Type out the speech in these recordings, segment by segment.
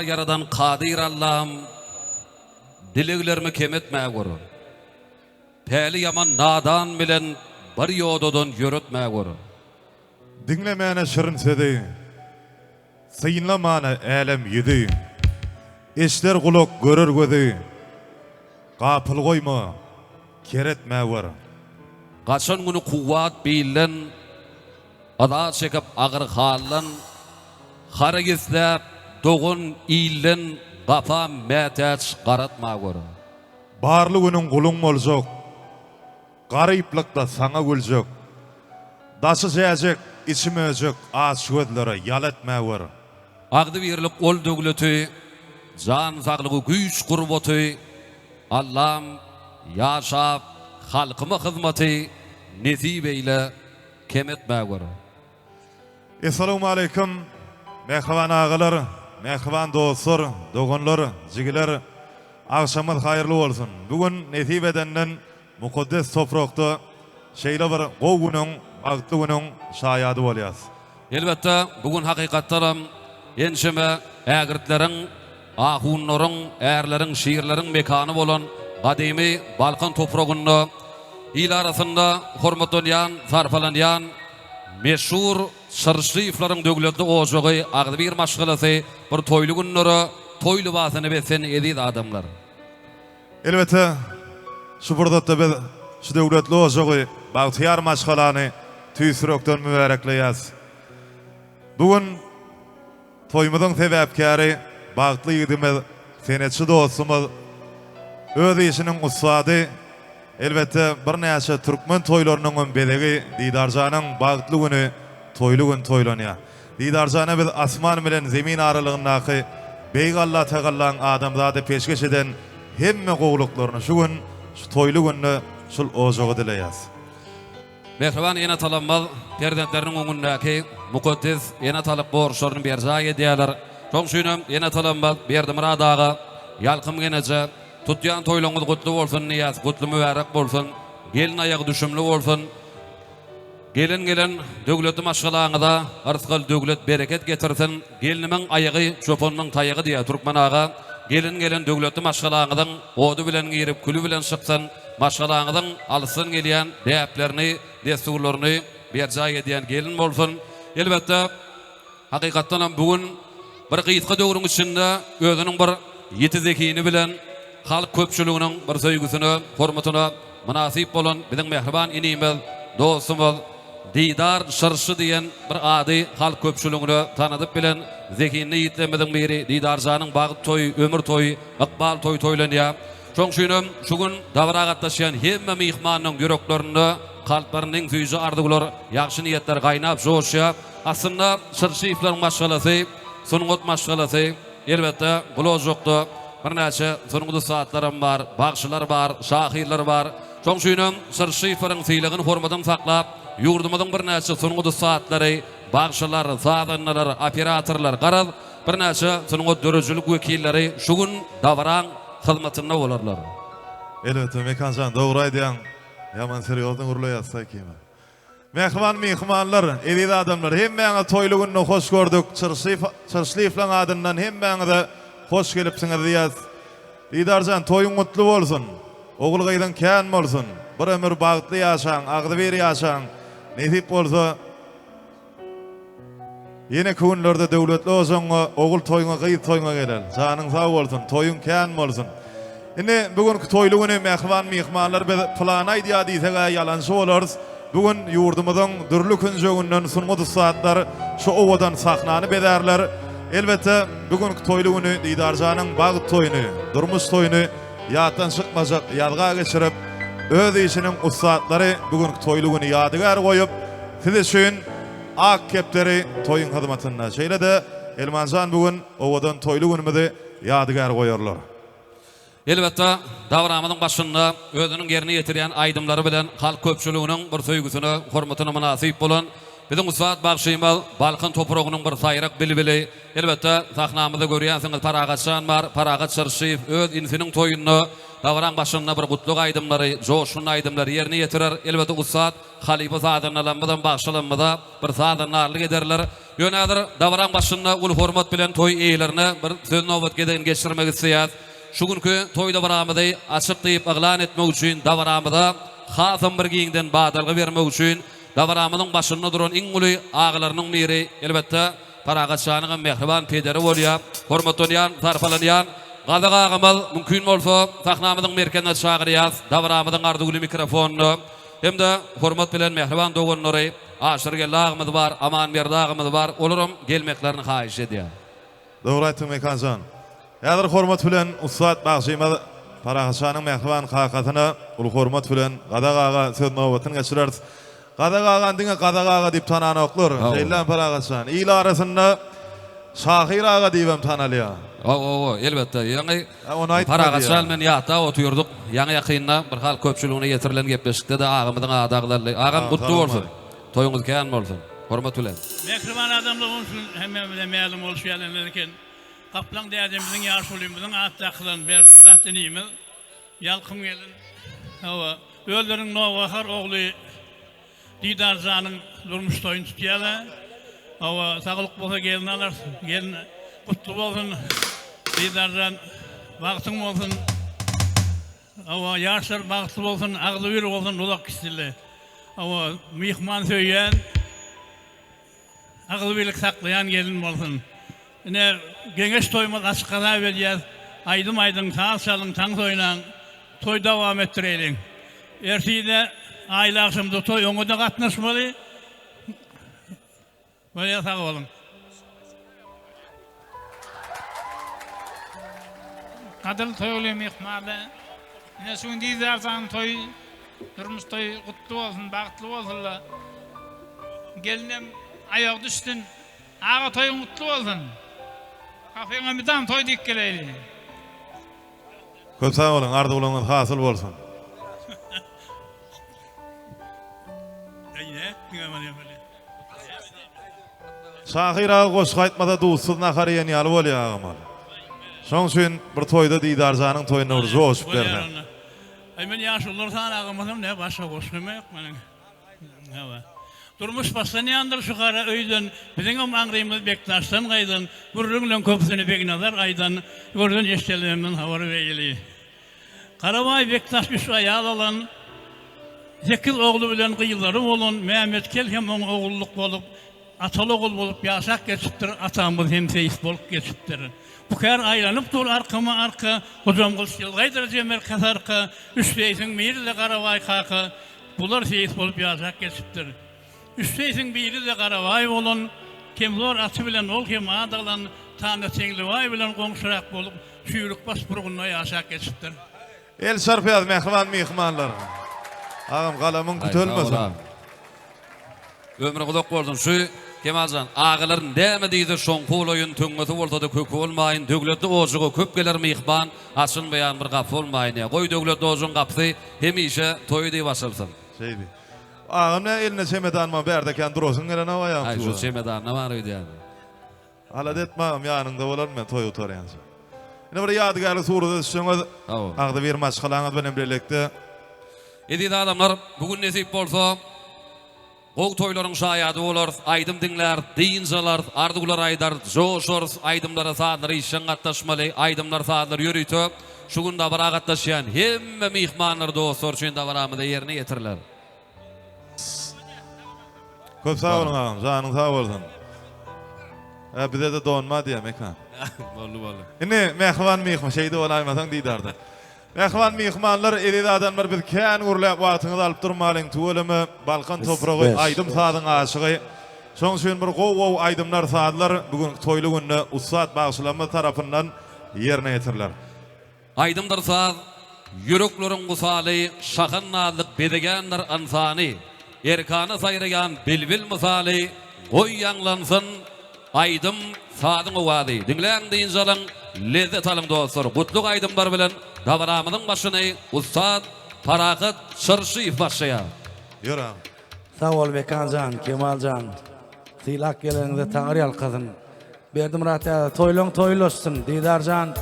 Ýaradan Kadyr Allam dileglerimi kem etmägür. Päli ýaman nadan bilen bir ýodadan ýöretmägür. Diňlemäne şirin sözi, Synlamana älem ýüzi, Eşder gulak, görer gözi, Gapyl goýma, ker etmäwer. Gaçan güni kuwwat bilden, Yza çekip agyr haldan, Hary isläp, dogan ilden Gapa mätäç garatma gör. Barly günüň guluň boljak, Garyplykda saňa güljek, Daşy jäjek, içi möjek Açgözlere ýal etmäwer. Agzybirlik ol döwleti, Jan saglygy güýç gurbaty, Allam ýaşap halkyma hyzmaty Nesip eýle kem etmäwer. Essalawmaleýkim mähriban agalar, mähriban dostlar, doganlar, jigiler agşamyňyz haýyrly bolsun. Bu gün nesip edenden mukaddes toprakda şeýle bir gowy günüň, bagtly günüň şaýady bolýas. Elbetde, bu gün hakykatdanam ençeme ägirtleriň, ahunlaryň, ärleriň, şirleriň mekany bolan gadymy Balkan topragynda il arasynda hormatlanýan, sarpalanýan meşhur Çyrşlyýewleriň döwletli ojagy, agzybir maşgalasy bir toýly günlere toý lybasyny bezsen eziz adamlar. Elbetde, şu pursatda biz şu döwletli ojagy, bagtyýar maşgalany tüýs ýürekden mübärekleýäris. Bu gün toýumyzyň sebäpkäri bagtly ýigidimiz, senetçi dostumyz, öz işiniň ussady, elbetde, birnäçe türkmen toýlarynyň hem bezegi Didarjanyň bagtly güni toýly gün toýlanýar. Didarjana biz asman bilen zemin aralygyndaky Beýik Allatagallaň adamzada peşgeş eden hemme gowulyklaryny şu gün, şu toýly günde şul ojaga dileýäs. Mähriban ene-atalarymyz perzentleriniň öňündäki mukaddes ene-atalyk borçlaryny berjaý edýärler. Şonuň üçin hem ene-atalarymyz Berdimyrat aga, Ýalkym geneje, tutýan toýlaryňyz gutly bolsun diýýäs, gutly mübärek bolsun, gelin aýagy düşümli bolsun! Gelin gelen döwletli maşgalaňyza yrsgal döwlet bereket getirsin gelnimiň aýagy çopanymyň taýagy diýýär türkmen aga gelin gelen döwletli maşgalaňyzyň ody bilen girip küli bilen çyksyn maşgalaňyzyň alysdan gelýän däplerini dessurlaryny berjaý edýän gelin bolsun elbetde Hakykatdanam bu gün bir gysga döwrüň içinde özüniň bir ýiti zehini bilen halk köpçüliginiň bir söýgüsine, hormatyna mynasyp bolan biziň mähriban inimiz, dostumyz Didar Şyrşy diýen bir ady halk köpçüligine tanadyp bilen zehinli ýigitlerimiziň biri Didarjanyň bagt toýy, ömür toýy, ykbal toýy toýlanýar. Şoň üçinem şu gün dabara gatnaşýan hemme myhmanyň ýüreklerinde, kalplarynda iň süýji arzuwlar, ýagşy niýetler gaýnap joşýar. Aslynda Çyrşyýewleriň maşgalasy sungat maşgalasy. Elbetde, bul ojakda birnäçe sungat ussatlaram bar, bagşylar bar, şahyrlar bar. Şoň üçinem Çyrşyýewleriň sylagyny, hormatyny saklap, ýurdumyzyň birnäçe sungat ussatlary, bagşylar, sazandalar, operatorlar, garaz, birnäçe sungat döredijilik wekilleri şu gün dabaraň hyzmatynda bolarlar. Elbetde, Mekan jan, dogry aýdýaň. Ýaman serýozny gürleýäs saýkime. Mähriban myhmanlar, eziz adamlar, hemmäňizi toýly günde hoş gördük. Çyrşlyýew, Çyrşlyýewlaň adyndan hemmäňize hoş gelipsiňiz diýýäs. Didarjan, toýuň gutly bolsun! Ogul-gyzyň kän bolsun! Bir ömür bagtly ýaşaň, agzybir ýaşaň! Nesip bolsa, Ýeneki günlerde döwletli ojagyňa, ogul toýuňa, gyz toýuňa geler. Janyň sag bolsun, toýuň kän bolsun. Indi bu günki toýly güni mähriban myhmanlar biz pylany aýdýar diýseg-ä ýalançy bolarys. Bu gün ýurdumyzyň dürli künjeginden sungat ussatlar şu owadan sahnany bezärler. Elbetde, bu günki toýly güni Didarjanyň bagt toýuny, durmuş toýuny ýatdan çykmajak ýazga geçirip, öz işiniň ussatlary bu günki toýly güni ýadygär goýup, Siz üçin Ak kepderi toýuň hyzmatynda. Şeýle-de Elmanjan bu gün owadan toýly günümizi ýadygär goýarlar. Elbetde, dabaramyzyň başynda özüniň ýerine ýetirýän aýdymlary bilen halk köpçüliginiň bir söýgüsine, hormatyna mynasyp bolan biziň ussat bagşymyz, Balkan topragynyň bir saýrak bilbili, elbetde, sahnamyzda görýänsiňiz Parahatjan bar, Parahat Çyrşyýew öz inisiniň toýunda dabaraň başynda bir gutlag aýdymlary, joşgunly aýdymlary ýerine ýetirer. Elbetde, ussat Halypa sazandalarymyzam bagşylarymyza bir sazandarlyk ederler. Ýöne häzir dabaraň başynda uly hormat bilen toý eýelerine bir söz nobat gezegini geçirmek isleýäs. Şu günki toý dabaramyzy açyk diýip yglan etmek üçin dabaramyza hasam bir giňden badalga bermek üçin dabaramyzyň başynda duran iň uly agalarynyň biri elbetde Parahat şanyň hem mähriban pederi bolýar. Hormatlanýan, sarpalanýan Gazak agamyz mümkin bolsa sahnamyzyň merkezine çagyrýas dabaramyzyň arzuwly mikrofonyna hem-de hormat bilen mähriban doganlary Aşyrgeldi agamyz bar, Amanberdi agamyz bar olaram gelmeklerini haýyş edýär. Dogry aýtdyň Mekanjan. Häzir hormat bilen ussat bagşymyz Parahat şanyň mähriban kakasyna uly hormat bilen Gazak aga söz nobatyny geçireris. Gazak agany diňe Gazak aga diýip tananoklar. Şeýlemi Parahat jan? Il arasynda Şahyr aga diýibem tanalýar. Hawa, elbetde. Ýaňy Parahat jan bilen ýatlap otyrdyk. Ýaňy ýakynda bir halk köpçüligine ýetirilen gepleşikde-de agamyzyň ady agzaldy. Agam gutly bolsun. Toýuňyz kän bolsun. Hormat bilen. Mähriban adamlar onuň üçin hemmämize mälim bolşy ýaly eken Gaplaň dädemiziň ýaşulymyzyň at dakylan Berdimyrat inimiz Ýalkym gelin hawa özleriniň nowbahar ogly Didar janyň durmuş toýuny tutýarlar hawa saglyk bolsa gelin alarys gelin gutly bolsun Didar jan bagtyň bolsun. Hawa, ýaşlar bagtly bolsun, agzybir bolsun, uzak gitsinler. Hawa, myhman söýýän, agzybirlik saklaýan gelin bolsun. Ine, geňeş toýumyz açyk hasap edýäs. Aýdym aýdyň, saz çalyň, tans oýnaň. Toý dowam etdireýliň. Ertir-de aýly agşamda toý, oňa-da gatnaşmaly. Bolýar sag boluň. Gadyrly toýly myhmanlar, ine şu gün Didar janyň toýy, durmuş toýy gutly bolsun, bagtly bolsunlar. Gelinem aýagy düşsün. Aga toýuň gutly bolsun. Gapyňa mydam toý diýip geleýli. Köp sag boluň, arzuwlaryňyz hasyl bolsun. Şahyr aga goşgy aýtmasa duzsuz nahar iýen ýaly bolýar agam ol. Şoň üçin bir toýda Didarjanyň toýunda bir joşup berseň. Aý men ýaşulular sanagamazam ne başga goşgym ýok meniň. Hawa. Durmuş başlanýandyr şu gara öýden, biziňem aňrymyz Bekdaşdan gaýdan, gürrüňleň köpüsini Begnazar aýdan, görden eşdenlerimden habar beýli. Garabaý Bekdaş üç aýal alan, sekiz ogly bilen gyzlary bolan, Mämmet kel hem oňa ogullyk bolup, ataly-ogul bolup ýaşap geçipdir, atamyz hem seýis bolup geçipdir. Bu kär aýlanyp dur arkama-arka, Hojamgylyç ýylgaýdyr Jemer kasarka, üç seýsiň biri-de Garabaý kaka, bular seýis bolup ýaşap geçipdir. Üç seýsiň biri-de Garabaý bolan, Kemzor aty bilen ol hem ad alan, Tanda Teňlibaý bilen goňşurak bolup, Çüýrükbaş burgunda ýaşap geçipdir. El çarpýas mähriban myhmanlar. Agam galamyň kütelmesin. Ömrüň uzak bolsun şu Kemaljan agalar näme diýse şoňky bolaýyn töňňesi bolsada köki bolmaýyn döwletli ojaga köp geler myhman açylmaýan bir gapy bolmaýyn ýa goý döwletli ojagyň gapysy hemişe toý diýip açylsyn. Şeýdi. Agam nä elinde çemedan bar bärde kän durasyň gelenok aýagym Aý şu çemedanda bar öýdýän. Alada etme agam ýanyňda bolaryn men toý gutarýança. Ine bir ýadygärlik surata düşseňiz agzybir maşgalaňyz bilen birlikde. Eziz adamlar bu gün nesip bolsa gowy toýlaryň şaýady bolarys, aýdym diňläris, dynç alarys, arzuwlar aýdarys, joşarys, aýdymlara sazlara işjeň gatnaşmaly, aýdymlar sazlar ýörite şu gün dabara gatnaşýan hemme myhmanlar dostlar üçin dabaramyzda ýerine ýetiriler. Köp sag boluň agam, janyň sag bolsun. Hä bize-de donma diýýär Mekan. Boldy boldy. Indi mähriban myhman, şeýdi bolaýmasaň didarda. Mähriban myhmanlar, eziz adamlar biz kän gürläp wagtyňyzy alyp durmalyň tüweleme Balkan topragy aýdym sazyň aşygy. Şoň üçin bir gowy gowy aýdymlar sazlar bu günki toýly günde ussat bagşylarymyz tarapyndan ýerine ýetiriler. Aýdymdyr saz, ýürekleriň wysaly, Şahan nazlyk bezegendir ynsany. Erkana saýraýan bilbil mysaly, Goý ýaňlansyn aýdym, sazyň owazy. Diňläň, dynç alyň, lezzet alyň dostlar! Gutlag aýdymlar bilen dabaramyzyň başyny ussat Parahat Çyrşyýew başlaýar. Ýör agam. Sag bol Mekan jan, Kemal jan. Sylap geleniňize Taňry ýalkasyn. Berdimyrat däde toýlaň toýlaşsyn Didarjan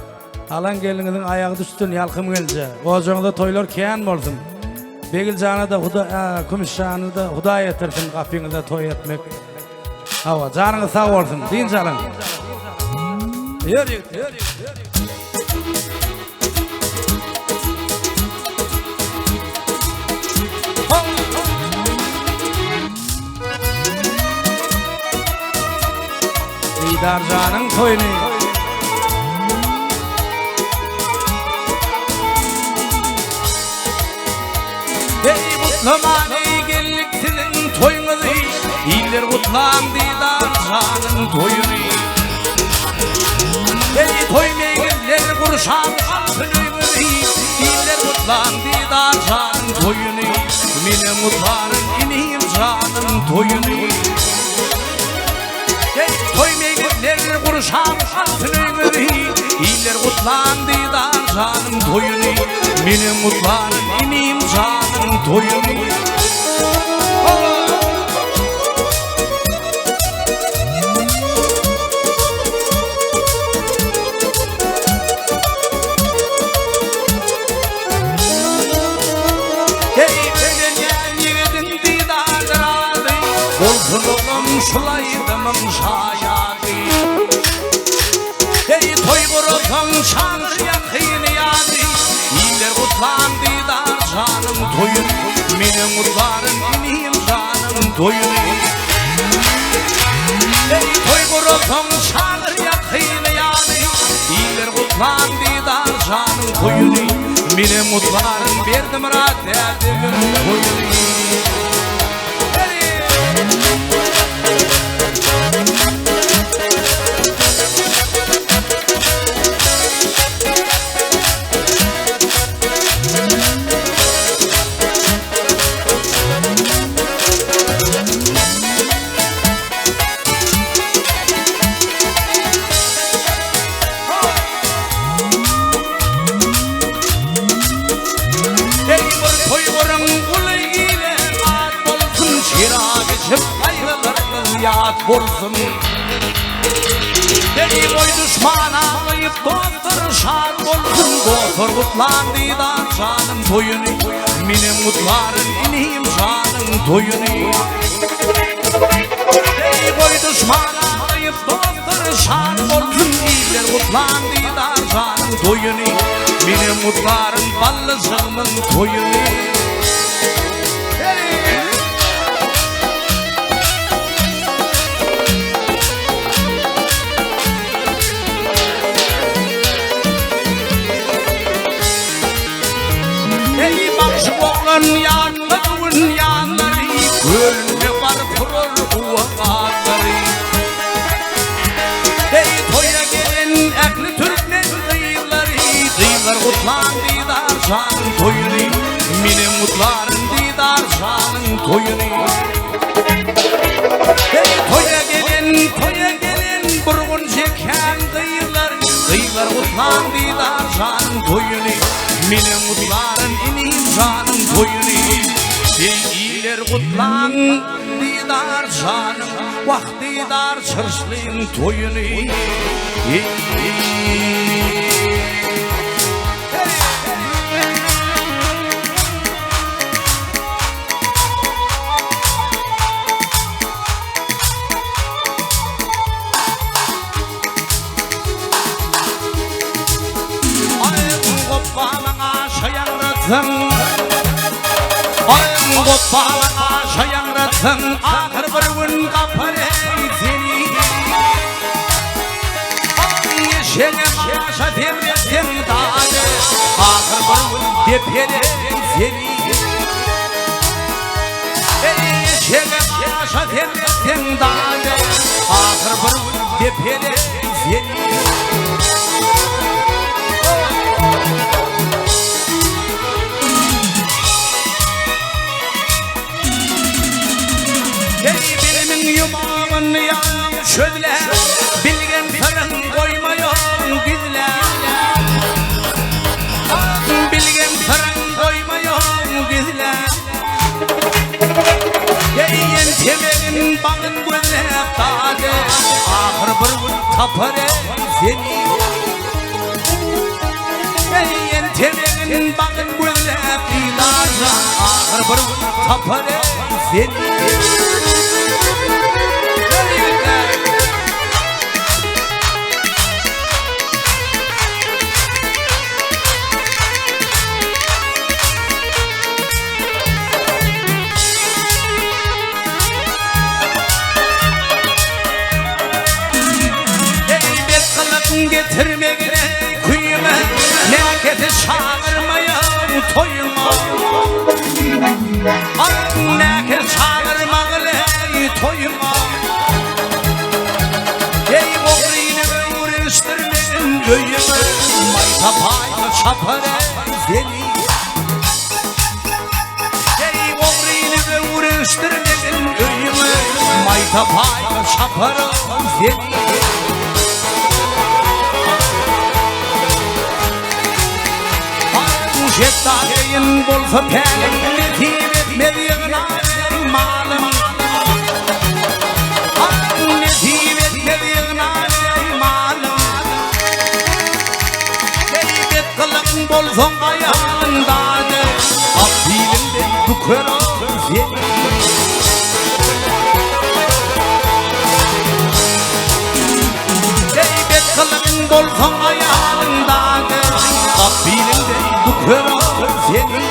alan gelniňiziň aýagy düşsün Ýalkym gelje gojaňyzda toýlar kän bolsun Begiljana-da Huda Kümüşjana-da Hudaý ýetirsin gapyňyzda toý etmek. Hawa, janyňyz sag bolsun. Dynç alyň. Ýör ýigit, ýör. Didarjanyň toýuny. Ey gutlamany geldik siziň toýuňyzy, Iller gutlaň Didarjanyň toýuny. Ey toý meýlisleri gurşan altyn öýüňizi, Iller gutlaň Didarjanyň toýuny. Menem gutlaryn inim janyň toýuny. Ey toý meýlisleri gurşan altyn öýüňizi, Iller gutlaň Didarjanyň toýuny. Menem gutlaryn inim janyň toýuny. Ey ölenýän ýigidiň didardyr ady, Bolsun olam şul aýdymyň şaýady. Ey toý gurasaň çagyr ýakyny ýady, Iller gutlan didar janyň toýuny, Menem gutlaryn inim janyň toýuny. Ey toý gurasaň çagyr ýakyny ýady, Iller gutlan didar janyň toýuny, Menem gutlaryn Berdimyrat dädemiň toýuny. Ey bir toý guruň uly ile at bolsun, Şerap içip gaýgylarymyz ýat bolsun. Ey goý duşman aglaýyp dostlar şat bolsun, Dostlar gutlan Didar janyň toýuny, Menem gutlaryn inim janyň toýuny. Ey goý duşman aglaýyp dostlar şat bolsun, Iller gutlan Didar janyň toýuny, Menem gutlaryn ballyjygymyň toýuny. Ey bagşy oglan ýatla gün ýanlary, Kölünde bar turar guwa-gatlary. Ey toýa gelen ähli türkmen gyzlary, Gyzlar gutlan Didar janyň toýuny, Menem gutlaryn Didar janyň toýuny. Ey toýa gelen, toýa gelen burgun çeken gyzlar, Gyzlar gutlan Didar janyň toýuny, Menem gutlaryn inim janyň toýuny. Ey iller gutlan Didar janyň, Wah Didar çyrşlyň toýuny. Ey, Aýyň gopbalaň aşa ýaňratsyn, Aýyň gopbalaň aşa ýaňratsyn, Ahyr bir gün gapar eý seni. Aýyň eşeňe aşa semretseň dagy, Ahyr bir gün deper eý seni. Eý eşeňe aşa semretseň dagy, Ahyr bir gün deper eý seni. Eý bilimiň ýumagyny ýaň çözle, Bilgen syryň goýmaýaň gizle. Bilgen syryň goýmaýaň gizle. Eý entemegin bagyn gözläp dady, Ahyr bir gün tapar eý seni. Eý entemegin bagyn gözläp didarja, Ahyr bir gün tapar eý seni. Öwrenişdirmegine küýüňe Näkesi çagyrmaýaň toýuňa Näkes çagyrmagyny toýuňa Eý ogryny öwrenişdirmegin öýüňe Maýsa paýsa çapar seni Eý ogryny öwrenişdirmegin öýüňe Maýsa paýsa çapar seni Şetdageýin bolsa päliň nesip etmez ýygnan malyň Nesip etmez ýygnan malyň Beýbet gylygyň bolsaň aýalyň dady Ak biliňde büker seni Eý, bet gylygyň bolsaň aýalyň dady Ak biliňde büker seni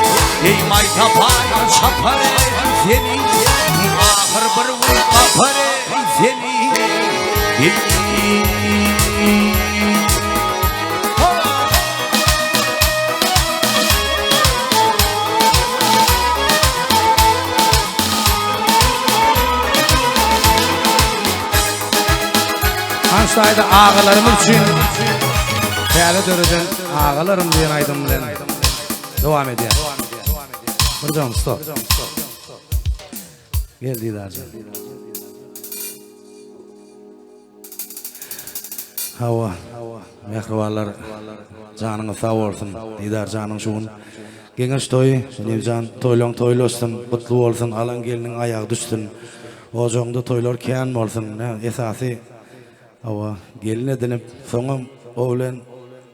Eý, maýsa paýa çapar seni Ahyr bir gün gapar seni Eý. Anştaýda agalarymyz üçin täze döreden Agalarym diýen aýdym bilen dowam edýär. Birjan stop. Gel Didarjan. Hawa, mähribanlar, janyňyz sag bolsun. Didar janyň şu gün geňeş toýy, Nebjan toýlaň toýlaşsyn, gutly bolsun, alan gelniň aýagy düşsün. Ojagyňda toýlar kän bolsun. Esasy hawa, gelin edinip, soňam o bilen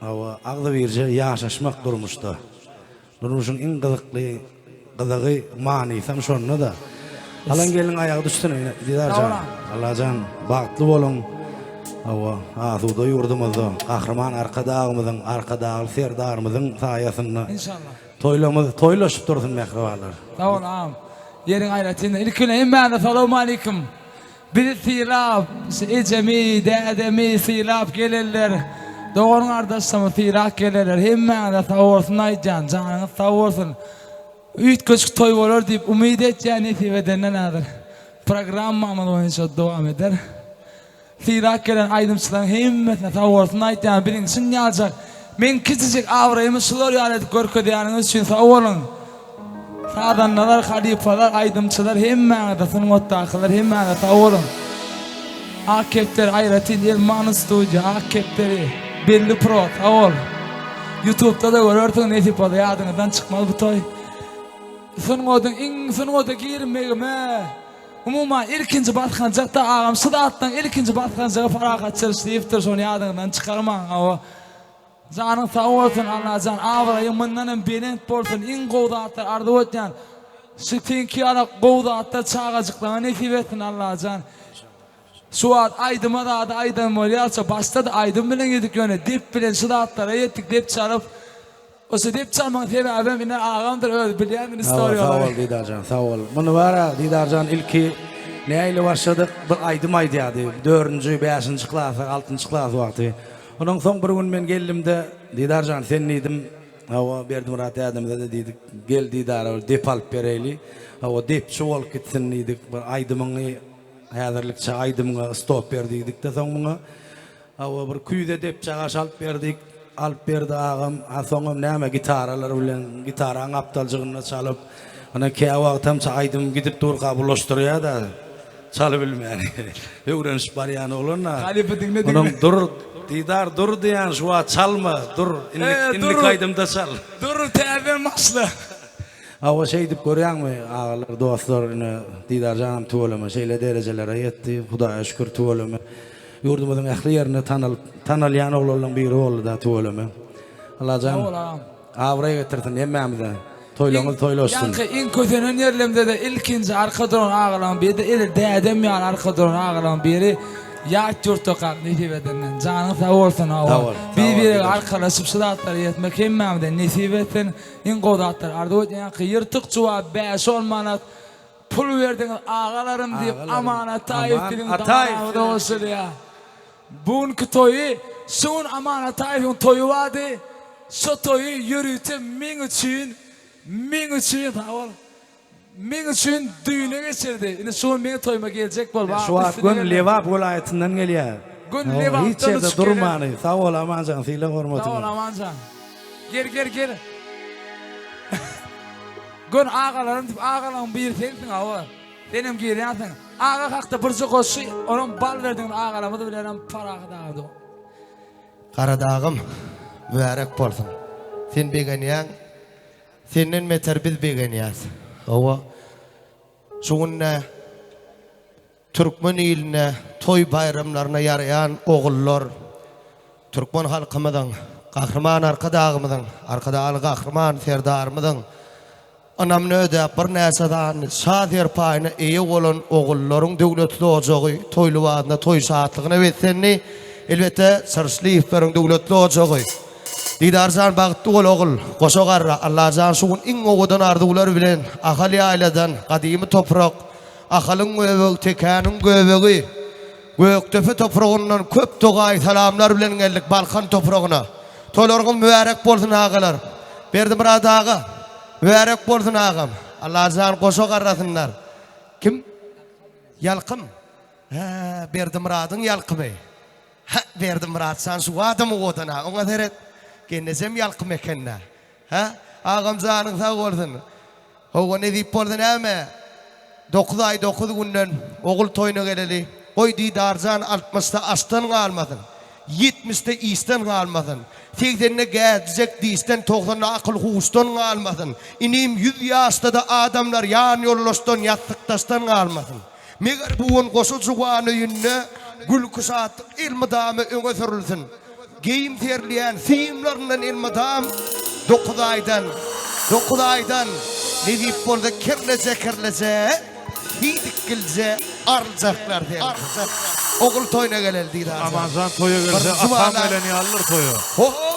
hawa, agzybirje ýaşaşmak durmuşda. Durmuşyň iň gyzykly gyzygy manysam şonda-da. Alan gelniň aýagy düşsün ine Didar jan. Allajan bagtly boluň. Hawa, asuda ýurdumyzda Gahryman Arkadagymyzyň, Arkadagly Serdarymyzyň saýasynda Inşallah. toýlarymyz toýlaşyp dursun mähribanlar. Sag bol agam. Ýeriň aýratyn. Ilki bilen hemmäňize salowmaleýkim. Bizi sylap, ejemi, dädemi sylap gelenler, dogan gardaşlarymy sylap gelenler hemmäňize sag bolsun aýdýan, janyňyz sag bolsun. Üýtgeşik toý bolar diýip umyt etýän nesip edenden häzir programmamyz boýunça dowam eder. Sylap gelen aýdymçylaryň hemmesine sag bolsun aýtýan biziň çyn ýaljak meň kiçijik abraýymy şular ýaly edip görkezýäniňiz üçin sag boluň. Sazandalar halypalar aýdymçylar hemmäňize sungatdakylar hemmäňize sag boluň. Ak kepderi aýratyn Elmany studiýa Ak kepderi Belli pro sag bol. Ýutubda-da görersiňiz nesip bolsa ýadyňyzdan çykmaz bu toý. Sungatyň iň sungata girmegime Umuman ilkinji basgançakda agam şu zatlaň ilkinji basgançagy parahatçylyk diýipdir şony ýadyňyzdan çykarmaň hawa janyň sag bolsun Allajan abraýyň mundanam belent bolsun iň gowy zatlar arzuw etýän şu seňki ýaly gowy zatlar çagajyklaňa nesip etsin Allajan şu wagt aýdyma zady aýdan bolýarça başda-da aýdym bilen girdik ýöne dep bilen şu zatlara ýetdik dep çalyp Oşo dep çalmagyň sebäbem ine agamdyr özi bilýändir istoriýalary. Sag bol Didarjan sag bol. Muny bara Didarjan ilki nähili başladyk bir aýdym aýdýardy dördünji bäşinji klasa altynjy klas wagty. Ondan soň bir gün men geldimde Didarjan sen diýdim hawa Berdimyrat dädemize-de diýdik gel Didara bir dep alyp bereýli hawa depçi bolup gitsin diýdik bir aýdymyňy häzirlikçe aýdymyňa stop ber diýdikde soň muňa Hawa, bir küýze depjagaş alyp berdik. Alyp berdi agam. A soňam näme, gitaralar bilen, gitaraň gapdaljygynda çalyp, ine, käwagtam aýdym gidip durka bulaşdyrýar-da, çalybilmän. Öwrenişip barýan oglan-da. Halypa diňle, diňle. Onuň dur, Didar, dur diýýän, şu wagt çalma, dur, indiki, indiki aýdymda çal. Dur, täzeden başla. Hawa, şeýdip görýäňmi, agalar, dostlar, ine, Didar janam tüweleme şeýle derejelere ýetdi. Hudaýa şükür, tüweleme. Ýurdumyzyň ähli ýerinde tanalyp, tanalýan oglanlaryň biri boldy-da tüweleme. Allajan Sag bol agam. abraý getirsin hemmämize. Toýlaryňyz toýlaşsyn. Ýaňky iň kösenen ýerlemde-de ilkinji arka duran agalaň biri-de edil dädem ýaly arka duran agalaň biri ýat ýurtdakak nesip edenden. Janyň sag bolsun Sag hawa. bol, sag bol Bir-birege Didaş. arkalaşyp şu zatlara ýetmek hemmämize nesip etsin. Iň gowy zatlary arzuw etýän. Ýaňky ýyrtyk juwap bäş-on manat Pul berdiňiz agalarym diýip Agalarym, Aman Ataýew Aman biziň Ataýew damarymyza goşulýar. Bu günki toýy Şu gün Aman Ataýewiň toýy bardy. Şo toýy ýörite meň üçin, meň üçin, sag bol. Meň üçin düýne geçirdi. Indi şu gün meň toýuma geljek bolup, Şu wagt üstüne gün geldim. Lebap welaýatyndan gelýär. Gün Hawa, hiç Lebapdan ýerde uçup gelen. durmany. Sag bol Amanjan, sylag Sag bol hormatyňa. Amanjan. Gel gel gel. Gün agalarym diýip agalaryň biri sensiň hawa. Senem girýänsiň. Aga hakda birje goşgy, onam bal berdigiň agalarymyz bilenem Parahat aga. Garadagym, mübärek bolsun. Sen begenýäň, senden beter biz begenýäs. Hawa, şu günde türkmen iline toý baýramlaryna ýaraýan ogullar, türkmen halkymyzyň, Gahryman Arkadagymyzyň, Arkadagly Gahryman Serdarymyzyň Ynamyny ödäp, birnäçe sany şa serpaýyna eýe bolan ogullaryň döwletli ojagy toý lybasyna, toý şatlygyna beslendi. Elbetde, Çyrşlyýewleriň döwletli ojagy. Didarjan bagtly bol ogul, goşa garra, Allajan şu gün iň owadan arzuwlar bilen Ahal ýaýladan, gadymy toprak, Ahalyň göbegi, Tekäniň göbegi, Gökdepe topragyndan köp dogaýy salamlar bilen geldik Balkan topragyna. Toýlaryňyz mübärek bolsun agalar. Berdimyrat aga mübärek bolsun agam. Allajan goşa garrasynlar. Kim? Ýalkym. Hä, Berdimyradyň ýalkymy. Hä, Berdimyratjan şu adam owadan ha. Oňa seret. Gelnejem ýalkym ekendä. Hä? Agam janyň sag bolsun. Hawa nesip bolsa näme dokuz aý dokuz günden ogul toýuna geleli. Goý Didarjan altmyşda aşdan galmasyn. Ýetmişde işden galmasyn. Segsende gädijek dişden togsanda akyl huşdan galmasyn. Inim ýüz ýaşdada adamlar ýan ýoldaşdan ýassykdaşdan galmasyn. Meger bu gün goşa juwan öýünde gülki şatlyk elmydama öňe sürülsin. Geýim serilýän syýymlaryndan elmydam dokuzaýdan, dokuzaýdan, nesip bolsa kirleje-kirleje, siýdikgilje aryljaklar sen. Ogul toýuna geleli diýdi Ajan. Amanjan toýa gelse Birinji atam bala. gelen ýalydyr toýa. Ho-ho,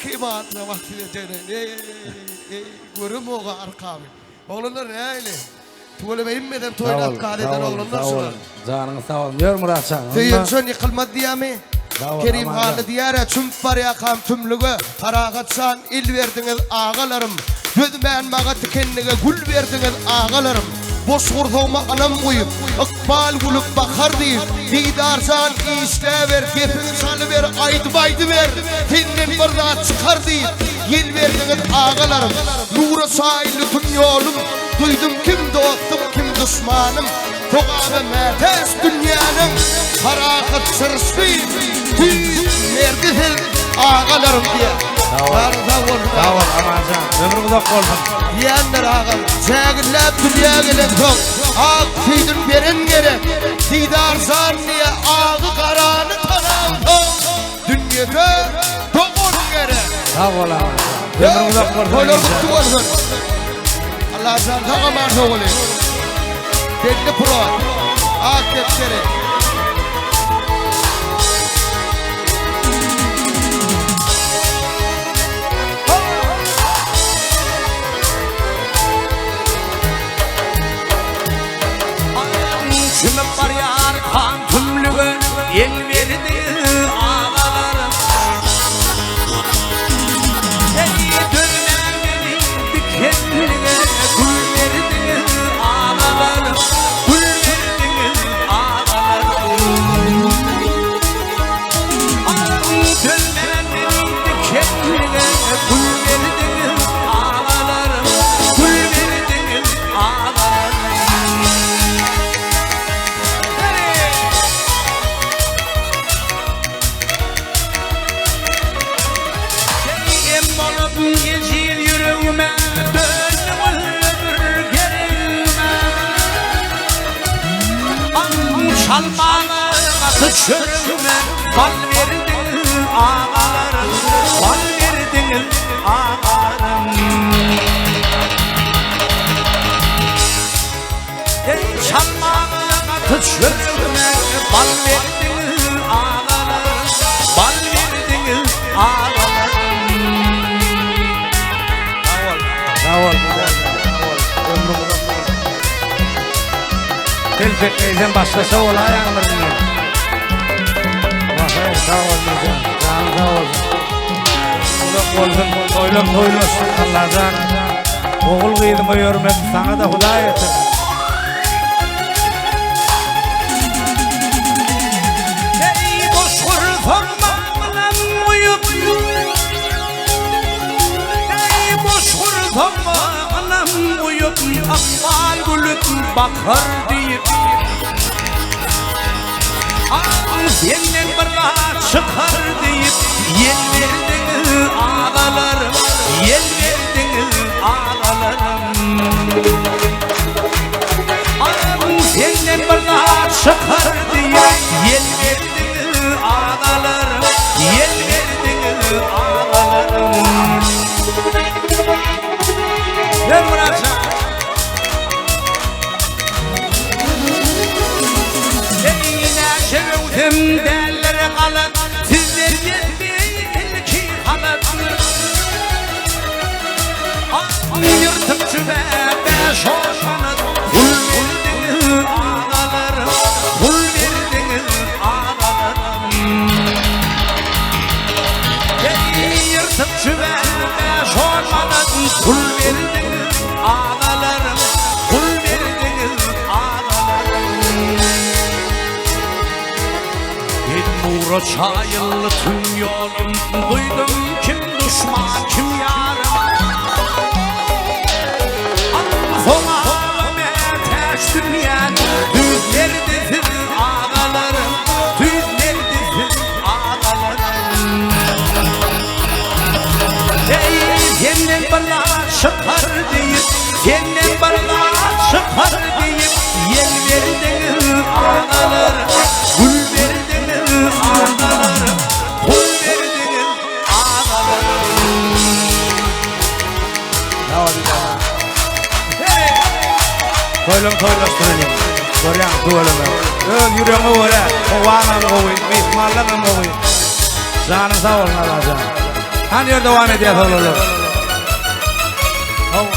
Kemal, wah size jene, eý, göremog-a arkamy. Oglanlar nähili? Tüweleme hemmeden Sag toýun bol, atgal sag eden bol, oglanlar sag şular. bol. Janyňyz sag bolsun. Ýör Myrat jan. Onda Söýençen ýykylmaz diýýämi? Sag bol, Kerim Aman Hally jan. diýýär-ä, çümüp barýarkam tümlüge, Parahat jan, el berdiňiz agalarym. Dözmän maňa tikenlige gül berdiňiz agalarym. Boş gursagyma ynam guýup, ykbal gülüp bakar diýip, Didar jan, işläber, gepiňi çalyber, aýdyp aýdyber, senden bir zat çykar diýip, ýel berdiňiz agalarym. Nura çaýyldy tüm ýolum, Duýdum kim dostum, kim duşmanym, Sogaba mätäç dünýäniň Parahat çyrşy, tüýs merdi siz agalarym diýen. Sag bol. Bary sag bolsun Sag agam. bol Amanjan. Ömrüň uzak bolsun. Diýendir agam. Çägilläp dünýä gelensoň, ak süýdün beren gerek. Didar jan diýe agy garany tanansoň, dünýede dogan gerek. Sag bol Amanjan. Ömrüň uzak bolsun. Toýlar gutly bolsun. Allajan sag aman sowaly. Belli pro. Ak kepderi. Çümüp barýar kan tümlüge el berdi agalarym. Ey dönmän meni dikenlige gül berdiňiz agalarym, gül berdiňiz agalarym. Dönmän meni dikenlige gül berdiňiz agalarym, gül berdiňiz agalarym. Em bolup ejiz ýüregime döndüňiz ömür geregime. Çalmaga gaty çöregime bal berdiňiz agalarym, bal berdiňiz agalarym. Ey çalmaga gaty çöregime bal berdiňiz agalarym, bal berdiňiz agalarym. Sag bol. Sag bol. Sag bol. Ömrüň uzak bolsun. Telpek geýseň başgaça bolaýaňdyr indi. Wah, sag bol Nurjan. Janyň bolsun, toýlaň toýlaşsyn Allajan. Ogul gyzyňa öýermek saňa-da Hudaý etsin. Ey boş gursagma bilen guýup Ey boş gursagma bilen guýup Ykbal gülüp bakar diýip Aň senden bir zat çykar diýip Ýel berdiňiz agalarym Ýel berdiňiz agalarym Aň senden bir zat çykar diýip Ýel berdiňiz agalarym Ýel berdiňiz agalarym Gel Myratjan. Eý näçe öwsem dällere galat Sizden ýetdi ilki halat Aň ýyrtyk jübä bäş-on manat Pul berdiňiz agalarym Pul berdiňiz agalarym Eý ýyrtyk jübä bäş-on manat Pul berdiňiz agalarym Pul berdiňiz agalarym Men nura çaýyldy tüm ýolum Duýdum kim duşman kim ýarym Soňa mätäç dünýän Tüýs berdi siz agalarym Tüýs berdi siz agalarym Eý senden bir zat çykar diýip Senden bir zat çykar diýip Ýel berdiňiz agalar Gül berdiňiz agalar Pul berdiňiz agalar Toýlaň toýlaşdyralyň. Görýäň tüweleme. Öz ýüregiňe görä, howaňam gowy, myhmanlaňam gowy. Janyň sag bolsun Allajan. Hany ýör dowam edýäs oglanlar. Hawa.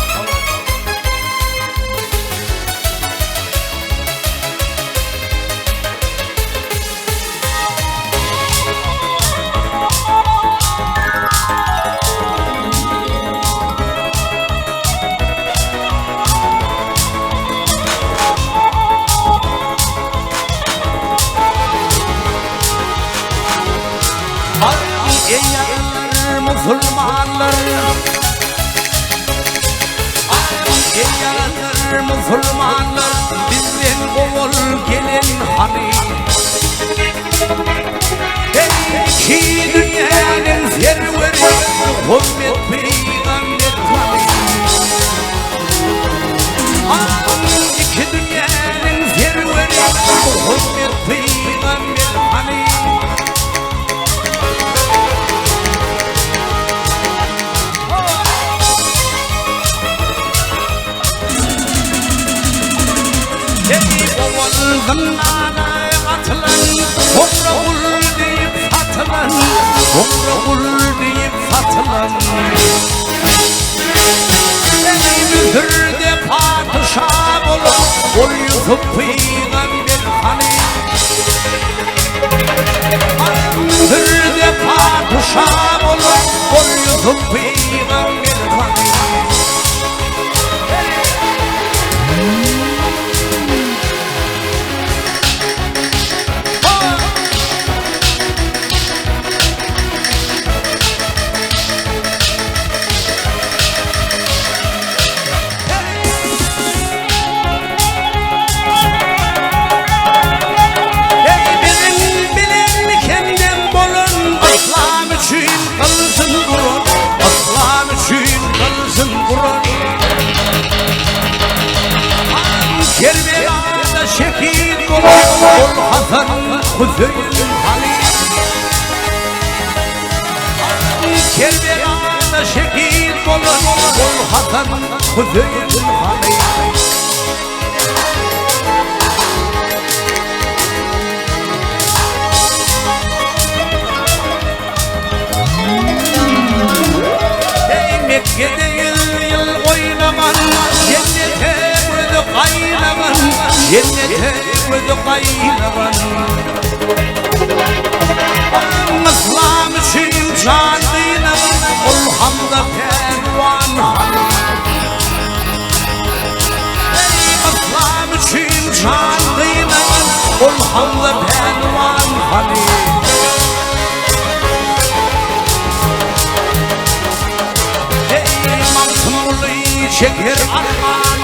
Eý musulmanlar Eý musulmanlar Bizden owal gelen hany Ki dünýäniň serweri Muhammet peygamber hany Iki dünýäniň serweri Muhammet peygamber hany Ey owal zyndana atylan Soňra gul diýip satylan Soňra gul diýip satylan Ey Müsürde patyşa bolan Ol Ýusup pygamber hany Müsürde patyşa bolan Ol Ýusup pygamber hany Ey biziň bilen hemdem bolan Yslam üçin gylyjyn guran Yslam üçin gylyjyn guran Kerbelada şehit bolan Ol Hasan Hüseýin Haly Kerbelada şehit bolan Ol Hasan Hüseýin Haly Ey Mekke'de ýyl ýyl oýnagan Jennete gözi gaýnagan Jennete gözi gaýnagan Yslam üçin jan gynagan Ol Hamza pälwan hany. Eý, yslam üçin jan gynan ol Hamza pälwan hany. Eý, Magtymguly çeker arman.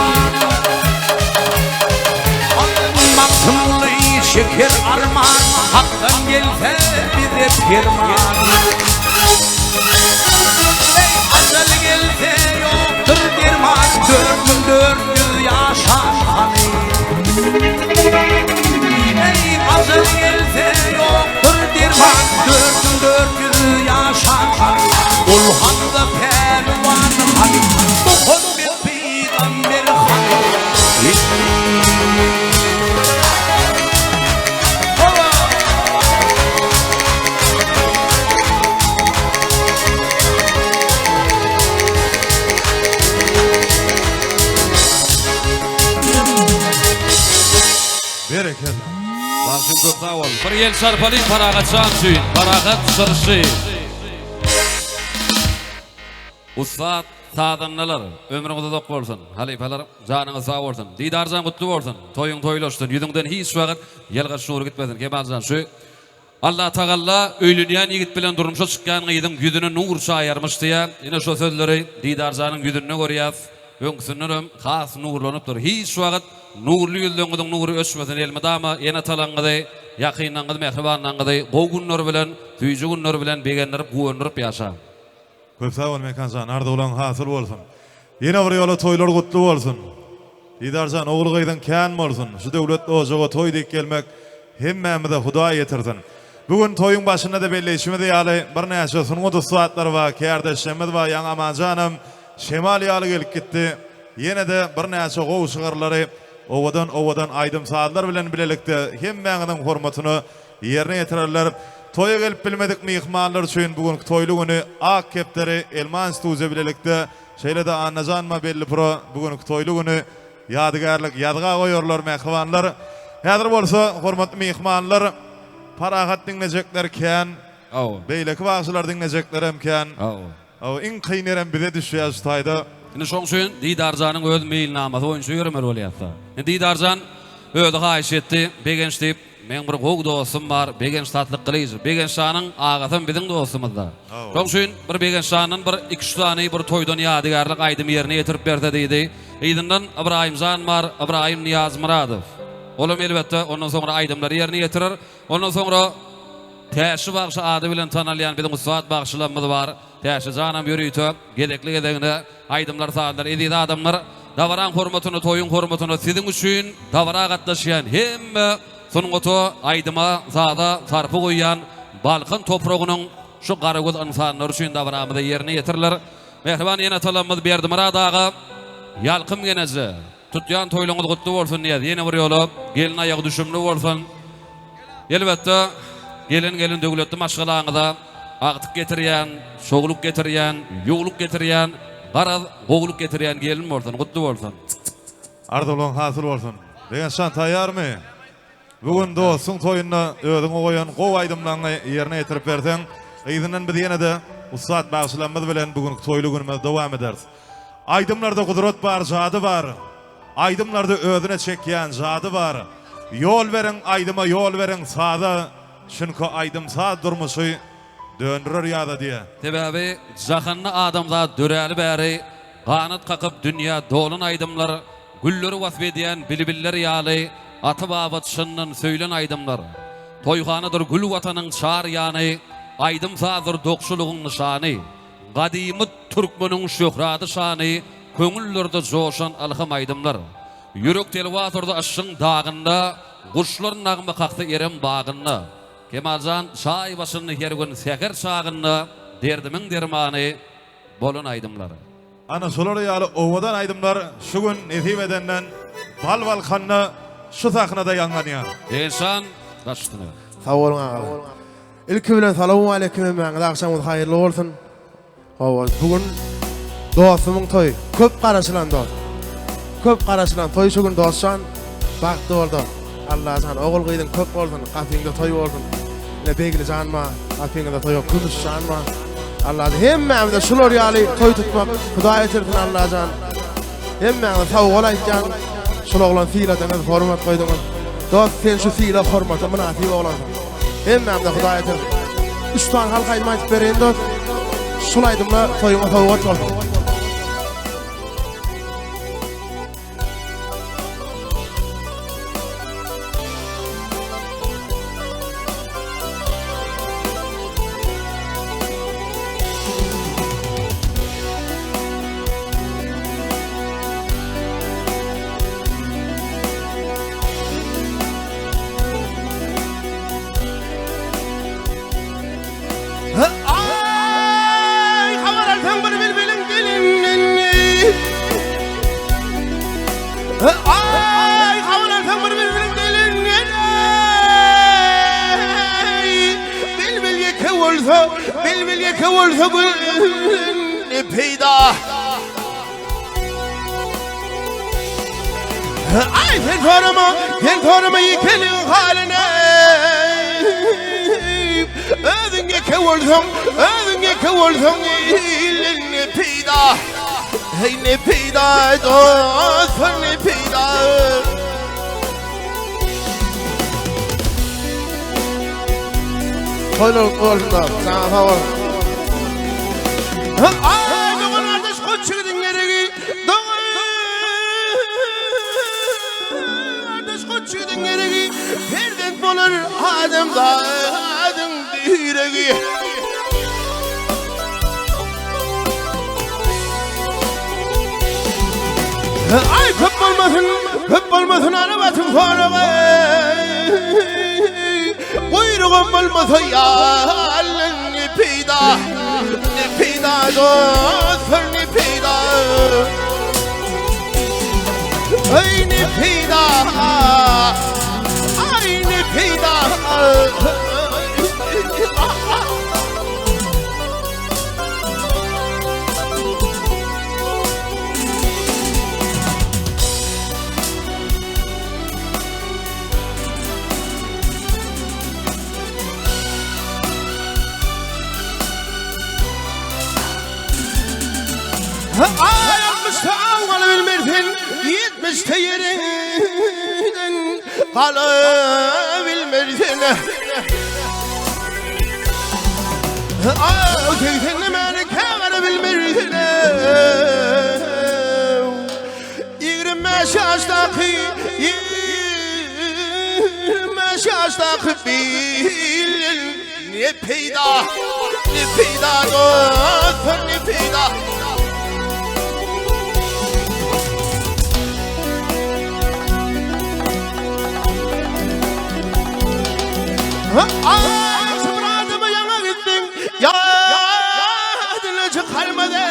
Magtymguly çeker arman, Hakdan gelse bize perman. Eý, ajal gelse ýokdur derman, 4400 ýaşan hany. Eý, ajal gelse ýokdur derman, 4400 ýaşan hany. Ol Hamza pälwan hany, Muhammet pygamber hany. Berekella. Bagşym köp sag bol. Bir ýel çarpaly Parahat jan üçin. Parahat çyrşy. Ussat sazandalar, ömrüňiz uzak bolsun. Halypalar, janyňyz sag bolsun. Didarjan gutly bolsun. Toýuň toýlaşsyn. Ýüzüňden hiç wagt ýylgyryş nury gitmesin. Kemaljan şu Allatagalla öýlenýän ýigit bilen durmuşa çykýan gyzyň ýüzüne nur çaýarmyş diýýär. Ine şo sözleri Didarjanyň ýüzünde görýäs. Öňküsindenem has nurlanypdyr. Hiç wagt nurly ýüzleňiziň nury öçmesin. Elmydama ene-atalaňyzy, ýakynlaňyzy, mähribanlaňyzy gowy günler bilen, süýji günler bilen begendirip, guwandyryp ýaşaň. Köp sag bol Mekan jan arzuwlaň hasyl bolsun. Ýene bir ýola toýlar gutly bolsun. Didarjan ogul gyzyň kän bolsun. Şu döwletli ojaga toý diýip gelmek hemmämize Hudaý ýetirsin. Bu gün toýuň başynda-da belleýşimiz ýaly birnäçe sungat ussatlary bar, kärdeşlerimiz bar. Ýaňy Amanjanam şemal ýaly gelip gitdi. Ýene-de birnäçe gowy şygyrlary owadan-owadan aýdym-sazlar bilen bilelikde hemmäňiziň hormatyna ýerine ýetirerler. Toýa gelip bilmedik myhmanlar üçin bu günki toýly güni Ak kepderi Elman studiýa bilelikde, şeýle-de Annajan Mobelli Pro bu günki toýly güni ýadygärlik ýazga goýarlar mähribanlar. Häzir bolsa hormatly myhmanlar Parahat diňlejekler kän, beýleki bagşylar diňlejeklerem kän. Hawa, iň kyn ýerem bize düşýär şu taýda. Indi şoň üçin Didarjanyň öz meýilnamasy boýunça ýöremeli bolýas-da. Indi Didarjan özi haýyş etdi, Begenç diýip, meň bir gowy dostum bar, Begenç Tatlykgylyjow. Begenç janyň agasam biziň dostumyz-da. Şoň üçin bir Begenç jandan bir iki-üç sany bir toýdan ýadygärlik aýdym ýerine ýetirip berse diýdi. Yzyndan Ybraýym jan bar, Ybraýym Nyýazmyradow. Olam elbetde ondan soňra aýdymlary ýerine ýetirer. Ondan soňra Täşli bagşy ady bilen tanalýan biziň ussat bagşylarymyz bar. Täşli janam ýörite gezekli-gezegine aýdymlar sazlar. Eziz adamlar, dabaraň hormatyna, toýuň hormatyna siziň üçin dabara gatnaşýan hemme sungata, aýdyma, saza sarpa goýýan Balkan topragynyň şu garagöz ynsanlary üçin dabaramyzy ýerine ýetiriler. Mähriban ene-atalarymyz Berdimyrat aga, Ýalkym geneje, Tutýan toýlaryňyz gutly bolsun diýýäs. Ýene bir ýola gelin aýagy düşümli bolsun. Elbetde, gelen gelin döwletli maşgalaňyza agtyk getirýän, şowluk getirýän, ýuwluk getirýän, garaz, gowulyk getirýän gelin bolsun, gutly bolsun. Arzuwlaryň hasyl bolsun. Begençjan taýýarmy? Bu gün dostuň toýunda özüňe goýan gowy aýdymlaryňy ýerine ýetirip berseň, yzyndan biz ýene-de ussat bagşylarymyz bilen bu günki toýly günümizi dowam ederis. Aýdymlarda gudrat bar, jady bar. Aýdymlarda özüne çekýän jady bar. Ýol beriň aýdyma ýol beriň saza, çünki aýdym-saz durmuşy döndürer ýaza diýe. Sebäbi jahanda adamzat döräli bäri ganat kakyp dünýä dolan aýdymlar, gülleri wasp edýän bilbiller ýaly ata-baba çyndan söýlen aýdymlar. Toýhanadyr gül watanyň çar ýany, aýdym-sazdyr dokçulygyň nyşany. Gadymy türkmeniň şöhrady-şany köňüllerde joşan ylham aýdymlar. Ýürek telwas urdy yşgyň dagynda, Guşlar nagma kakdy Erem bagynda. Kemaljan çaý başynda her gün säher çagynda Derdimiň dermany bolan aýdymlar. Ana şolar ýaly owadan aýdymlar şu gün nesip edenden Bal Balkanda şu sahnada ýaňlanýar. Elşan daş üstüne. Sag boluň agalar. Ilki bilen salowmaleýkim hemmäňize agşamyňyz haýyrly bolsun. Hawa bu gün dostumyň toýy. Köp garaşylan dost. Köp garaşylan toý şu gün dostjan. Bagtly bol dost. Allajan ogul gyzyň köp bolsun. Gapyňda toý bolsun. Ine Begli jan bar. Gapyňyzda toý yok. Kümüş jan bar. Allajan hemmämize şular ýaly toý tutmak Hudaý etirsin Allajan. Hemmäňize sag bol aýtýan. Şul oglan syladyňyz, hormat goýduňyz. Dost sen şu sylag hormata mynasyp oglansyň. Hemmämize Hudaý etirsin. Üç sany halk aýdym aýdyp bereýin dost. Şul aýdymla toýuňa sowgat bolsun. Ay habar alsaň bir bilbiliň dilinden Ay habar alsaň bir bilbiliň dilinden Bilbil ýeke bolsa, bilbil ýeke bolsa gül ne peýda Ay sen sorama, sen sorama ýekeliň halyny. Özüň ýeke bolsaň, özüň ýeke bolsaň ilden ne peýda? Hey ne peýda dost, ne peýda? Toýlar gutly bolsun dost. Saňa sag bol. Ay dogan kardeş goç ýigidiň geregi. Dogan kardeş goç ýigidiň geregi. Perzent bolar adamzadyň diregi. Ay köp bolmasyn, köp bolmasyn arabatyň soragy. Buýrugym bolmasa ýalyn ne peýda, ne peýda dostlar ne peýda. Ay ne peýda, ay ne peýda. Ay altmyşda aw galabilmersin, ýetmişde ýerinden galabilmersin. Ay segsende meni kägalabilmersin. 25 ýaşdaky, 25 ýaşdaky bil ne peýda, ne peýda dostlar, ne peýda. Ay, şu bir adama ýaňa gitdiň, ýadyna çykarmady.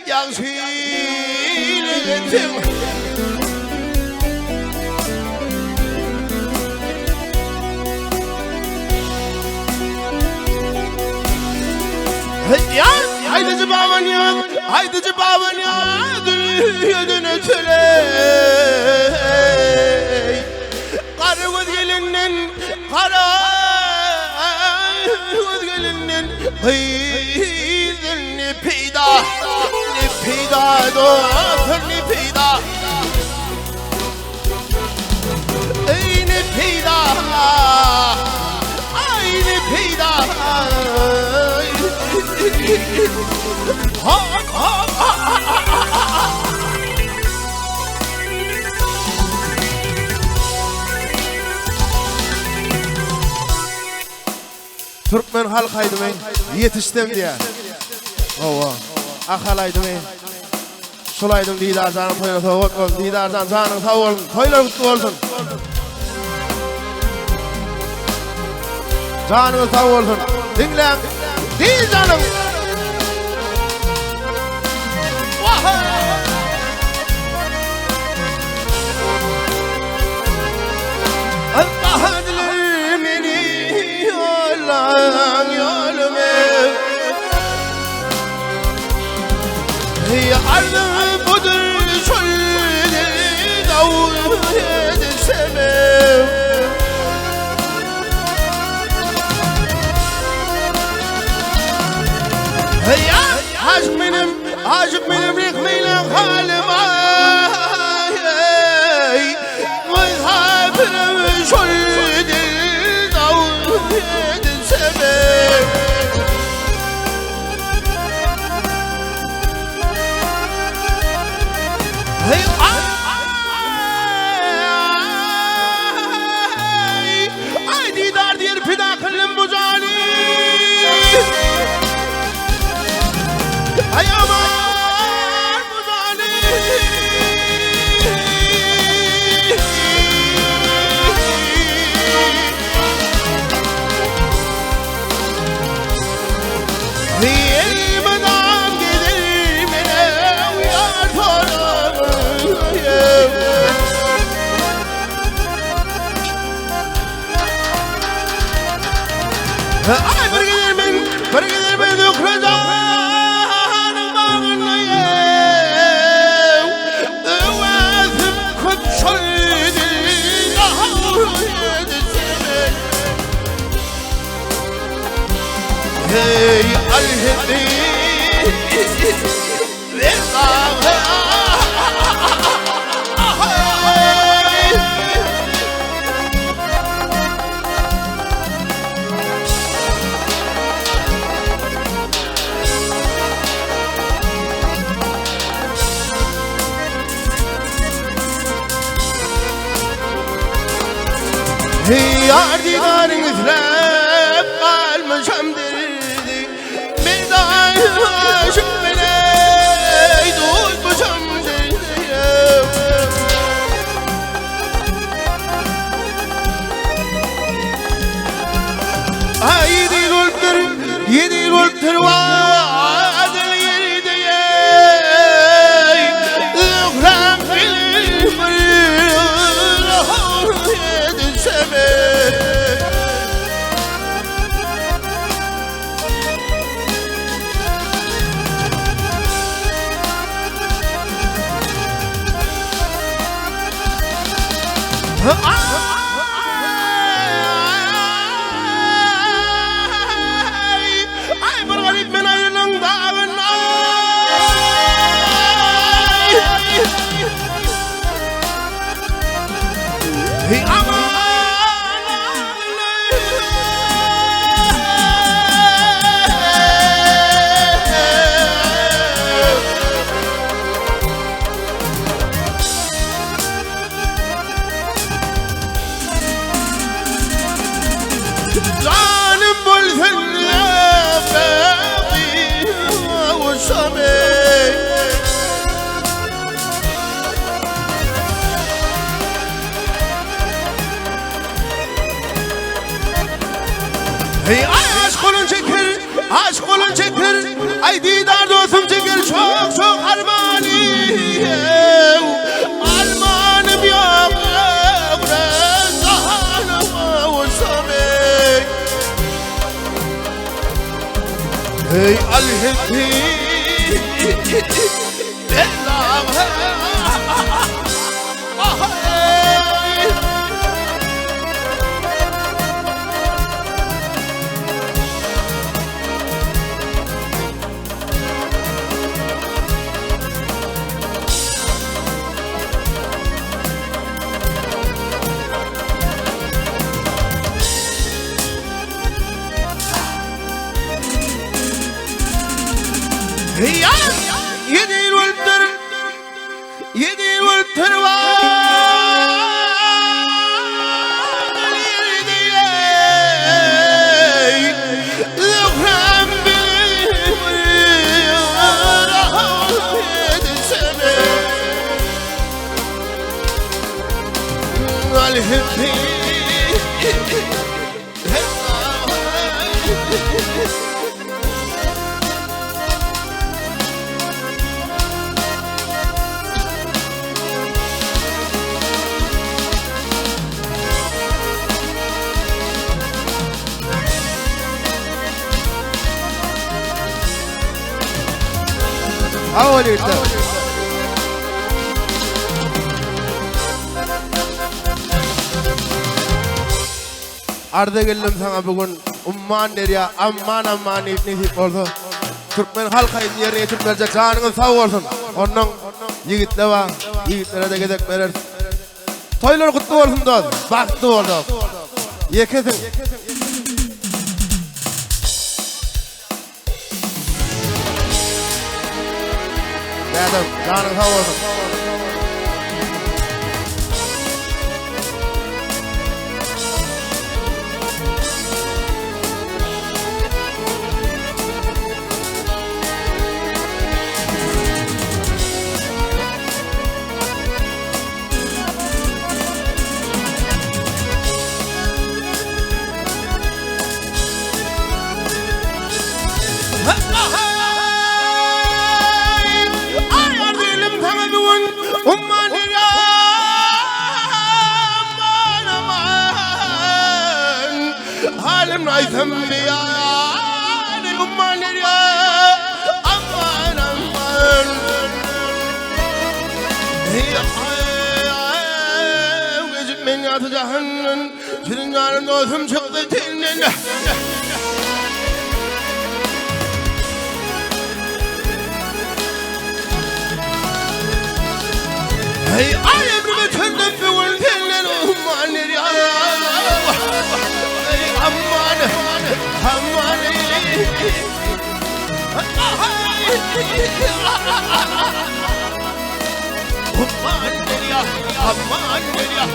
Ýagşylyk etseň. Ýaz, aýdyjy baban ýaz, aýdyjy baban ýaz, dünýeden öteleý. Gara göz gelinden, gara göz gelinden, gyz ne peýda, ne peýda dostlar, ne peýda. Ey ne peýda, ay ne peýda. Ha, ha, ha, ha, ha, ha. Türkmen halk aýdymy ýetişsem diýýär. Hawa. Ahal aýdymy. Şul aýdym Didar janyň toýuna sowgat bolsun. Didar jan janyň sag bolsun. Toýlar gutly bolsun. Janyňyz sag bolsun. Diňläň. Didaryň. Allah'ın meni yollan yolumu Arzım budur şöyle davul edilsem. Aşyk menem, aşyk menem rehmeyle halyma Misafirim şol dil edilsene Hey ay Ay didar diýer pida kyldym bu jany Ay aman bu jany Elmedam gelir mene uyar Ay bir gider men, bir gider men Zöhre janyň bagyna ew. Öwezim köp şol Hey alhedi Yar didarın izlep kalmışam derdi Bir daha aşık bile tutmuşam derdi Ay yedi yıl 7 Vadel ýerde Öhram Ay bir garip men aýrylyň dagynda Hey aman Janym bolsun Hey aşk olun çekir, aşk olun çekir, ay didar dostum çekir çok çok armani. Armanım yok, Hey alhedi Ýedi ýyl bolupdyr, ýedi ýyl bolupdyr Sag bol ýigitler. Arza geldim saňa bu gün umman derýa amman amman diýip nesip bolsa. Türkmen halk aýdymy ýerine ýetirip berjek janyňyz sag bolsun. Onnoň ýigitler bar. Ýigitlere-de gezek bereris. Toýlar gutly bolsun dos. Bagtly bol dos. Ýekesiň. Dädem, janyň sag bolsun. Halim aýtsam ýa umman ýa aman aman Men ýaty jahandan Şirin janym dostum çykdy tenden Hey ay ömrüme çöndüm bugün senden Aman ya Hey aman Aman Aman ya Aman ya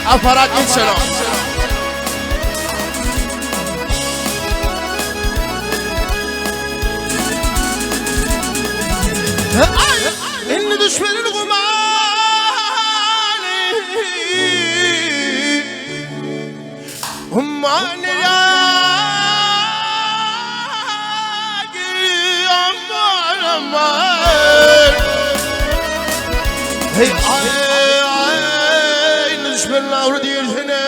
Aparat geçelim. Indi düşmenin gumany Ummany ya Aman aman Hey ay ay Indi düşmenin avru diýilsene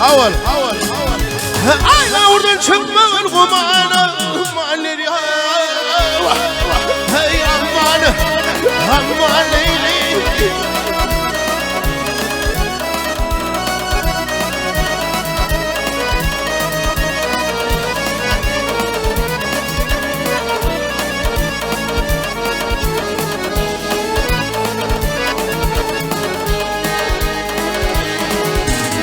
Awal, awal, awal. Ay oradan çıkmağın kumana, aman ya. Hey aman, aman leyli.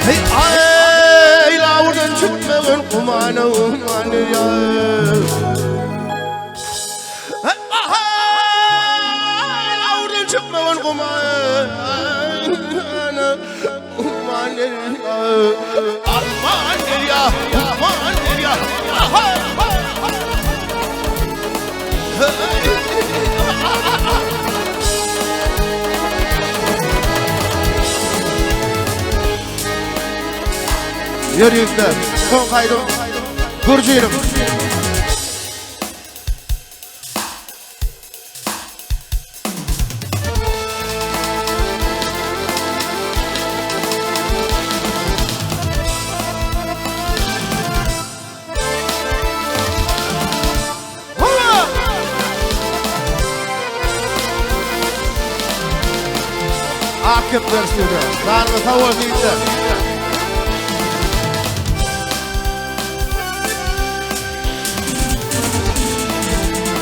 Hey ay oradan çıkmağın kumana, aman ya. Oradan çıkmağın kumana, aman ya. Aman ya, aman ya. Ýör ýigitler, soň gaýdym Gürjünim. Ak kepler studio. Janyňyz sag bolsun ýigitler.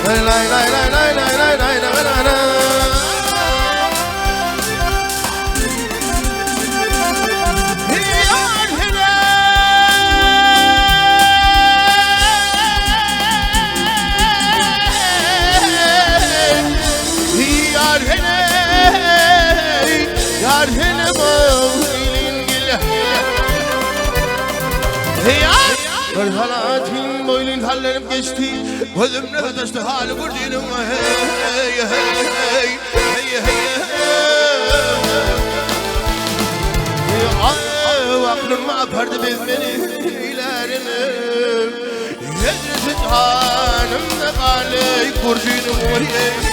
Lay lay lay lay lay lay lay lay lay lay lay. Salatin boýlun sallanyp geçdi. Gözümne sataşdy haly gürjiniň hey hey hey hey hey Ay aklım apardı biz beni ilerine Hezreti hanım da gale gürjiniň hey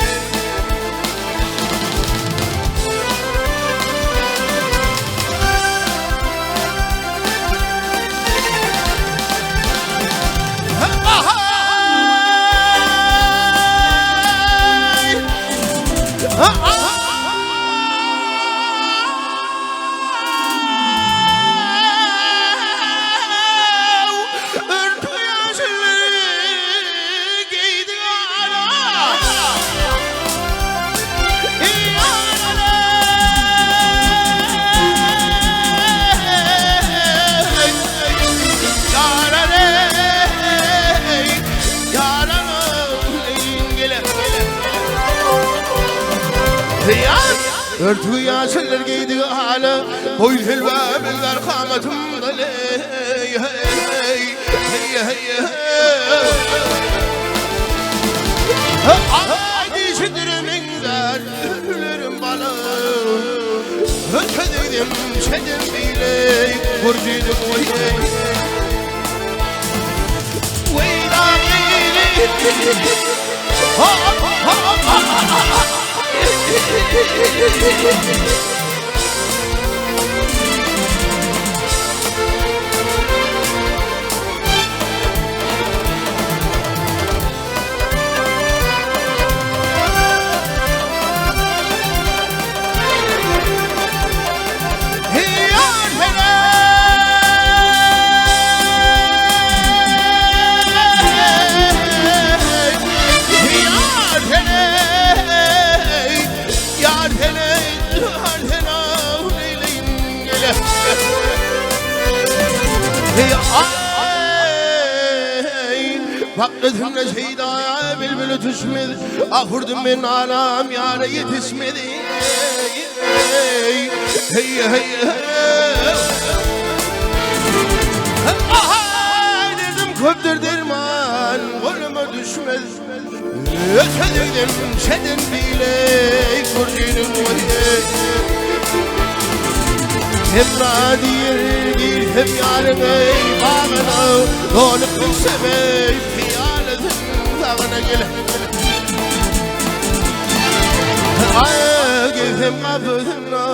Örtügi ýaşyllar geýdigi hala Boýun helwa bilber kamatym hey hey hey hey Ay dişidirimiň Ölerim bala Ötedigim çedim bile Gurjidim oy Baktım şeyda bülbül ötüşmedi Ahurdum ben alam yâre yetişmedi Hey hey hey Ahay dedim köptür derman Koluma düşmez Ötedim şedin bile Kurcunum Emra diyer girhem yarın ey bağına Dolup düşsem ey piyaledim dağına gel Ay gezim kapısına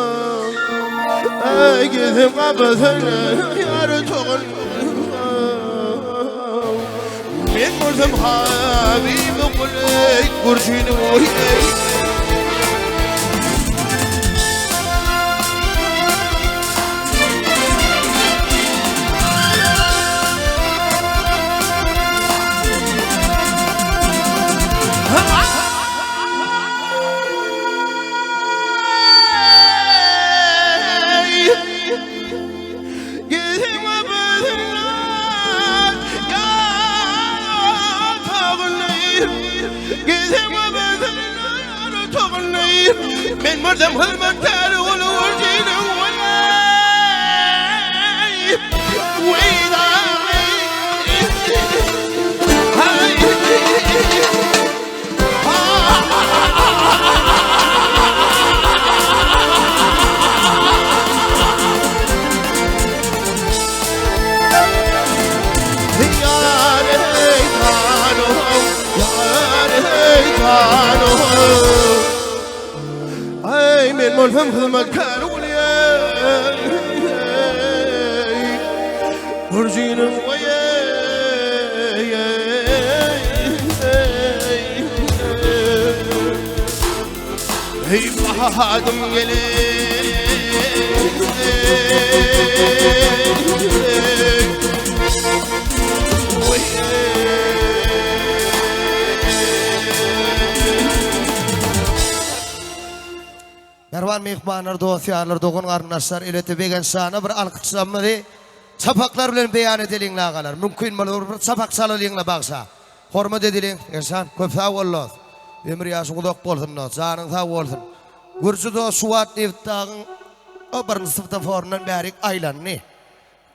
Ay gezim kapısına Yarı toğun Men bolsam habibi guley Gurjini oy Men mördem hizmetkär ol Ay men bolsam hyzmatkär Burjunum Hey bahadım gelin Mähriban myhmanlar, dost-ýarlar, dogan-garyndaşlar, elbetde Begençjana bir alkyşlamyzy çapaklar bilen beýan edeliň agalar. Mümkin bolsa bir çapak çalalyň-la bagşa. Hormat edeliň. Begençjan, köp sag bol dost. Ömür ýaşyň uzak bolsun dost. Janyň sag bolsun. Gürji dost şu wagt Nebitdagyň o birinji swetoforyndan bärik aýlandy.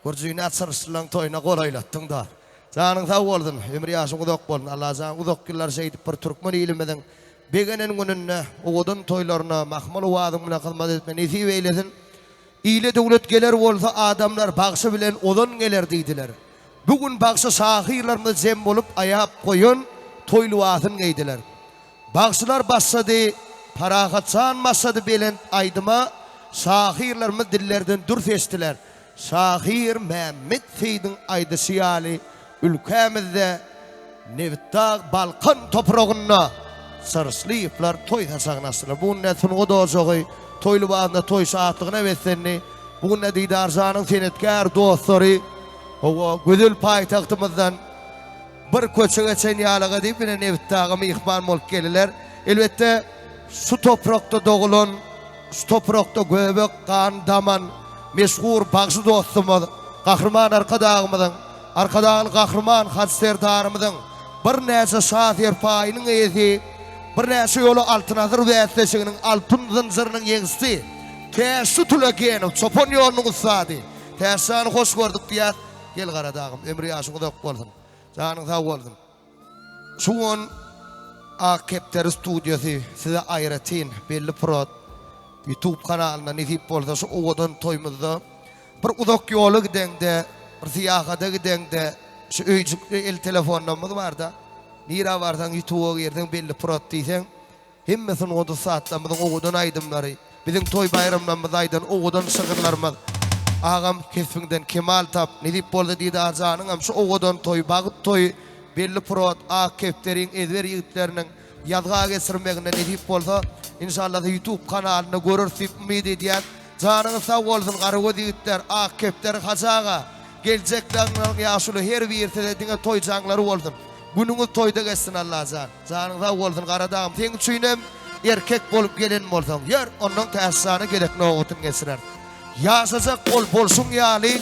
Gürjini açyryşlaň toýuna golaýlatdyň dost. Janyň sag bolsun, ömür ýaşyň uzak bolsun. Allajan uzak ýyllar şeýdip bir türkmen ilimiziň begenen gününde, owadan toýlarynda mahmal owazyň bilen hyzmat etme nesip eýlesin. Ile döwlet geler bolsa adamlar bagşy bilen ozan geler diýdiler. Bu gün bagşy şahyrlarymyz jem bolup aýap goýan toý lybasyny geýdiler. Bagşylar başlady, Parahatjan başlady belent aýdyma, şahyrlarymyz dillerden dür seçdiler. Şahyr Mämmet Seýdiň aýdyşy ýaly, ülkämizde Nebitdag Balkan topragynda Çyrşlyýewler toý saçagyny açdylar. Bu günde sungat ojagy toý lybasynda toý şatlygyna beslendi. Bu günde Didarjanyň senetkär dostlary, hawa, gözel paýtagtymyzdan bir köçe geçen ýalyga diýip ine Nebitdaga myhman bolup geldiler. Elbetde, şu toprakda dogulan, şu toprakda göbek gan daman meşhur bagşy dostumyz Gahryman Arkadagymyzyň, Arkadagly Gahryman Hajy Serdarymyzyň birnäçe şa serpaýynyň eýesi, birnäçe ýola Altyn asyr bäsleşiginiň altyn zynjyrynyň ýeňijisi Täçli Tulegenow, çopan ýolunyň ussady. Täçjany hoş gördük diýýäs. Gel Garadagym, ömür ýaşyň uzak bolsun. Janyň sag bolsun. Şu gün Ak kepderi studiýasy size aýratyn Belli Prod YouTube kanalynda nesip bolsa şu owadan toýumyzda bir uzak ýola gideňde, bir syýahata gideňde şu öýjükli el telefonlarymyz barda nirä barsaň YouTube'a girseň Belli Prod diýseň Hemme sungat ussatlarymyzyň owadan aýdymlary, biziň toý-baýramlarymyzda aýdan owadan şygyrlarymyz. Agam kesbiňden kemal tap, nesip bolsa Didarjanyňam şu owadan toýy, bagt toýy Belli prod, Ak kepderiň ezber ýigitleriniň ýazga geçirmeginde nesip bolsa, inşallasa ýutub kanalynda göreris diýip umyt edýän. Janyňyz sag bolsun garagöz ýigitler, Ak kepderi Hajy aga, geljek daňlaryň ýaşuly her biri size diňe toý jaňlary bolsun. Günüňiz toýda geçsin Allajan. Janyň sag bolsun Garadagym seň üçinem erkek bolup gelen bolsaň ýör ondan Täçjana gezek nobatyny geçireris. Ýaşajak bol bolşuň ýaly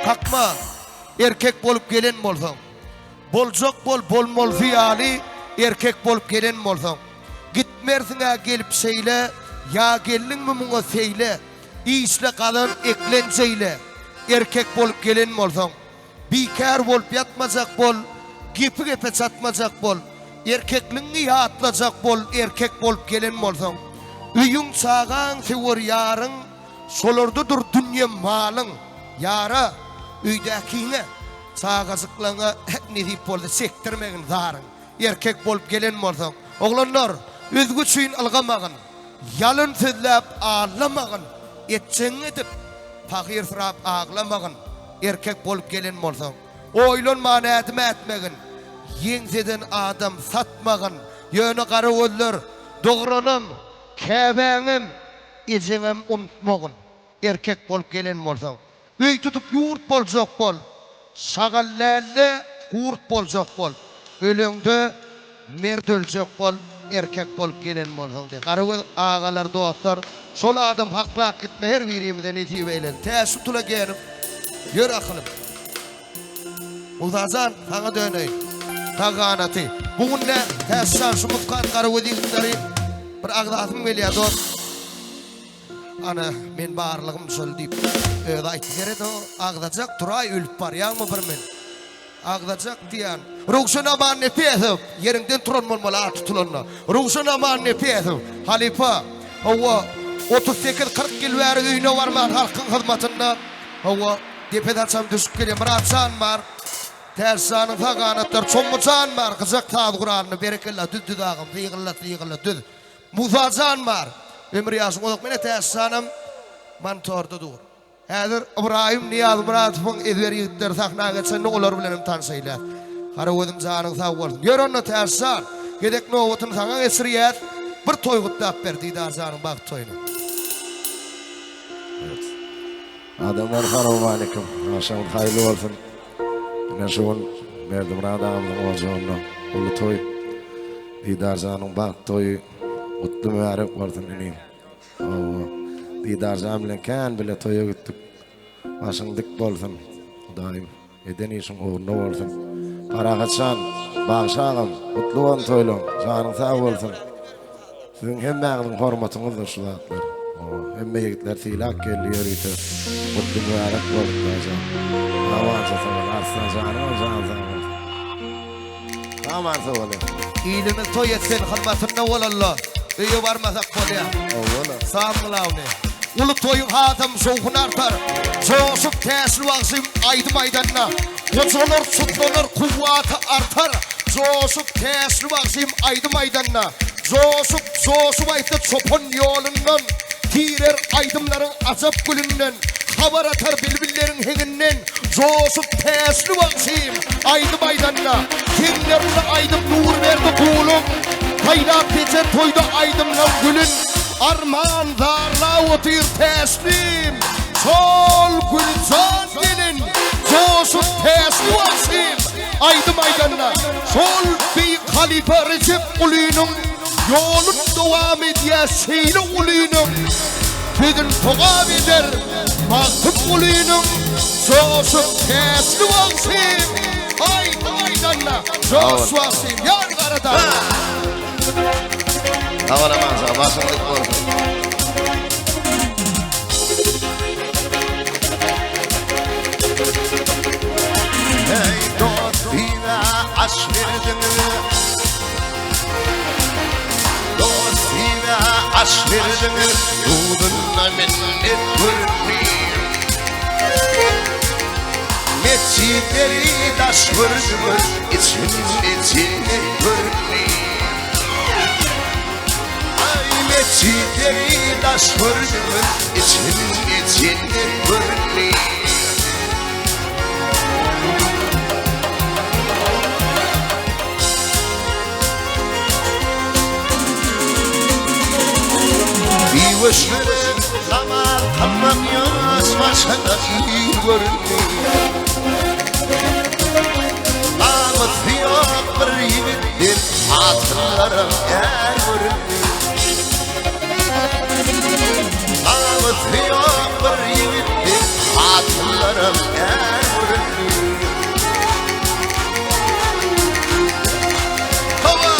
kakma erkek bolup gelen bolsaň. Boljak bol bolmalysy ýaly erkek bolup gelen bolsaň. Gitmersiňä gelip şeýle ýa geldiňmi muňa seýle işle gazan eklenç eýle erkek bolup gelen bolsaň. Bikär bolup ýatmajak bol, Gepi gepe çatmajak bol. Erkekligiňi ýatlajak bol, Erkek bolup gelen bolsaň. Öýüň, çagaň, söwer ýaryň, Şolardadyr dünýe malyň. Ýara, öýdäkiňe, çagajyklaňa Nesip bolsa çekdirmegin zaryň. Erkek bolup gelen bolsaň. Oglanlar, özge üçin ylgamagyn, Ýalan sözläp aldamagyn, Etjegiňi edip, pahyrsyrap aglamagyn. Erkek bolup gelen bolsaň. Oýlanman ädim ätmegin. Ýeňseden adam satmagyn. Ýöne gara gözler, dogranam, käbäňem, ejeňem unutmagyn. Erkek bolup gelen bolsaň. Öý tutup ýurt boljak bol. Şagal däl-de, gurt boljak bol. Öleňde Mert öljek bol erkek bolup gelen bolsaň diý. Garagöz agalar dostlar şol adam haklap gitme her birimize nesip eýlesin. Tä şu tula gelip ýör akylym. Musajan saňa döneýin. Sag ganaty. Bu günde Täçjan şu muskat Garagöz ýigitleri bir agzasym gelýär dost. Ana men barlygym şol diýip özi aýtdy. Seret o agzajak turaý ölüp barýaňmy bir men. Agzajak diýýän. Röwşen Amannepesow ýeriňden turan bolmaly at tutulanda. Röwşen Amannepesow halypa hawa 38 40 ýyl bäri öýüne barman halkyň hyzmatynda hawa depe saçam düşüp gelýär. Myratjan bar. Täçjanyň sag ganatlary Çommujan bar gyjak saz guralyny berekella düz düz agam zygylla zygylla düz. Musajan bar. Ömür ýaşyň uzak. Mine Täçjanam monitorda dur. Häzir Ybraýym Nyýazmyradowyň ezber ýigitleri sahna geçende olar bilen hem tanşaýlar. Garagözüm janyň sag bolsun. Ýör onda Täçjan, gezek nobatyny saňa geçirýäs. Bir toý gutlap ber Didarjanyň bagt toýuny. Evet. Adamlar salowmaleýkim. Agşamyňyz haýyrly bolsun. Ine şu gün Berdimyrat agamyzyň ojagynda uly toý. Didarjanyň bagt toýy gutly mübärek bolsun inim. Hawa. Didarjan bilen kän bile toýa gitdik. Başyň dik bolsun. Hudaýym eden işiň ugruna bolsun. Parahatjan, bagşy agam, gutly bolsun toýlaň. Janyň sag bolsun. Siziň hemmäňiziň hormatyňyzdyr şu zatlar. Hemme ýigitler sylap geldi ýörite. Gutly mübärek bolsun Daýjan. Amança sag bol. Arslan janyň jany sag bolsun. Aman sag bol. Ilimiz toý etsin hyzmatynda bolanda öýe barmasak bolýa. Owala. Sam glawny. Uly toýuň hasam şowhuny artar. Joşup Täşli bagşym aýdym aýdanda gojalar çutlanar kuwwaty artar. Joşup Täşli bagşym aýdym aýdanda joşup joşup aýtsa çopan ýolundan tirer aýdymlaryň ajap gülünden habar atar bilbilleriň heňinden Joşup Täşli bagşym aýdym aýdanda, Heňlerinde aýdyp Nurberdi Guluň, Saýlap geçer toýda aýdymlaň gülün, Arman zarlap otyr Täşlim, Şol Güljan gelin. Joşup Täşli bagşym aýdym aýdanda, Şol beýik halypa Rejep Gulynyň Ýolun dowam edýär şeýle ulynyň. Sözün togap eder Magtymgulynyň Joşup täşli bagşym Aýdym aýdanda joş bagşym Ýar Garadag. Sag bol Amanjan başyň dik bolsun. Hey dost diýme aş berdiňiz Dost diýme aş berdiňiz Duzunda minnet gördim Metjitleri daş gördüňiz Içinde jennet gördim Aý metjitleri daş gördüňiz Içinde jennet gördim Biweşlere namaz kylmak ýaş başyna ir göründi. Namysy ýok bir ýigitden hatynlaram är göründi. Namysy ýok bir ýigitden hatynlaram är göründi. Hawa!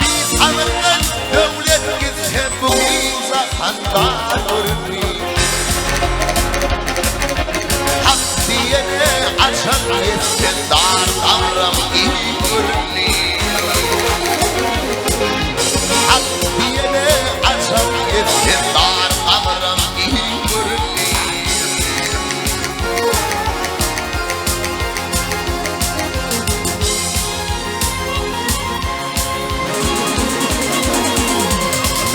Biz aňyrdan döwlet gitse bu jahan bar göründi. Hak diýene açan ýetsen dar gamram il göründi. Hak diýene açan ýetsen dar gamram il göründi.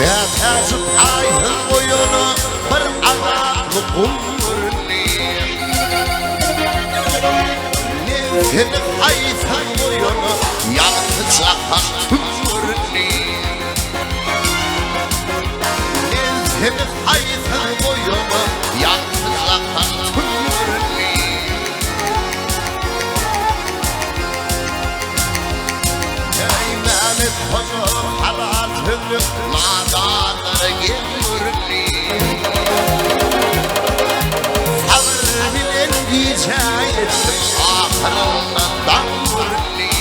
Mätäjik aýsyz goýana bir azaply gul göründi. Men seni haýsyz goýana ýagty jahan tüm göründi. Men seni haýsyz goýana ýagty jahan tüm göründi. Eý Mämet hoja halal sözlük nadanlara gel göründi. Sabyr bilen gijä ýetdim ahyrynda daň göründi.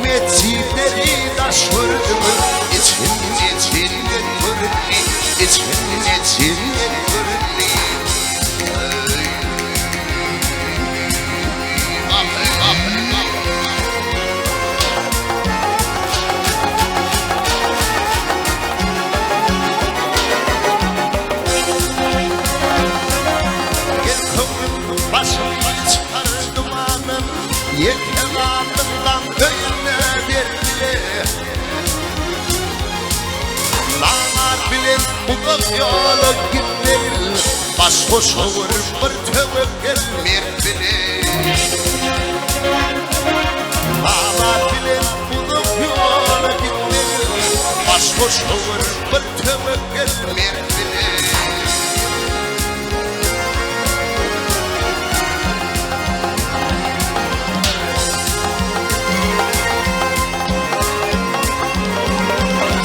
Metjitleri daş gördüňiz içinde jennet göründi içinde jennet göründi. Gel köňlüm başym çykar dumanyn, Ýeke galdyň gam öýünde ber bile. Namart bilen uzak ýola gitmegil, Baş goşa görüp bir töwekgel mert bile. Namart bilen uzak ýola gitmegil, Baş goşa görüp bir töwekgel mert bile.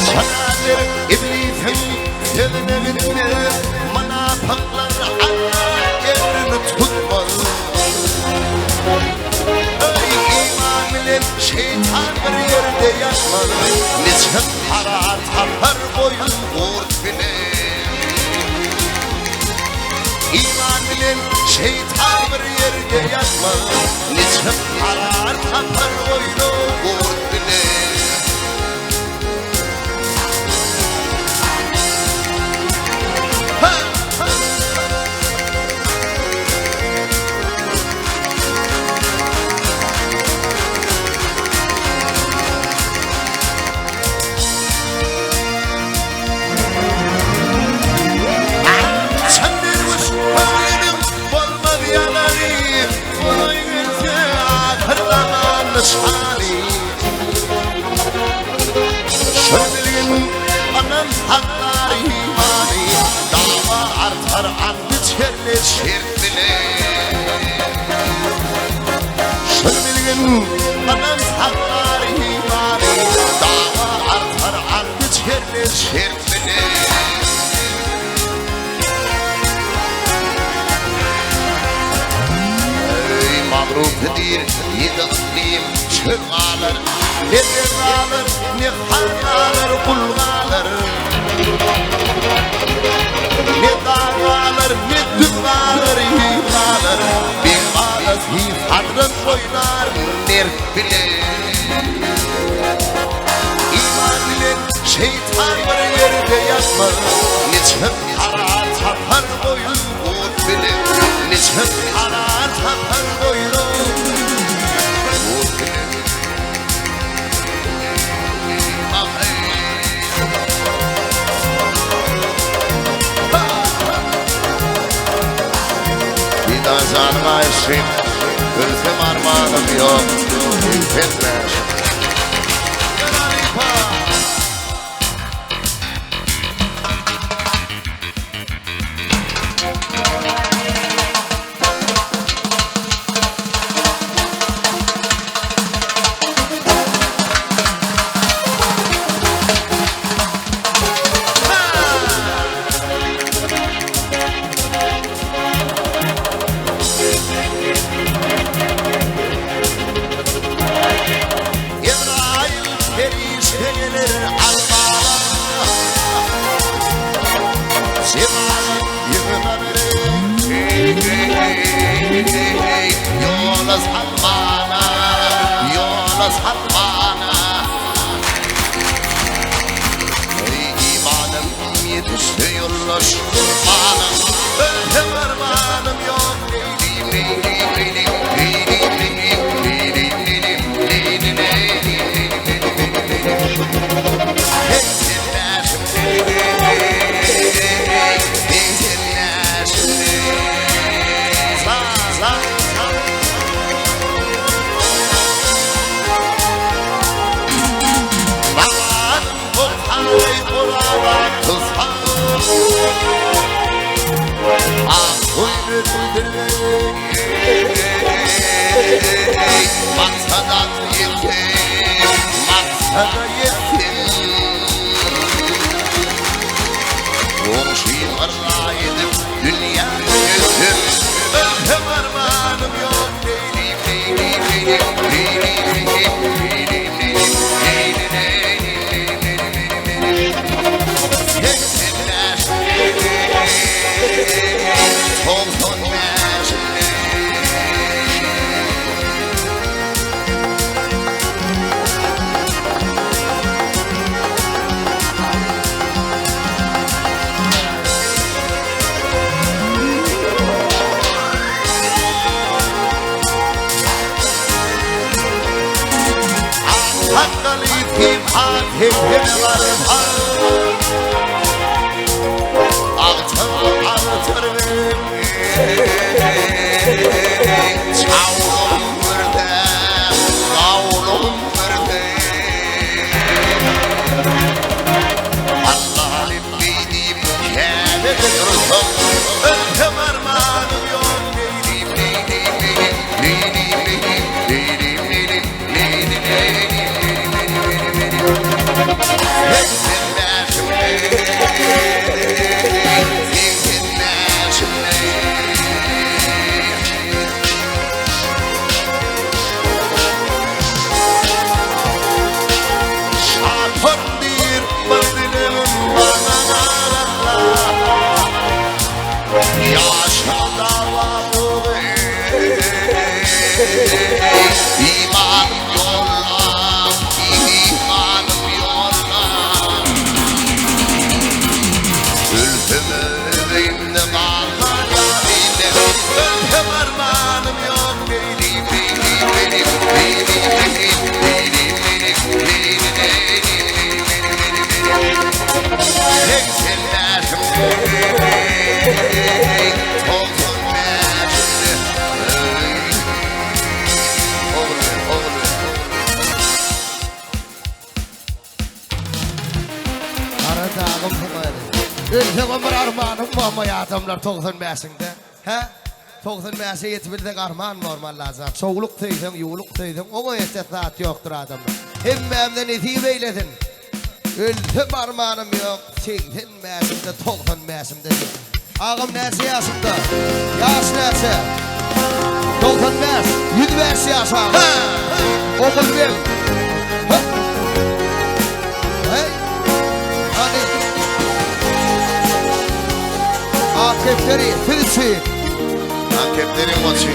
Çadyr iblisiň. sözüne gitme, Mynapyklar Alla emrini tutmaz. Eý, iman bilen şeýtan bir ýerde ýatmaz, Niçik karar tapar goýun gurt bilen. Iman bilen şeýtan bir ýerde ýatmaz, Niçik karar tapar goýun gurt bilen. Çyn derwüş köňlüniň bolmaz ýalany, Golaý gelse ahyrzaman nyşany. Şol bilgin ynam saklar imany, Dawa artar and içerler şert bilen. Şol bilgin ynam saklar imany, Dawa artar and içerler şert bilen. Eý, magrupy diýr, ýedi yklym çöl galar, Ne zer galar, ne har galar, gul galar. Ne dag galar, ne düz galar, il galar, Beg balasy sadran oýnar mert bilen. Iman bilen şeýtan bir ýerde ýatmaz, Niçik karar tapar goýun gurt bilen, Niçik karar tapar goýun gurt bilen. Didar janyň aýşym, Ölsem armanym ýok, 85. Ezraýyl perişde geler almana, Jemalyn ýygyna berer, Ýola salmana, ýola salmana. Eý, imanym ýetişse ýoldaş bolmana, Ölsem armanym ýok, neýleyim, neýleyim, neýleyim, neýleyim, neýleyim, neýleyim, neýleyim, neýleyim, neýleyim, neýleyim, 85-im, 85-im, Sa, sa, Maksada ýetsin, maksada ýetsin. Goňşym yrra edip dünýä ötsin. Ölsem armanym ýok, neýleyim, neýleyim, neýleyim, neýleyim, neýleyim, neýleyim, neýleyim, neýleyim, neýleyim, neýleyim, neýleyim. 85, 95. Aksakalý Pimhat heýkele barsa, Agtygy agtyr Çawlugym görse, gawlugym görse. Allaha lebbeý diýip Käbede dursam, Ölsem armanym ýok, neýleyim, neýleyim, neýleyim, neýleyim, neýleyim, neýleyim, neýleyim, neýleyim, neýleyim, neýleyim, neýleyim, neýleyim. Garadagym hany. Ölseňem bir armanyň bolmaý adamlar 95-iňde. Hä? 95-e ýetibilsek arman bormy Allajan. Çowluk söýseň, ýuwluk söýseň, oňa ýetjek zat ýokdur adamlar. Hemmämize nesip eýlesin. Ölsem armanym ýok, segsen bäşimde, 95-imde diýip. Agam näçe ýaşyňda? Ýaş näçe? 95, 105 ýaş agam. Ogulbeg. Hey. Hadi. Ak kepderi siz üçin. Ak kepderi goçy.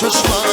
Sag bol.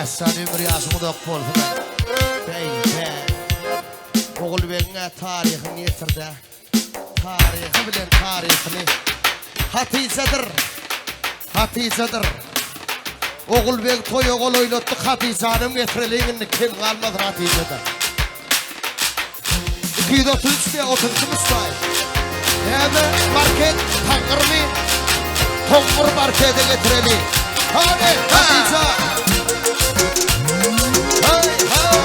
Tässan ömür ýaşyň uzak bolsun. Beýle. Ogulbegiň-ä taryhyny ýetird-ä. Taryhy bilen taryhyny. Hatyjadyr. Hatyjadyr. Ogulbeg toýa golaýlatdyk, Hatyjanam getireliň indi, kem galmasyn Hatyjada. 233 diýýär, 32 müsbaý. Näme, market, taňňyrmy? Toňňur markete getireli. Hany, Hatyja. Haý, haý.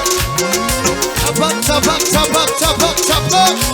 Çapak, çapak, çapak, çapak, çapak.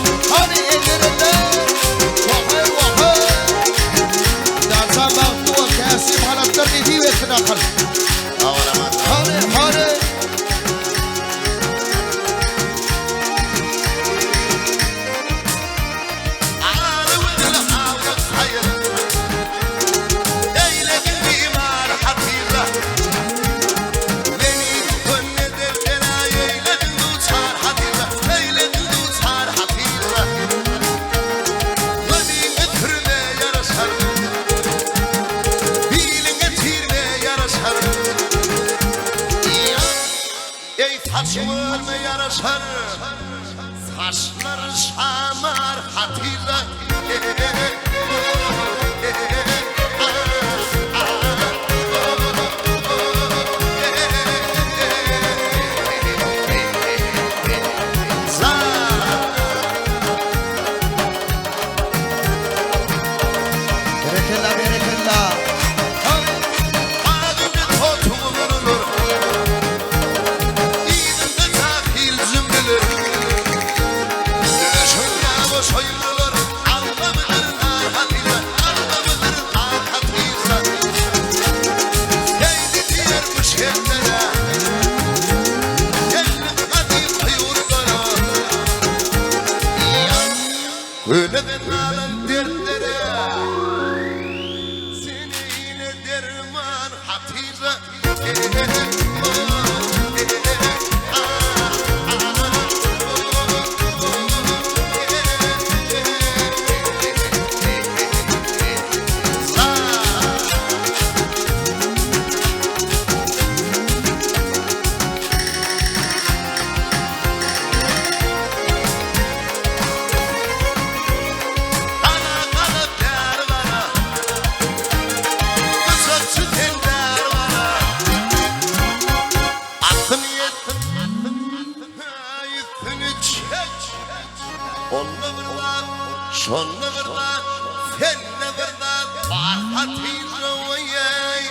Köneden galan dertlere Sen eýle derman Hatyja Gala gala bäri gara Gyjakçy sen bäri gara Atyny ýetsin Üstüni çek Onda bir zat Şonda bir zat Sende bir zat Bar Hatyja oýeý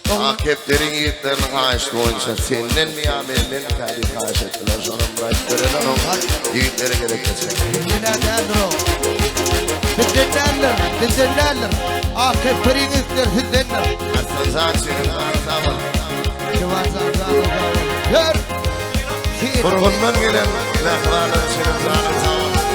Ak kepderiň ýigitleriniň haýyşty boýunça sendenmi ýa mendenmikä diýip haýyş etdiler. Şonam bir aýdyp bereli onuň ýigitlere gezek geçer. Bizden-ä däldir o. Bizden däldir, bizden däldir. Ak kepderiň ýigitleri sizdendir. Arslan jan seniň janyň sag bolsun. Kemal jan janyň sag bolsun. Ýör! Burgundan gelen mähribanlar seniň janyň sag bolsun.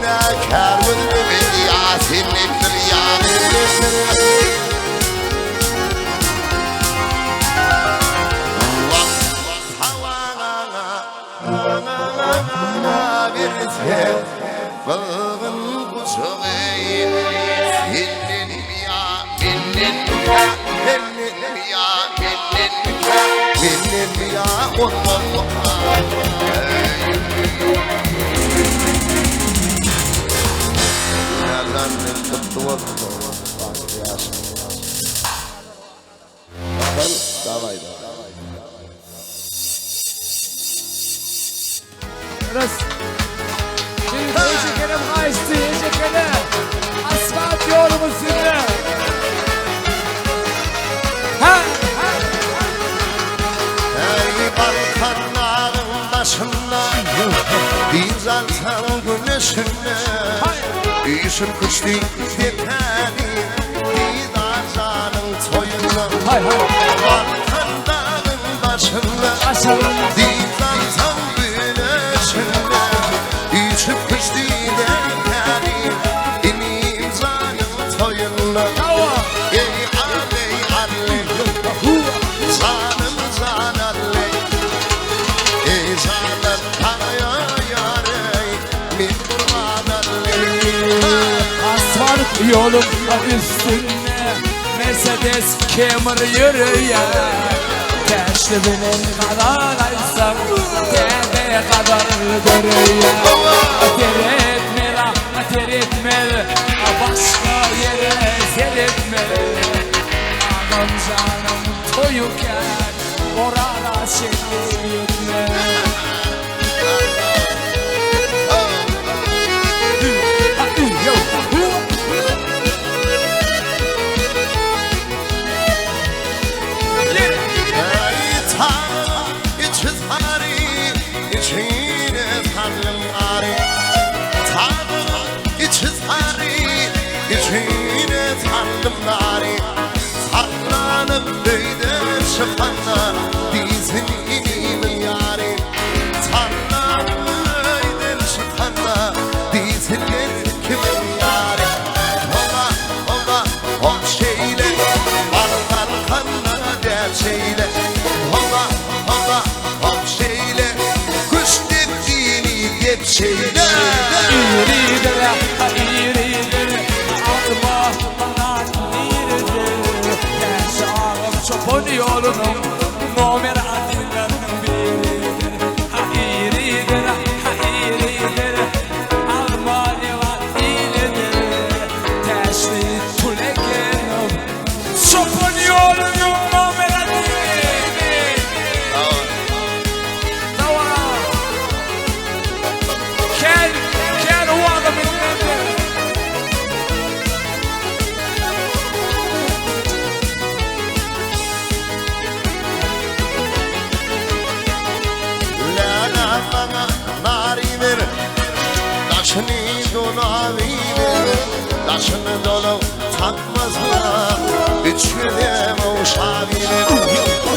Günäkär gözüme ýa senden bir ýa menden bir. Berse gyzgyn gujagy senden ýa menden senden ýa menden menden ýa ondan Nereden tuttu bolsun. Daway daway. Ras. Bir ejekene haýsy ejekene. Asfalt ýoluň üstünde. Ha! Ey Balkanların başında Dynç alsaň güneşinde Üýşüp küşdi depäni Didar janyň toýunda Balkan dagyň başynda Dynç alsaň güneşinde Üýşüp küşdi depäni Inim janyň toýunda Eý Alleý Alleý Janym jan Alleý Eý janym aý Men gurban Alleý Asfalt ýoluň üstünde Mercedes Camry ýöreýär. Täşli bilen gazal aýtsaň, täze gazal döreýär. Seretme la, seretme, başga ýere seretme. Agam janyň toýy kän, Orala çenli ýetme. Içi sary, içine saldyň ary. Tabyň içi sary, içine saldym nary. Sallanyp öýden çykanda diýsin inimiň ýary. Sallanyp öýden çykanda diýsin kimiň ýary. Howa, howa, hop şeýle, bal galkanda däp şeýle. Howa, howa, hop şeýle, küştdepdini dep şeýle. Iridir, iridir, alma banan nirede? Täş agam çopan ýolunyň nomer adynlarynyň biridir. Ha iridir, ha iridir, alma nebat ilidir. Täşli Tulegenov çopan ýolunyň nomer adyny. Dawa. Kel, kel wada bilmedi. Läle maňa nary ber, Daşyny dolawyber, Daşyny dolaw tapmasa, Üç gezem ogşabyber.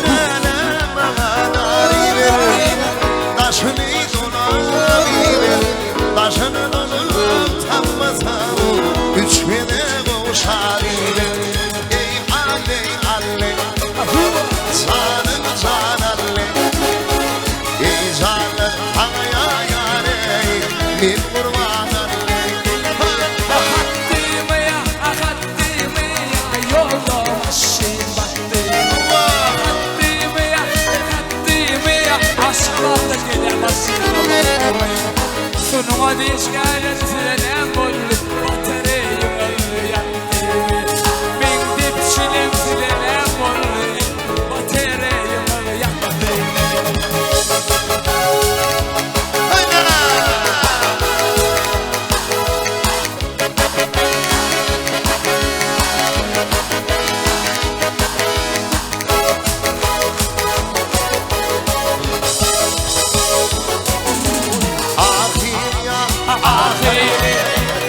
Läle maňa nary ber, Daşyny dolawyber, Daşyny dolaw tapmasa, Üç gezem ogşabyber. Eý Alleý, Alleý, Janym jan Alleý, Eý janym saňa ýar eý, Men gurban Alleý. Hatdymy ya, hatdymy ya, yolda maşyn batdymy. Hatdymy ya, hatdymy ya, aşklarda gelýär maşyn batdymy. Sunuňa diş gelin silenem boldy, batareýaňyz ýatdymy. Meň depçilim silenem boldy, batareýaňyz ýatdymy. Ahyr ya ahyr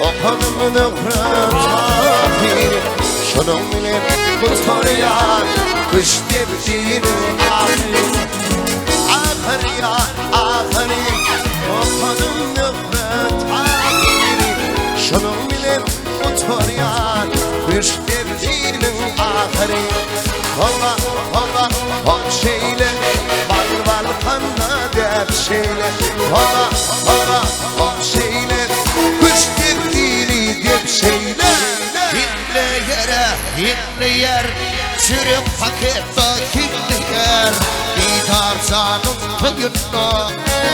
Okadym nöhret ahyr Şonuň bilen gutarýar Küştdepdiniň ahyr Ahyr ya ahyr Okadym nöhret ahyr. gutarýar Küştdepdiniň ahyry. Howa, howa, hop şeýle, Bal Balkanda däp şeýle. Howa, howa, hop şeýle, Küştdepdini dep şeýle. Hille ýere hilleýär, Çörek paketde hilleýär. Didar janyň toýunda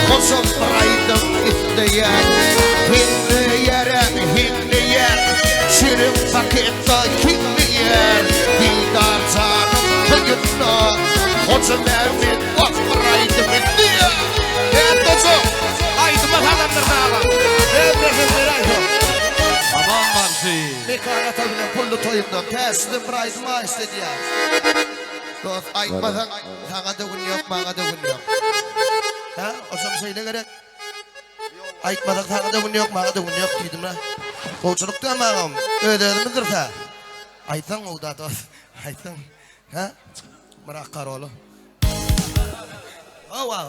Goşa bir aýdym isleýär. Hilleýär, hilleýär, Çörek paketde hilleýär. Didar janyň toýunda Hoja Mämmet wah bir aýdym isleýär. Mämmet hoja, aýdyma salandyr daga. Näme beräýseň. Aman bagşy. Mekan ata bilen pully toýunda Täşliden bir aýdym aýyşt edýär. Dost aýtmasaň saňa-da gün ýok, maňa-da gün ýok. Hä? Oşam şeýle gerek. Aýtmasaň saňa-da gün ýok, maňa-da gün ýok diýdim-ä. Gowçulyk däl maňam. Öz-özümizdir-hä. Aýtsaň gowy-da dost. Aýtsaň. Hä? Myrat Karola. Hawa.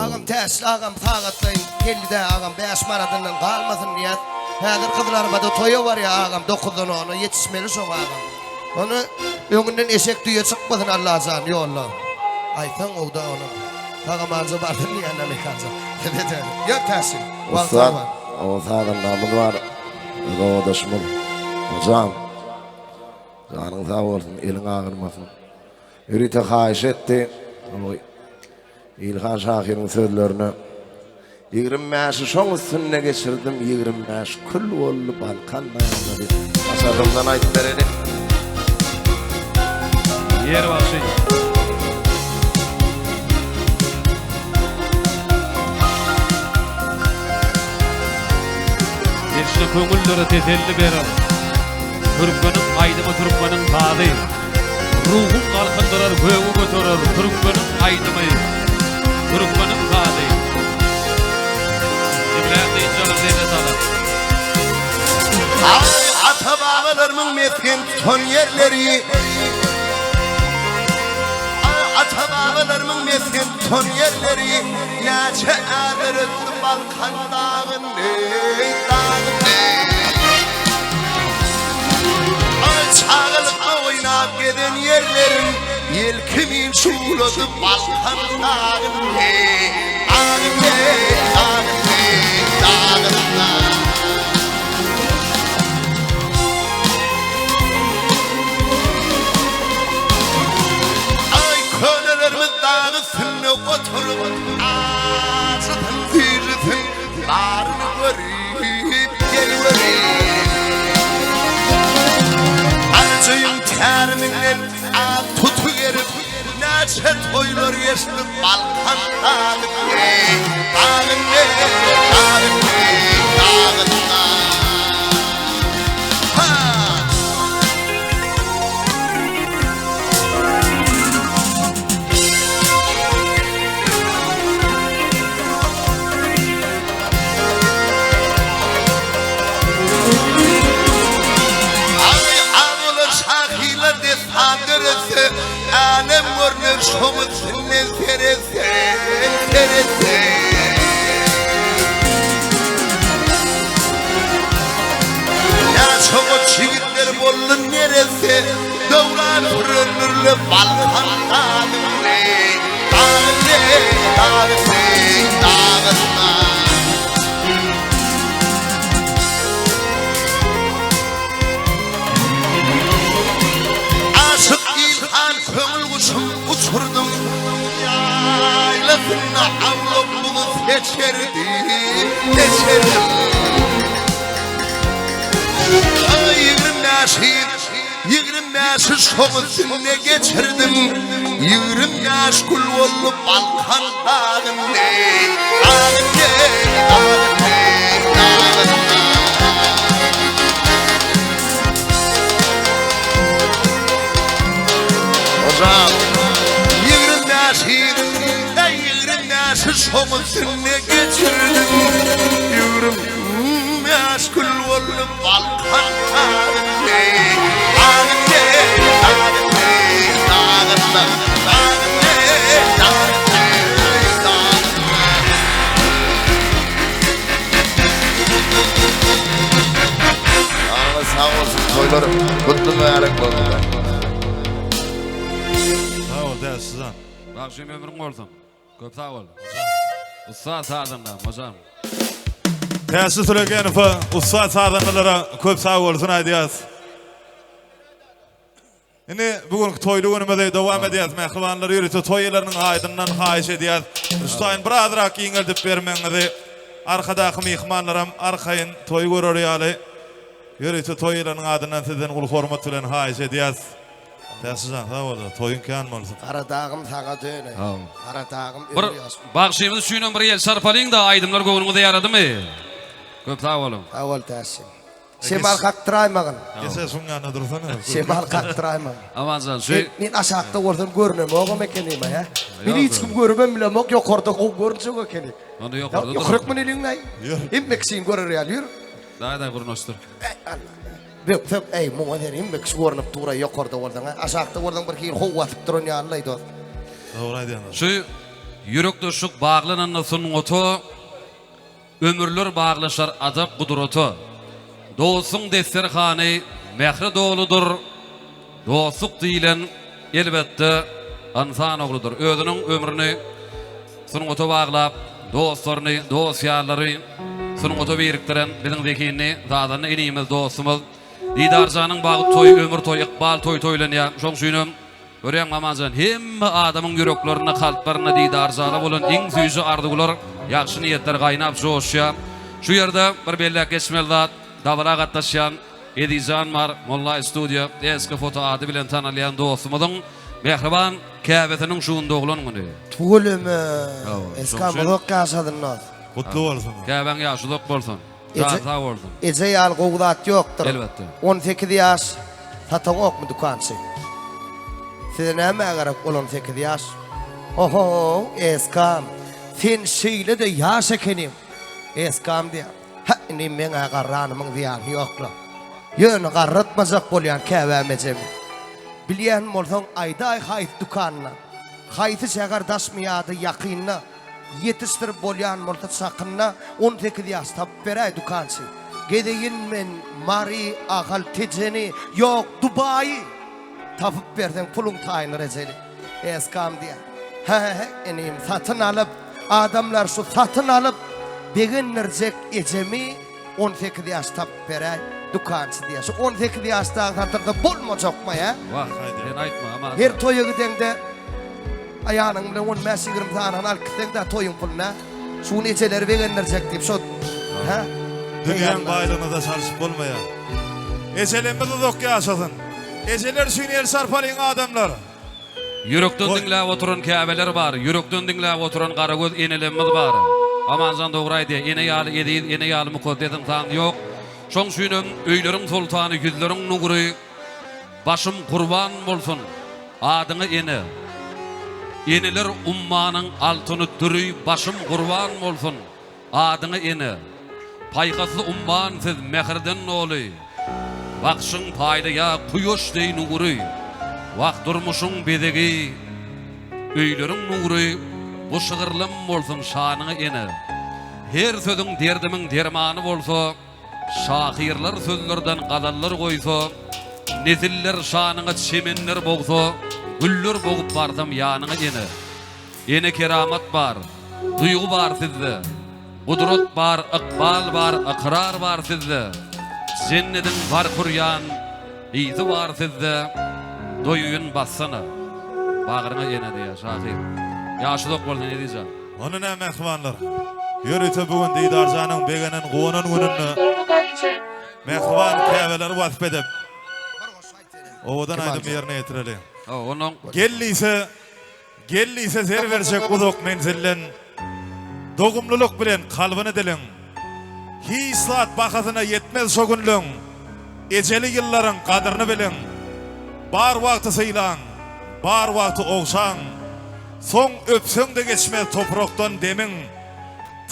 Agam Täşli agam sagatlaýyn geldi-dä agam 5 manadyndan galmasyn diýýär. Häzir Gyzylarbada toýa barýar agam 9-dan 10-a ýetişmeli şoňa agam. Ony öňünden eşek düýe çykmasyn Allajan ýolda. Aýtsaň gowda ony. Sagamanja barsyn diýýän Mekanjan. Ýör Täşli. Wagt Ussat, o sazandamyz bar. Öz obadaşymyz. Hojam. Janyň sag bolsun, eliň agyrmasyn. Ýörite haýyş etdi. Ilhan şahyryň sözlerine 25-i şoň üstünde geçirdim, 25 kül boldy Balkan dagynda diýip. Başardymdan aýdyp bereli. Ýer bagşy. Teşne köňüllere teselli berer. Türkmeniň aýdymy türkmeniň sazy. Ruhuň galkyndyrar, gögi göterer. Türkmeniň aýdymy, türkmeniň sazy. Diňläp dynç alyň, lezzet alyň. Ata-babalarymyň mesgen tutan ýerleri Ata-babalarymyň mesgen tutan ýerleri Näçe ärler ötdi Balkan dagyny, dagyny. Aý çagalykda oýnap gezen ýerlerim Ýel kimin şuwlady Balkan dagyny, dagyny, dagyny, dagyny. Aý könelerimiz dag üstünde oturyp, ajysyn, süýjüsin baryny görüp, geliweri. Arjyň täriminden ak tuty gerip, näçe toýlar geçdi Balkan dagyny, dagyny, dagyny, dagynda. Ha! Aý agylar şahylar dessan döretse, Älem görner şoň üstünden seretse, seretse. Näçe goç ýigitler boldy neresse, Döwran sürendirle Balkan dagyny, dagyny, dagyny, dagyny. Aşyk Ilhan köňül guşum uçurdyň, Ýaýlasynda awlak buzy seçerdim, seçerdim. Aý, 25-i, 25-i şoň üstünde geçirdim, 25 gül boldy Balkan dagyny, dagyny, dagyny, dagyny. Hojam, 25-i, äý, 25-i şoň üstünde geçirdim, 25 gül boldy Balkan dagyny, dagyny, dagyny, dagyny, dagyny, dagyny, dagyny. Janyňyz. sag bolsun toýlar gutly mübärek bolsun. Sag bol Täçjan. Bagşym ömrüň bolsun. Köp sag bol. Ussat sazanda Mojam. Täçli Süleýmanowa ussat sazandalara köp sag bolsun aýdýas. Indi bu günki toýly günümizi dowam edýäs mähribanlar ýörite toý eýeleriniň aýdyndan haýyş edýäs. Şu taýyn birazrak giňeldip bermegiňizi arkadaky myhmanlaram arkaýyn toý görer ýaly ýörite toý eýeleriniň adyndan sizden uly hormat bilen haýyş edýäs. Täçjan sag bol toýuň kän bolsun. Garadagym saňa döneý. Garadagym Bir ömür ýaş. bagşymyz üçinem bir el çarpalyň-da aýdymlar göwnüňize ýaradymy? Köp sag boluň. Sag bol Täçjan. Şemal kakdyraýmagyn. Geçe şuň ýanynda dursana. Şemal kakdyraýmagyn. Amanjan şu. Men aşakda bolsam görünemogam ekenim hä. Meni hiç kim görübem bilemok ýokarda gowy görünjek ekeni. Onda ýokarda dur. Ýokaryk müneliňlaý. Hemme kişini görer ýaly ýür. Daý daý gurnaşdyr. Eý Allah. Böksek eý muňa sen hemme kişi görünip duraý ýokarda bolsaň hä. Aşakda bolsaň bir hili how basyp duran ýalylaý dost. Dogry aýdýaň. Şu ýürekdeşlik baglananda sungata Ömürler baglaşar ajap gudrata. Dostuň desterhany mähre doludyr. Dostluk diýlen, elbetde, ynsan ogludyr. Özüniň ömrüni sungata baglap, dostlaryny, dost-ýarlary sungata birikdiren biziň zehinli sazanda inimiz, dostumyz Didarjanyň bagt toýy, ömür toýy, ykbal toýy toýlanýar. Şoň üçinem Görýäňmi Amanjan, hemme adamyň ýüreklerinde, kalplarynda didarjana bolan iň süýji arzuwlar, ýagşy niýetler gaýnap joşýar. Şu ýerde bir belläp geçmeli zat, dabara gatnaşýan Ezizjan bar, Mollaý studiýa, SK foto ady bilen tanalýan dostumyzyň mähriban käbesiniň şu gün doglan güni. Tüweleme! SK uzak ýaşasyn dost. Gutly bolsun. Käbäň ýaşy uzak bolsun. Jany sag bolsun. Eje ýaly gowy zat ýokdur. Elbetde. 18 ýaş sataňokmy dükançy? Size nämä gerek ol 18 ýaş? Oho, Eskam, sen şeýle-de ýaş ekeniň. Eskam diýýär. Hä, indi meň-ä garranymyň zyýany ýok-la. Ýöne garratmajak bolýan käbäm ejemi. Bilýän bolsaň aýdaý haýsy dükanda, haýsy şäher daşmy ýa-da ýakynda. Ýetişdirip bolýan bolsa çakynda 18 ýaş tapyp beräý dükançy. Gezeýin men Mary, Ahal, Tejeni, ýok Dubaýy! Tapyp berseň puluň taýyny rejeli. Eskam diýýär. Hä-hä inim satyn alyp, adamlar şu satyn alyp begendirjek ejemi 18 ýaş tapyp beräý dükançy diýýär. Şu 18 ýaşdagy satylsa bolmajakmy hä? Wah, sen aýtma aman. Her toýa gideňde Aýalyň bilen on bäş-ýigrimi sanyny alyp gitseň-dä toýuň puluna. Şu gün ejeleri begendirjek diýip şo hä? Dünýäň baýlygyna-da çalşyp bolmaýar. Ejelerimiz uzak ýaşasyn. Ejeler üçin el çarpalyň adamlar. Ýürekden diňläp oturan käbeler bar, ýürekden diňläp oturan garagöz enelemmiz bar. Amanjan dogry aýdýar, ene ýaly eziz, ene ýaly mukaddes ynsan ýok. Şoň üçinem öýleriň soltany, ýüzleriň nury, Başym gurban bolsun adyňa ene. Eneler ummanyň altyny düri başym gurban bolsun adyňa ene. Paýhasly umman siz mähirden doly. Bakyşyň paýlaýa kuýaş deý nury. Wah durmuşyň bezegi öýleriň nury bu şygyrlam bolsun şanyňa ene. Her sözüň derdimiň dermany bolsa. Şahyrlar sözlerden gazallar goýsa, Nesiller şanyňa çemenler bogsa, Güller bogup barsam ýanyňa ene. Ene keramat bar, duýgy bar sizde, Gudrat bar, ykbal bar, ykrar bar sizde, Jennediň bark urýan ysy bar sizde, Doýuýyn bassana bagryňa ene diýýär şahyr. Ýaş uzak bolsun Ezizjan. Onda näme mähribanlar? Ýörite bu gün Didarjanyň begenen, guwanan gününde mähriban käbeleri wasp edip, owadan aýdymy ýerine ýetireliň. Gel diýse, gel diýse ser berjek uzak menzilden, dogumlylyk bilen kalbyny diliň. Hiç zat bahasyna ýetmez şo günleň, ejeli ýyllaryň gadyryny biliň. Bar wagty sylaň, bar wagty ogşaň. Soň öpseň-de geçmez toprakdan demiň,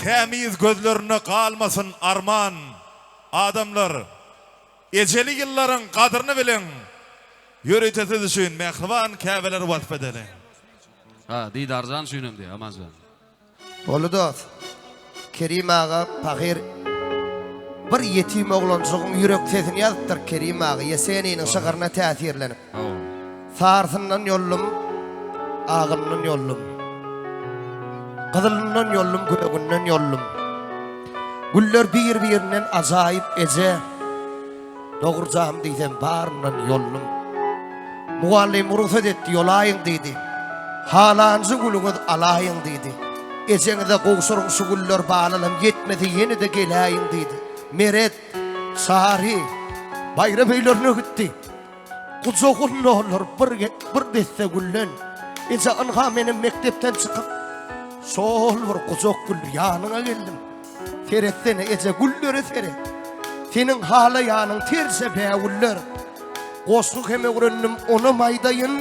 Tämiz gözlerinde galmasyn arman. Adamlar, ejeli ýyllaryň gadyryny biliň, Ýörite siz üçin mähriban käbeleri wasp edeliň. Ha, Didarjan üçinem diýýär, Amanjan. Boldy dost. Kerim aga pahyr. Bir ýetim oglanjygyň ýürek sesini ýazypdyr Kerim aga Ýeseniniň şygryna täsirlenip. Sarysyndan ýoldum, agyndan ýoldum. Gyzylyndan ýoldum, gögünden ýoldum. Güller bir-birinden ajaýyp eje. Dogrujam diýsem baryndan ýoldum. Mugallym rugsat etdi ýolaýyň diýdi. Halanjy gülüňiz alaýyň diýdi. Ejeňize gowşuryň şu güller balalam ýetmese ýene-de geläýiň diýdi. Meret, Çary, Baýram öýlerine gitdi. Gujagyn dolduryp bir bir desse gülden. Eje ynha menem mekdepden çykyp şol bir gujak gül ýanyňa geldim. Seretsene eje güllere seret. Seniň halaýanyň terje bägüller. Goşgy hem öwrendim onam aýdaýyn.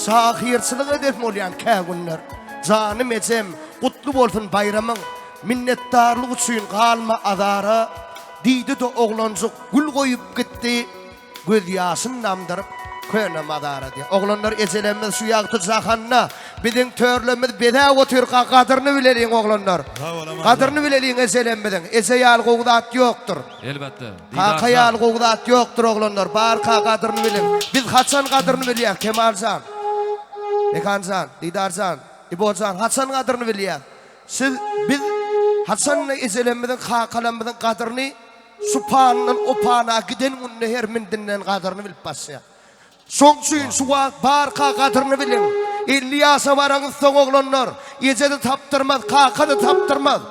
Şahyrçylyk eden bolýan kä günler. Janym ejem gutly bolsun baýramyň. Minnetdarlyk üçin galma azara. Diýdi-de oglanjyk gül goýup gitdi. Gözýaşyn damdyryp köne mazara diýýär. Oglanlar ejelerimiz şu ýagty jahanda biziň törlerimiz bezäp otyrka gadyryny bileliň oglanlar. Gadyryny bileliň ejelerimiziň. Eje ýaly gowy zat ýokdur. Elbetde. Kaka ýaly gowy zat ýokdur oglanlar. Barka gadyryny biliň. Biz haçan gadyryny bilýäs Kemaljan. Mekanjan, Didarjan, Ibojan haçan gadyryny bilýäs? Siz biz haçanda ejelerimiziň kakalarymyzyň gadyryny Şu pandan o pana giden günde her mindinden gadyryny bilip başlaýar. Şoň üçin şu wagt barka gadyryny biliň. 50 ýaşa baraňyz soň oglanlar, eje-de tapdyrmaz, kaka-da tapdyrmaz.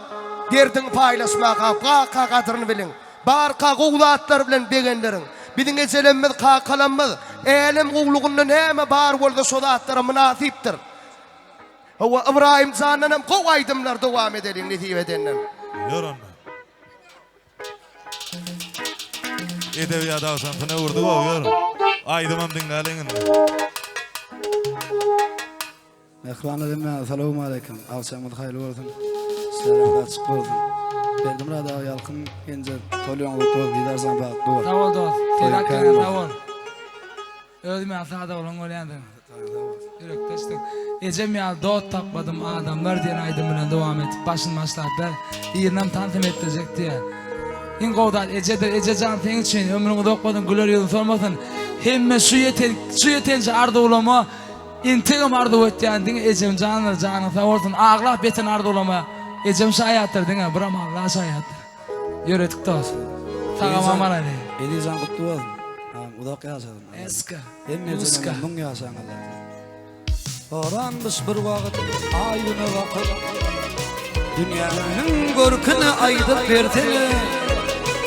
Derdiňi paýlaşmaka barka gadyryny biliň. Barka gowy zatlar bilen begendiriň. Biziň ejelerimiz, kakalarymyz älem gowlugynda näme bar bolsa şo zatlara mynasypdyr. Hawa, Ybraýym jandan hem gowy aýdymlar dowam edeliň nesip edenden. Ýör onda. Edebiýat agşamsyna öwürdik ow ýör. Aýdymam diňläliň indi. Mähribanlar hemmäňize salowmaleýkim. Agşamyňyz haýyrly bolsun. Işleriňiz açyk bolsun. Berdimyrat aga Ýalkym genje toýlaryňyz gutly bolsun. Didarjan bagtly bol. Sag bol dost. Toýuň Seýrek kän sag bolsun. bol. Özüm ýaly sada bolan bolýandyr. Ýürekdeşlik. Ejem ýaly dost tapmadym adamlar diýen aýdym bilen dowam etip başyny başlap ber. Yzynam tansam etdirjek diýýär. Iň gowy zat ejedir. Ejejan seň üçin ömrüň uzak bolsun güler ýüzüň solmasyn. Hemme şu ýeten şu ýetençe arzuwlama entegem arzuw etýän diňe ejemjandyr janyň sag bolsun aglap ýeten arzuwlama ejem şaýatdyr diňe biram Allah şaýatdyr. Ýöredik dos. Sagam aman aýlaý. Eziz jan gutly bolsun. Uzak ýaşasyn. Eska. Hemme müň ýaşaň Allah. Soranmyş bir wagt aý güne bakyp Dünýäniň görküni aýdyp bersene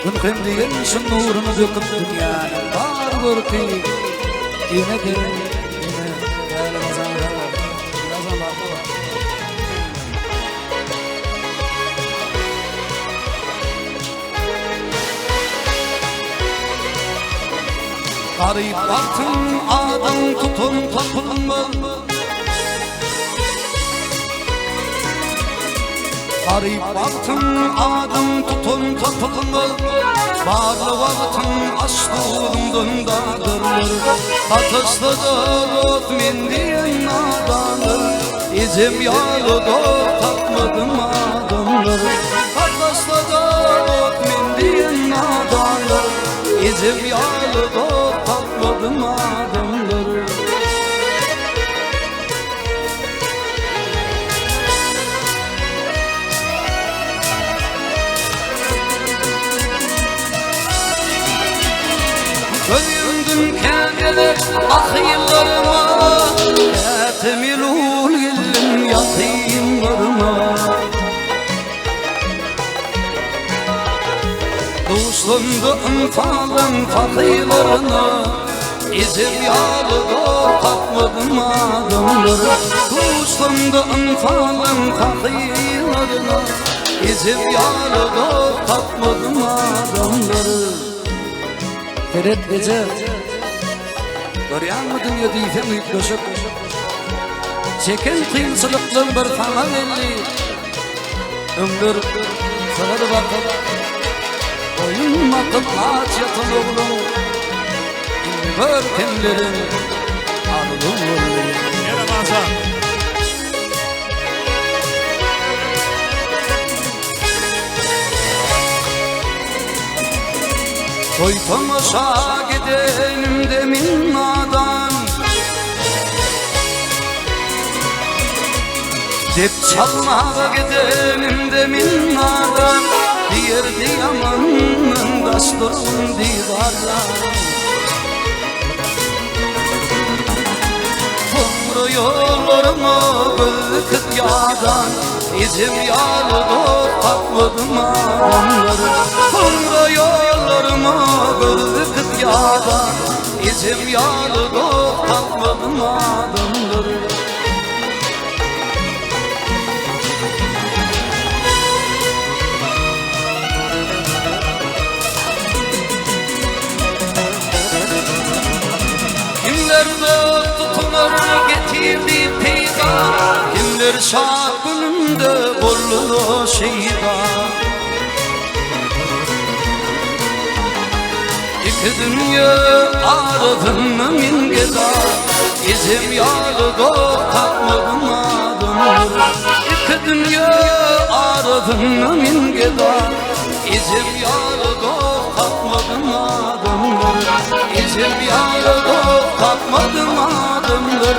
Gün hem diýen şu nuruny döküp dünýäniň bar görki Enedir, ene, äleme janlar, Garyp bagtyň adyň tutan tapylmaz Garyp bagtyň adyň tutan tapylmaz Barly wagtyň aş duzuňdan dadyrlar Sataşsa-da dost men diýen nadanlar Ejem ýaly dost tapmadym adamlar Sataşsa-da dost men diýen nadanlar Ejem ýaly dost tapmadym adamlar Söýündüm kän gezek ah ýyllaryma Käte melul geldim ýakynlaryma Duşlandy ynsalyň sahylaryna Ejem ýaly dost tapmadym adamlar Duşlandy ynsalyň sahylaryna Ejem ýaly dost tapmadym adamlar Seret eje Görýäňmi dünýe diýseň üýtgeşik Çeken kynçylyklar bir saňa geldi Öňler sygyr bakyp Goýun bakyp aç ýatan ogluň Indi gör kimleriň arzuw boldy Ýene başa. Toý tomaşa gidenimde min nadan Dep çalmaga gidenimde min nadan Diýerdi ýamandan daş durgun didardan Soňra ýollaryma göz dikip ýadan Ejem ýaly dost tapmadym adamlar Soňra ýollaryma göz dikip ýadan Ejem ýaly dost tapmadym adamlar Kimler dost tutunar getirdi peýda Kimler şat gününde boldy şeýda Iki dünýe arasynda men geda Ejem ýaly dost tapmadym adamlar Iki dünýe arasynda men geda Ejem ýaly dost tapmadym adamlar Ejem ýaly dost tapmadym adamlar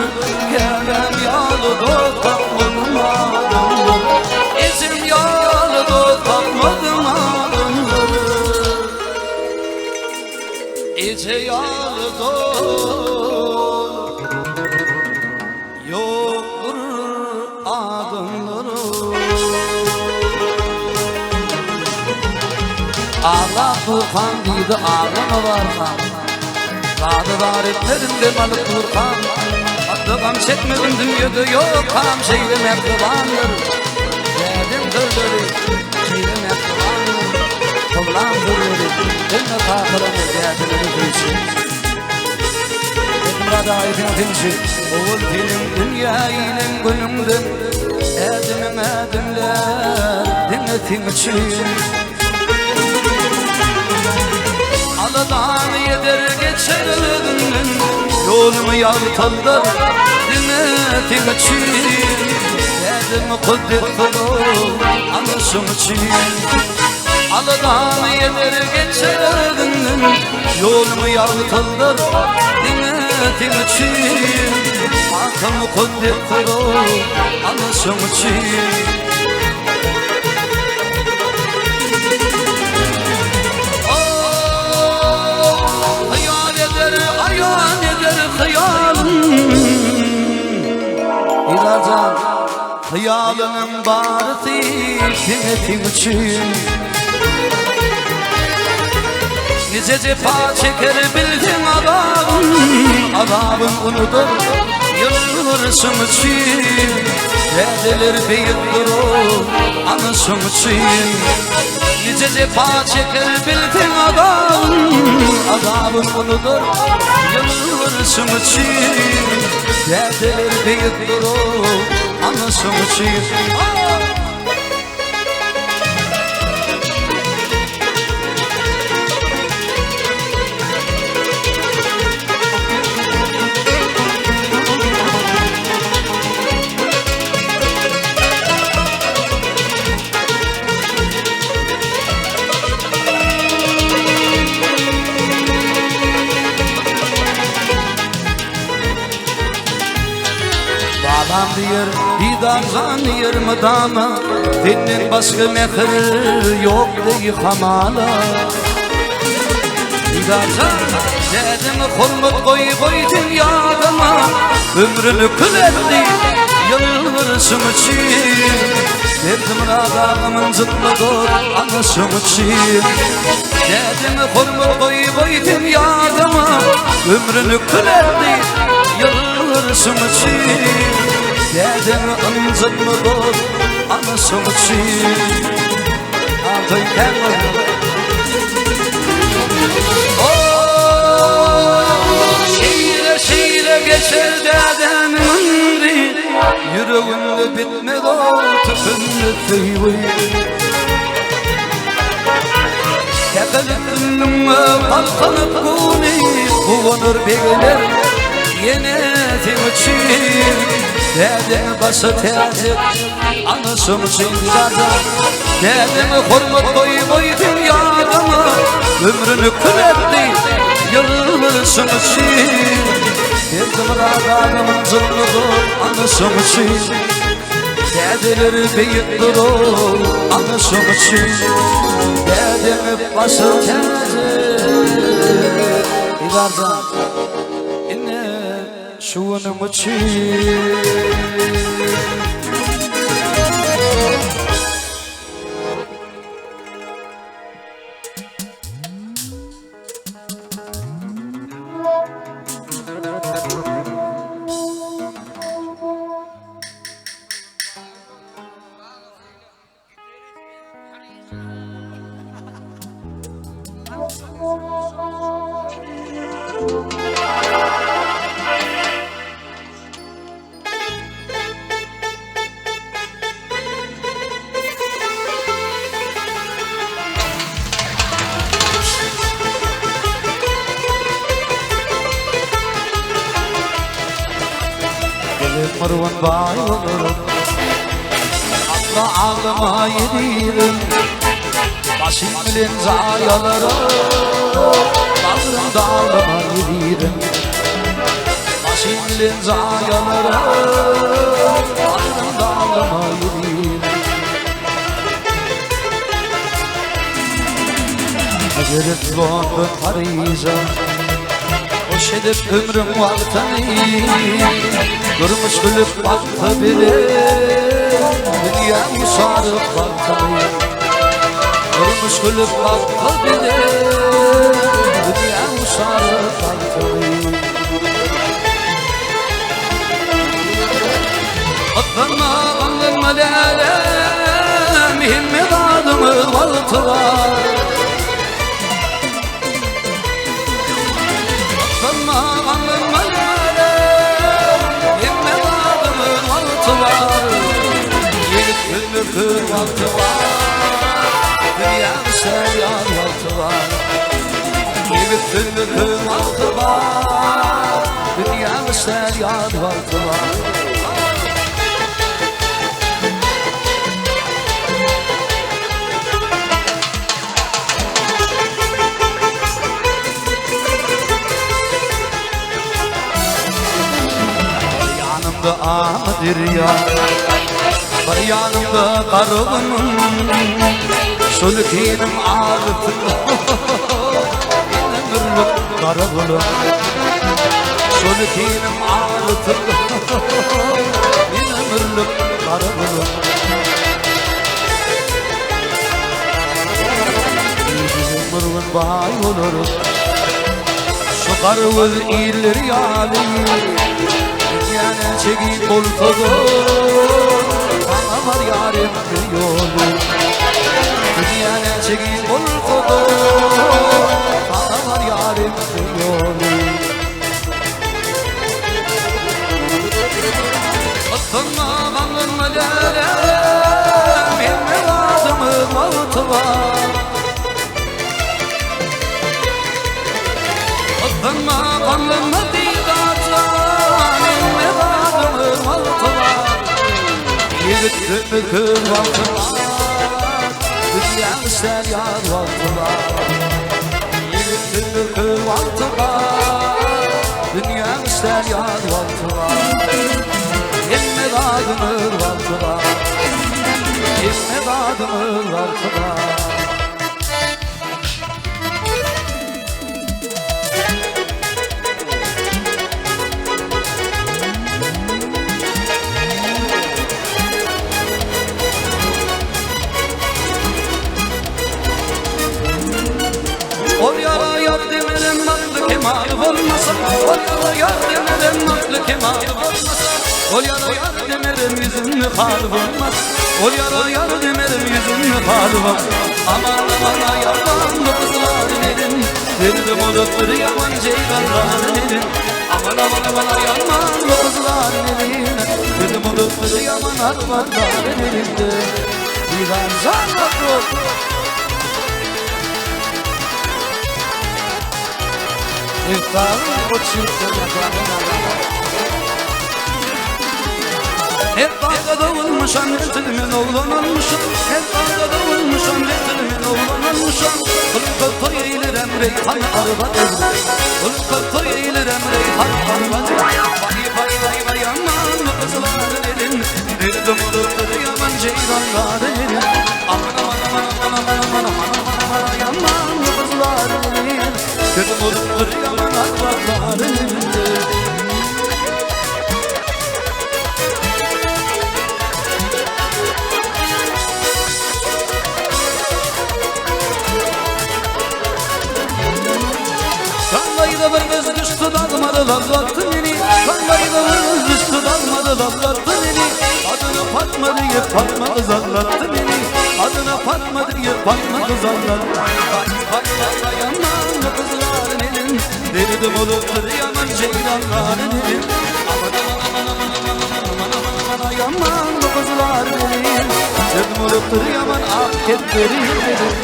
Käbäm ýaly dost tapmadym adamlar Ejem ýaly dost tapmadym adamlar Eje ýaly dost Ýokdur adamlar Aglap durkam diýdi aglama barkam Zady zar etmedim dem alyp durkam Hatda gam çekmedim dünýede ýokkam Şeýle mähribandyr dädem sözleri Şeýle mähribandyr kyblam sözleri Hemme kakalarymyz dädelerimiz üçin Murad aga seň sençi Owal seniň dünýä inen günüňden Ädimiň ädimler diňe seň üçin Aladany eder geçer özünden Ýoluňy ýagtyldar diňe seň üçin Däde mukaddes bolar ana şoň üçin Aladany eder geçer özünden Ýoluňy ýagtyldar diňe seň üçin Ata mukaddes bolar ana şoň üçin Hyýal eder, aýan eder hyýalym Ilajan, hyýalynyň barysy diňe seň üçin Nice cefa çeker bilseň azabyn, Azabyn unudyr ýylgyryşyň üçin Dädeler beýikdir o anyşyň üçin Nice cefa çeker bilseň azabyn, Azabyn unudyr ýylgyryşyň üçin Dädeler beýikdir o anyşyň üçin Babam diýer, Didarjan diýer mydama, Senden başga mähir ýok deý hamala. Didarjan, dädeňe hormat goý, goý sen ýadyma, Ömrüni kül etdi ýylgyryşyň üçin. Berdimyrat agamyň jytma dost anaşyň üçin. Dädeňe hormat goý, goý sen ýadyma, Ömrüni kül etdi ýylgyryşyň üçin. Dädeňi ynjytma dost anaşyň üçin. Toý kän bolsun. Şeýle şeýle geçer dädäniň ömri Ýüregimde bitmez ol tükenmez söýgi Sähel üstünliňe galkanyp göwni Guwanar begener ýene seň üçin Dädeňi başa täç et anaşyň üçin Dädeňe hormat goý goý sen ýadyňa Ömrüni kül et. şoň üçin. Berdimyrat agamyň jynlygy ana şoň üçin. Dädeleri beýik durur ana şoň üçin. Dädeňi başa täji. Didarjan ine şu günüň üçin. Gelip murwan baý olurum Atla aglyma ýedirim Başym bilen jaý alarym Bagrym daglyma ýedirim Başym bilen jaý alarym Bagrym daglyma ýedirim Gelip London Pariža Hoş edip ömrüň wagtyny Durmuş gülüp bagta bile Dünýä uşaryp bagtyny Durmuş gülüp bagta bile Dünýä uşaryp bagtyny Gyssanma gamlanma lälem Hemme zadyň öz wagty bar Gyssanma gamlanma lälem Hemme zadyň öz wagty bar Ýigit ömür wagty bar Dünýäň şäýan wagty bar Ýigit ömür wagty bar Dünýäň şäýan wagty bar Bir ýanymda Amyderýa, bir ýanymda Garagumum, Şol ikiniň arasynda men ömürlik Garagulum. Şol ikiniň arasynda men ömürlik Garagulum. Bir gün baý bolarys Şu garagöz iller ýaly Dünýäne çegip bolsa-da Saňa barýar emri ýoly Dünýäne çegip bolsa-da Saňa barýar emri ýoly Yssanma gamlanma lälem Hemme zadymyz wagty bar Yssanma gamlanma didarjan Hemme zadymyz wagty bar Ýigit ömür wagty bar Dünýäň işler ýaz wagty bar Ýigit ömür wagty bar Dünýäň işler ýaz wagty bar Hemme zadyň öz wagty bar Hemme zadyň öz wagty bar Ol ýara ýar demerem akly kemaly bolmasa Ol ýara ýar demerem akly kemaly bolmasa Ol ýara ýar demerem ýüzünde haly bolmasa Ol ýara ýar demerem ýüzünde haly bolmasa Aman aman aýarman bu gyzlaryň elin Derdim olup bir ýaman jeýranlaryň elin Aman aman aman aýarman bu gyzlaryň elin Derdim olup bir ýaman armanlaryň elinde Didan jan Hep dagda dogulmuşam, men oglan olmuşam. Hep dagda dogulmuşam, men oglan olmuşam. Pulum köp toý eýlerem, reýhan arba deý. Pulum köp toý eýlerem, reýhan arba deý. Waý, waý, waý, waý, aman, gyzlar elin. Derdim olupdyr ýaman jeýranlar elin. Aman, aman, aman, aman, aman, aman, aman, aman, aman, aman, gyzlar elin. Derdim olupdyr ýaman arwahlar elin. Kanlayda bir kız düştü dağmadı lavlattı beni. Kanlayda bir kız düştü dağmadı lavlattı beni. Adını Fatma diye Fatma kız anlattı beni. Adını Fatma diye Fatma kız anlattı. Vay vay vay vay aman kızların elin. Derdim olupdur yaman ceylanların elin. Aman aman aman aman aman aman aman aman aman aman kızların elin. Derdim olupdur yaman ak ketleri elin.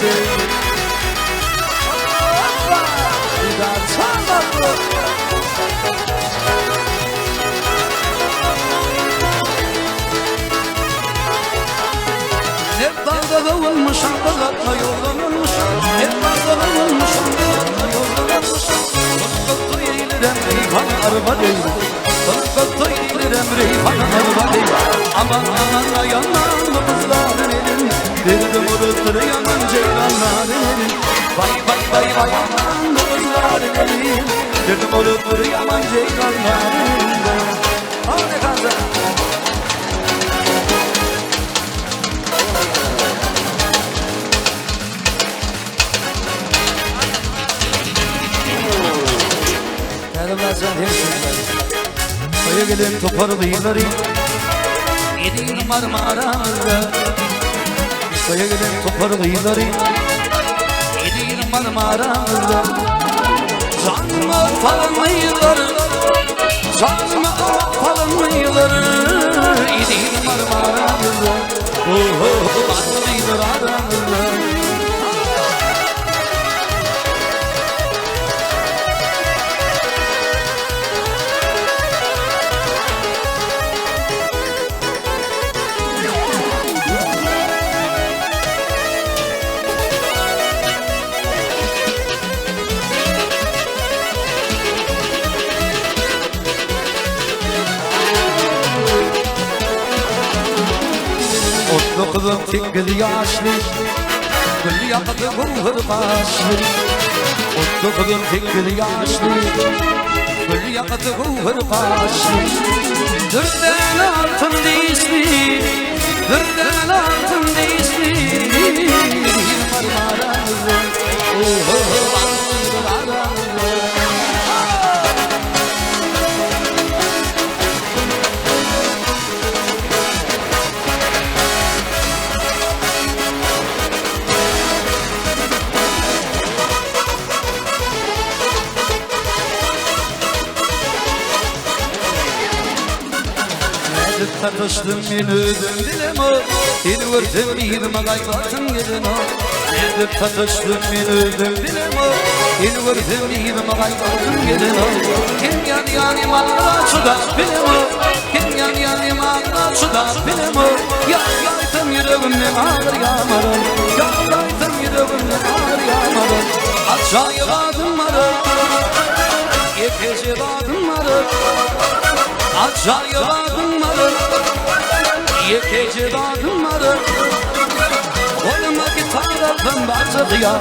Hep dalda olmuşam, dağatma yoldan olmuşam. Hep dalda olmuşam, dağatma yoldan olmuşam. Balık toy eylerem, reyhan araba değil. Balık toy eylerem, reyhan araba değil. Aman aman ayanman kızların elin. Derdim olup yaman ceylanların elin. Vay vay vay vay aman kızların elin. Derdim olup yaman ceylanların elin. Hadi kanka. Täze hemşehriler. Toýa gelen topar gyzlary Edil Marmaramyzda. Toýa gelen topar gyzlary Edil Marmaramyzda. Canıma falmıylar, canıma falmıylar. Edil Marmaramyzda. Oh oh aramızda. Otlu kızım sekiz yaşlı, Gül yaktı gurur başlı. Otlu kızım sekiz yaşlı, Gül yaktı gurur başlı. Dürden altın dişli, Dürden altın dişli. Marmaramızda, oh oh aramızda. Tartıştım men özüm bilem o. Seni görsem yığıma kaybatım gelin o. Edip tartıştım men özüm bilem o. Seni görsem yığıma kaybatım gelin o. Kim yan yanıma çıdap bilem o. Kim yan yanıma çıdap bilem o. Ya yaytım yüreğimden ağır yağmarım. Ya yaytım yüreğimden ağır yağmarım. Acayip adım varım. Yepece adım varım. Acayip adım varım. Yepece adım varım. Koluma gitar aldım barcık ya.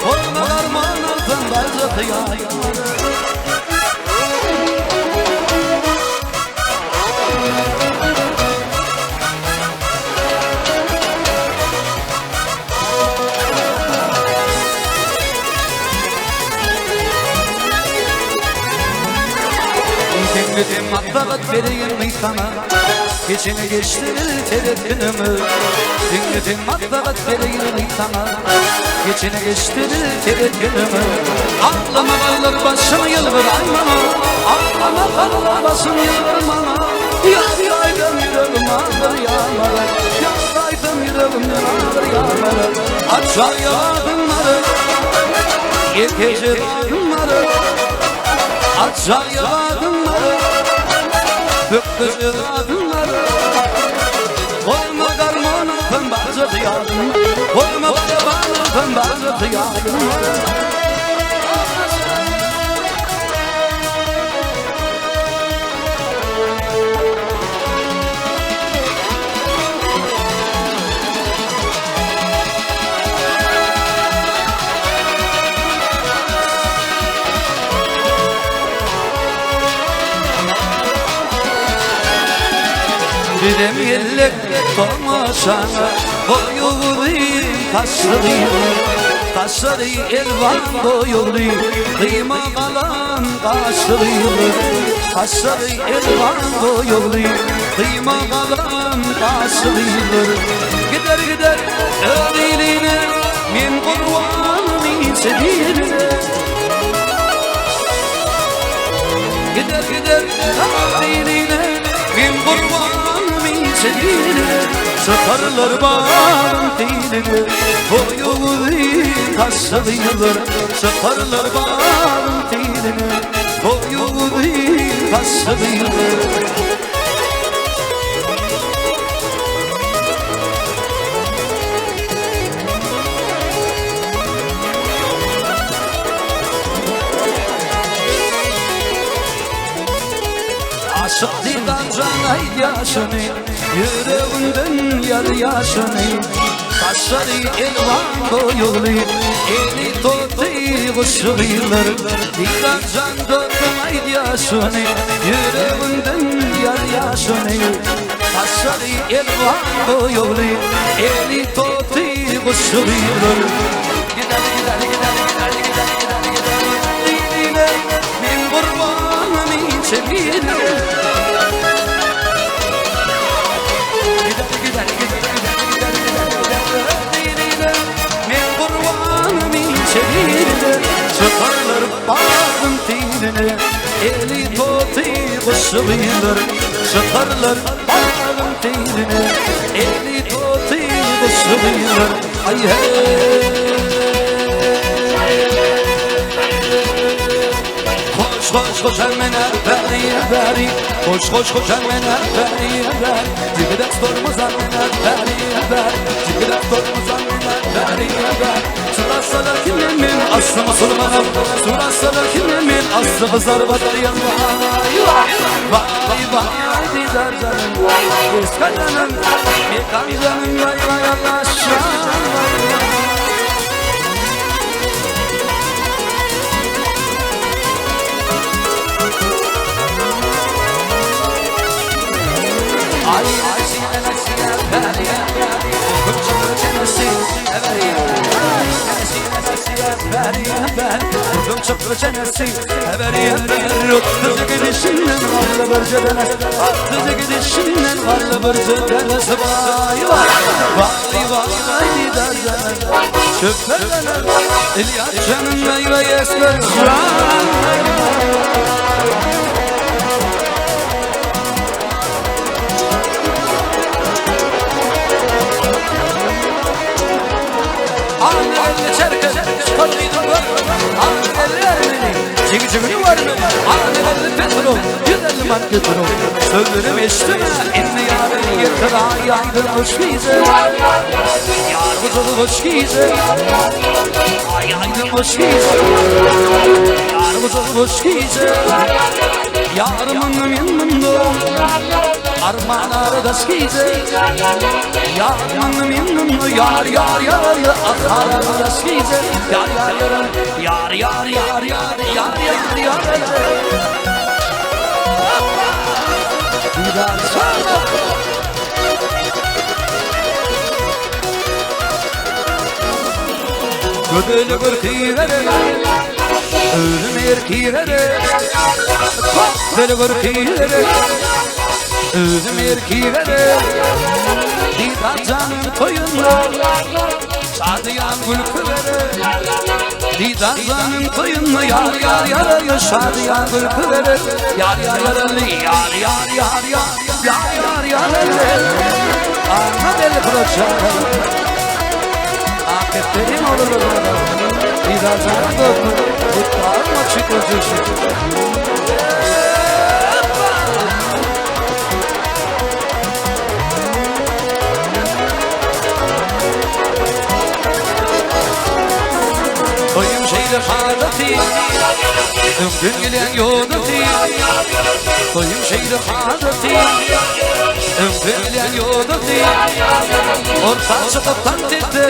Koluma harman aldım barcık ya. Dinledim maslahat vereyim sana. Geçene geçtirir tereddünümü. Dinledim maslahat vereyim sana. Geçene geçtirir tereddünümü. Ağlama kalır başım yıldır aymana. Ağlama kalır başım yıldır bana. Yar yaydım yüreğim ağır yağmara. Yar yaydım yüreğim ağır yağmara. Açar yağdımları. Yekece dağımları. Açar yağdımları. Böktücü adımları. hyýalym Goýma gurban olsam barja hyýalym Bizem geldik tomaşaňa Boýuňyzy taşlady Taşlady elwan boýuňy Gyýma galan gaşlygy Taşlady elwan boýuňy Gyýma galan gaşlygy Gider gider öz iline Men gurbanym inçe diline Gider gider öz iline Men gurbanym inçe diline Çykarlar balym diline Boýy uzyn taşly ýyllar Çykarlar balym diline Boýy uzyn taşly ýyllar Aşyk didan jan aýdýaşyny, Ýüreginden ýazýaşyny, Gaşlary elwan goýugly, Eli toty guşy gyzlar. Didan jan dostum aýdýaşyny, Ýüreginden ýazýaşyny, Gaşlary elwan goýugly, Eli toty guşy gyzlar. Gider, gider, gider, gider, gider, gider, gider, Diline men gurbanym inçe biline. Gider, gider, gider, gider, gider, gider, gider, Diline men gurbanym inçe biline. Çykarlar bagym tiline, Eli toty guşy gyzlar. Çykarlar bagym tiline, Eli toty guşy gyzlar. Aý hey! Hoş hoş hoş hemen beri beri Hoş hoş hoş hemen beri beri Cigide sormaz hemen beri beri Cigide sormaz hemen beri beri Surasalar kimin aslı musulmanım Surasalar kimin aslı kızar bazar Vay vay vay vay didar canım Eska canım Mekan canım vay vay Allah şan vay vay Ay Sözlerim eşitme, indi yarın yeter ay aydın hoş gize. Yar bu hoş gize. Ay aydın hoş gize. Yar bu hoş gize. Yarımın yanında Arman aradaş gize. Yarımın yanında Yar yar yar yar Akar aradaş gize. Yar yar yar yar yar yar yar yar yar yar. Didar sana. Gödeli gürki verir, Ölüm erki verir, Gödeli gürki verir, Ölüm erki verir. Didar canın toyunda Şadiyan gülkü verir. Didar canın toyunda Yar yar yar yar Şadiyan gülkü verir. Yar yar yar yar yar yar yar yar yar yar. Arma beli kılıçlar Aketlerin olur. Didar canın dostu Kutlarım açık özüşü. şeýle hadaty, Öňden gelýän ýodasy. Toýuň şeýle hadaty, Öňden gelýän ýodasy. Orta çykyp tans etdi,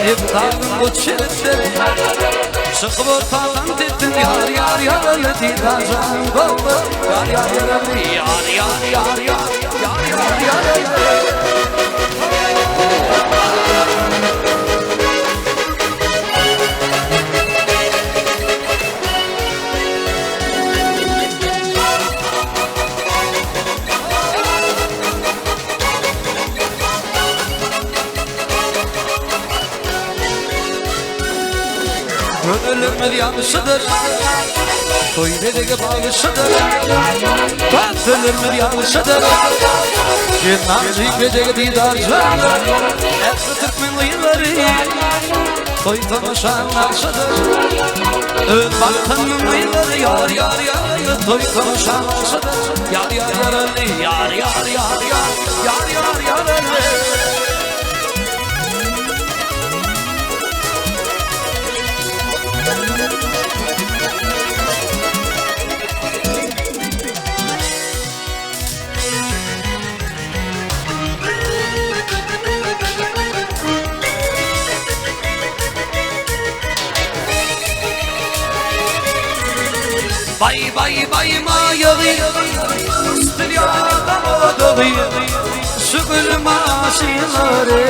Nebdagyň goç ýigitdi. Çykyp orta tans etdi, Ýar ýar ýar Didar jan gowy. Ýar ýar ýar ýar ýar ýar ýar ýar ýar ýar. Gözellerimiz ýagşydyr, Toý bezegi bagşydyr. Gözellerimiz ýagşydyr, Jennaty bezegi didar jandyr. Ähli türkmen gyzlary Toý tomaşaň nagşydyr. Öz Balkanyň gyzlary ýar ýar ýar Toý tomaşaň nagşydyr. Ýar ýar ýar ýar ýar ýar ýar ýar ýar ýar. Bay bay bay maýagy Üstülýada odagy Şugul maşynlary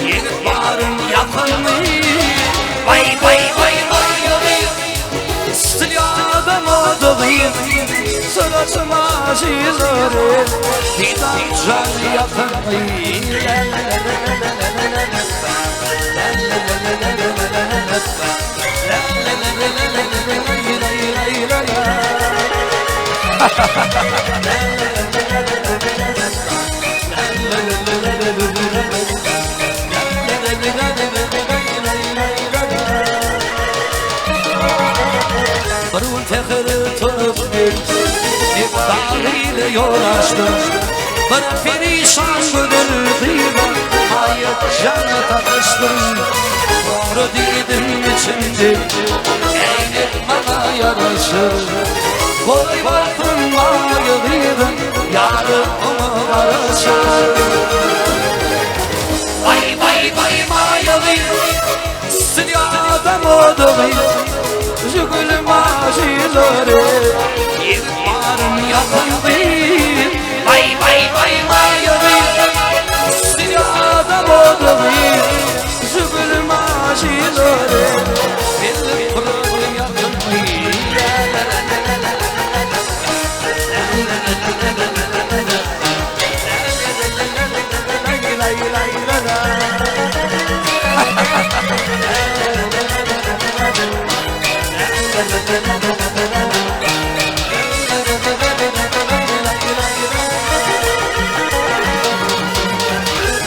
Ýigit baryn ýakynly Bay bay bay maýagy Üstülýada odagy Sıraç maşynlary Didar jan ýakynly La la la la la la la la la La la la la la la la la la La la la la la la la la la la la Bir gün säher turup Bir ile ýol açdym Bir perişan gözel gyza Aýat jana tapyşdym Soňra diýdim içimde Äýnek maňa ýaraşar Goý barsyn maýa gyzym Ýary oňa garaşar Baý baý baý maýa gyz Sen ýadam odagy Jügül maşylary Ýigit baryn ýakyndy Baý baý baý maýa gyz Sen ýadam odagy Jügül maşylary Belli puluň ýakyndy La la la la la la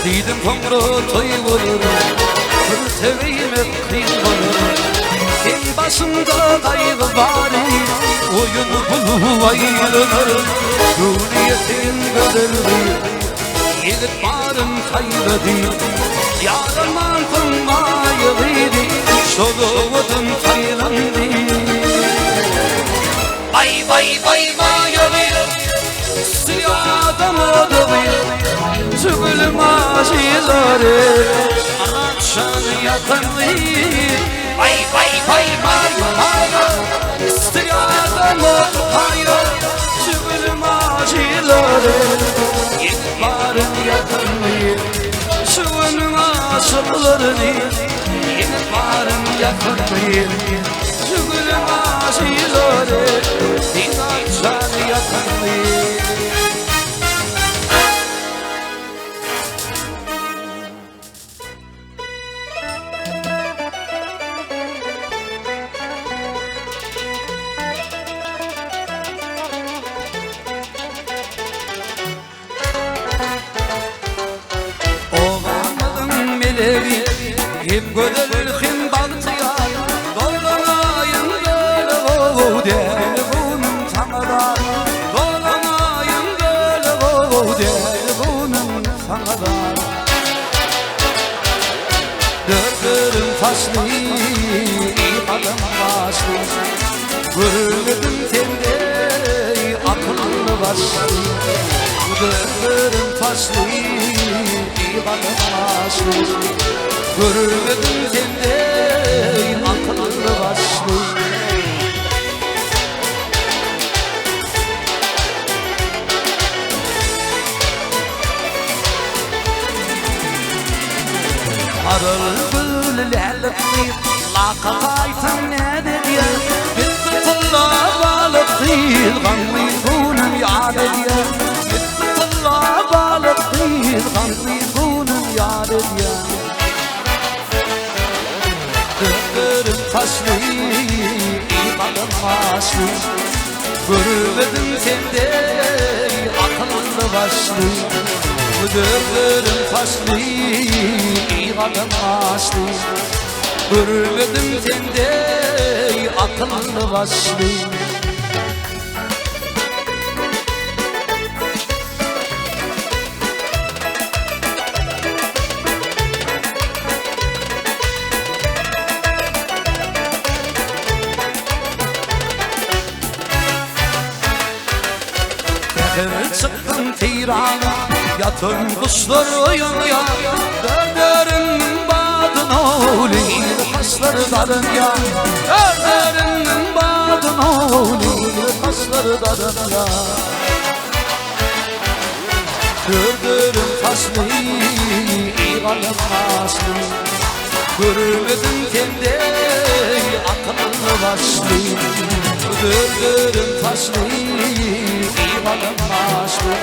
Diýdim soňra toý bolar, Bir tebeýmek kyn bolar. Seň başyňda gaýgy bary, Oýun bulup aýlanar. Göwnüýeten gözel gyz, Ýigit baryn saýlady. Ýaramansoň maýa gyzy, Şol owadan saýlandy. Baý baý baý maýa gyz, Syýadam odagy, Jügül maşylary, Akşam ýatanly. Baý baý baý maýa maýa, Syýadam odagy, Jügül maşylary, Ýigit baryn ýatanly. Şu günüň aşyklaryny, Ýigit baryn ýatanly. Jügül maşylary, Didar jan ýatanly. Obamyzyň melegi hem gözel hem bagtyýar Dolanaýyn bölek ow däli günüm saňa zar Dolanaýyn bölek ow däli günüm saňa zar Dört örüm saçly Görmedim sende akylly başly Gözlerim taşly Galam başly Görmedim sende akylly başly Aral gül lälik Laka gaýtam nädedýär Bitdi tylla balyk gyz Ganly günüm ýad edýär Bitdi tylla balyk gyz Ganly günüm ýad edýär Gözlerim taşly Galam gaşly Görmedim sende Akylly başly Gözlerim taşly Galam gaşly Görmedim sende akylly başly Säher çykdym seýrana, Ýatan guşlar oýanýar. Dörderiniň badyna Leýli gaşlar darynýar. Dörderiniň badyna Leýli gaşlar darynýar. Dörderim saçly, galam gaşly, Görmedim sende akylly başly. Dörderim saçly, galam gaşly,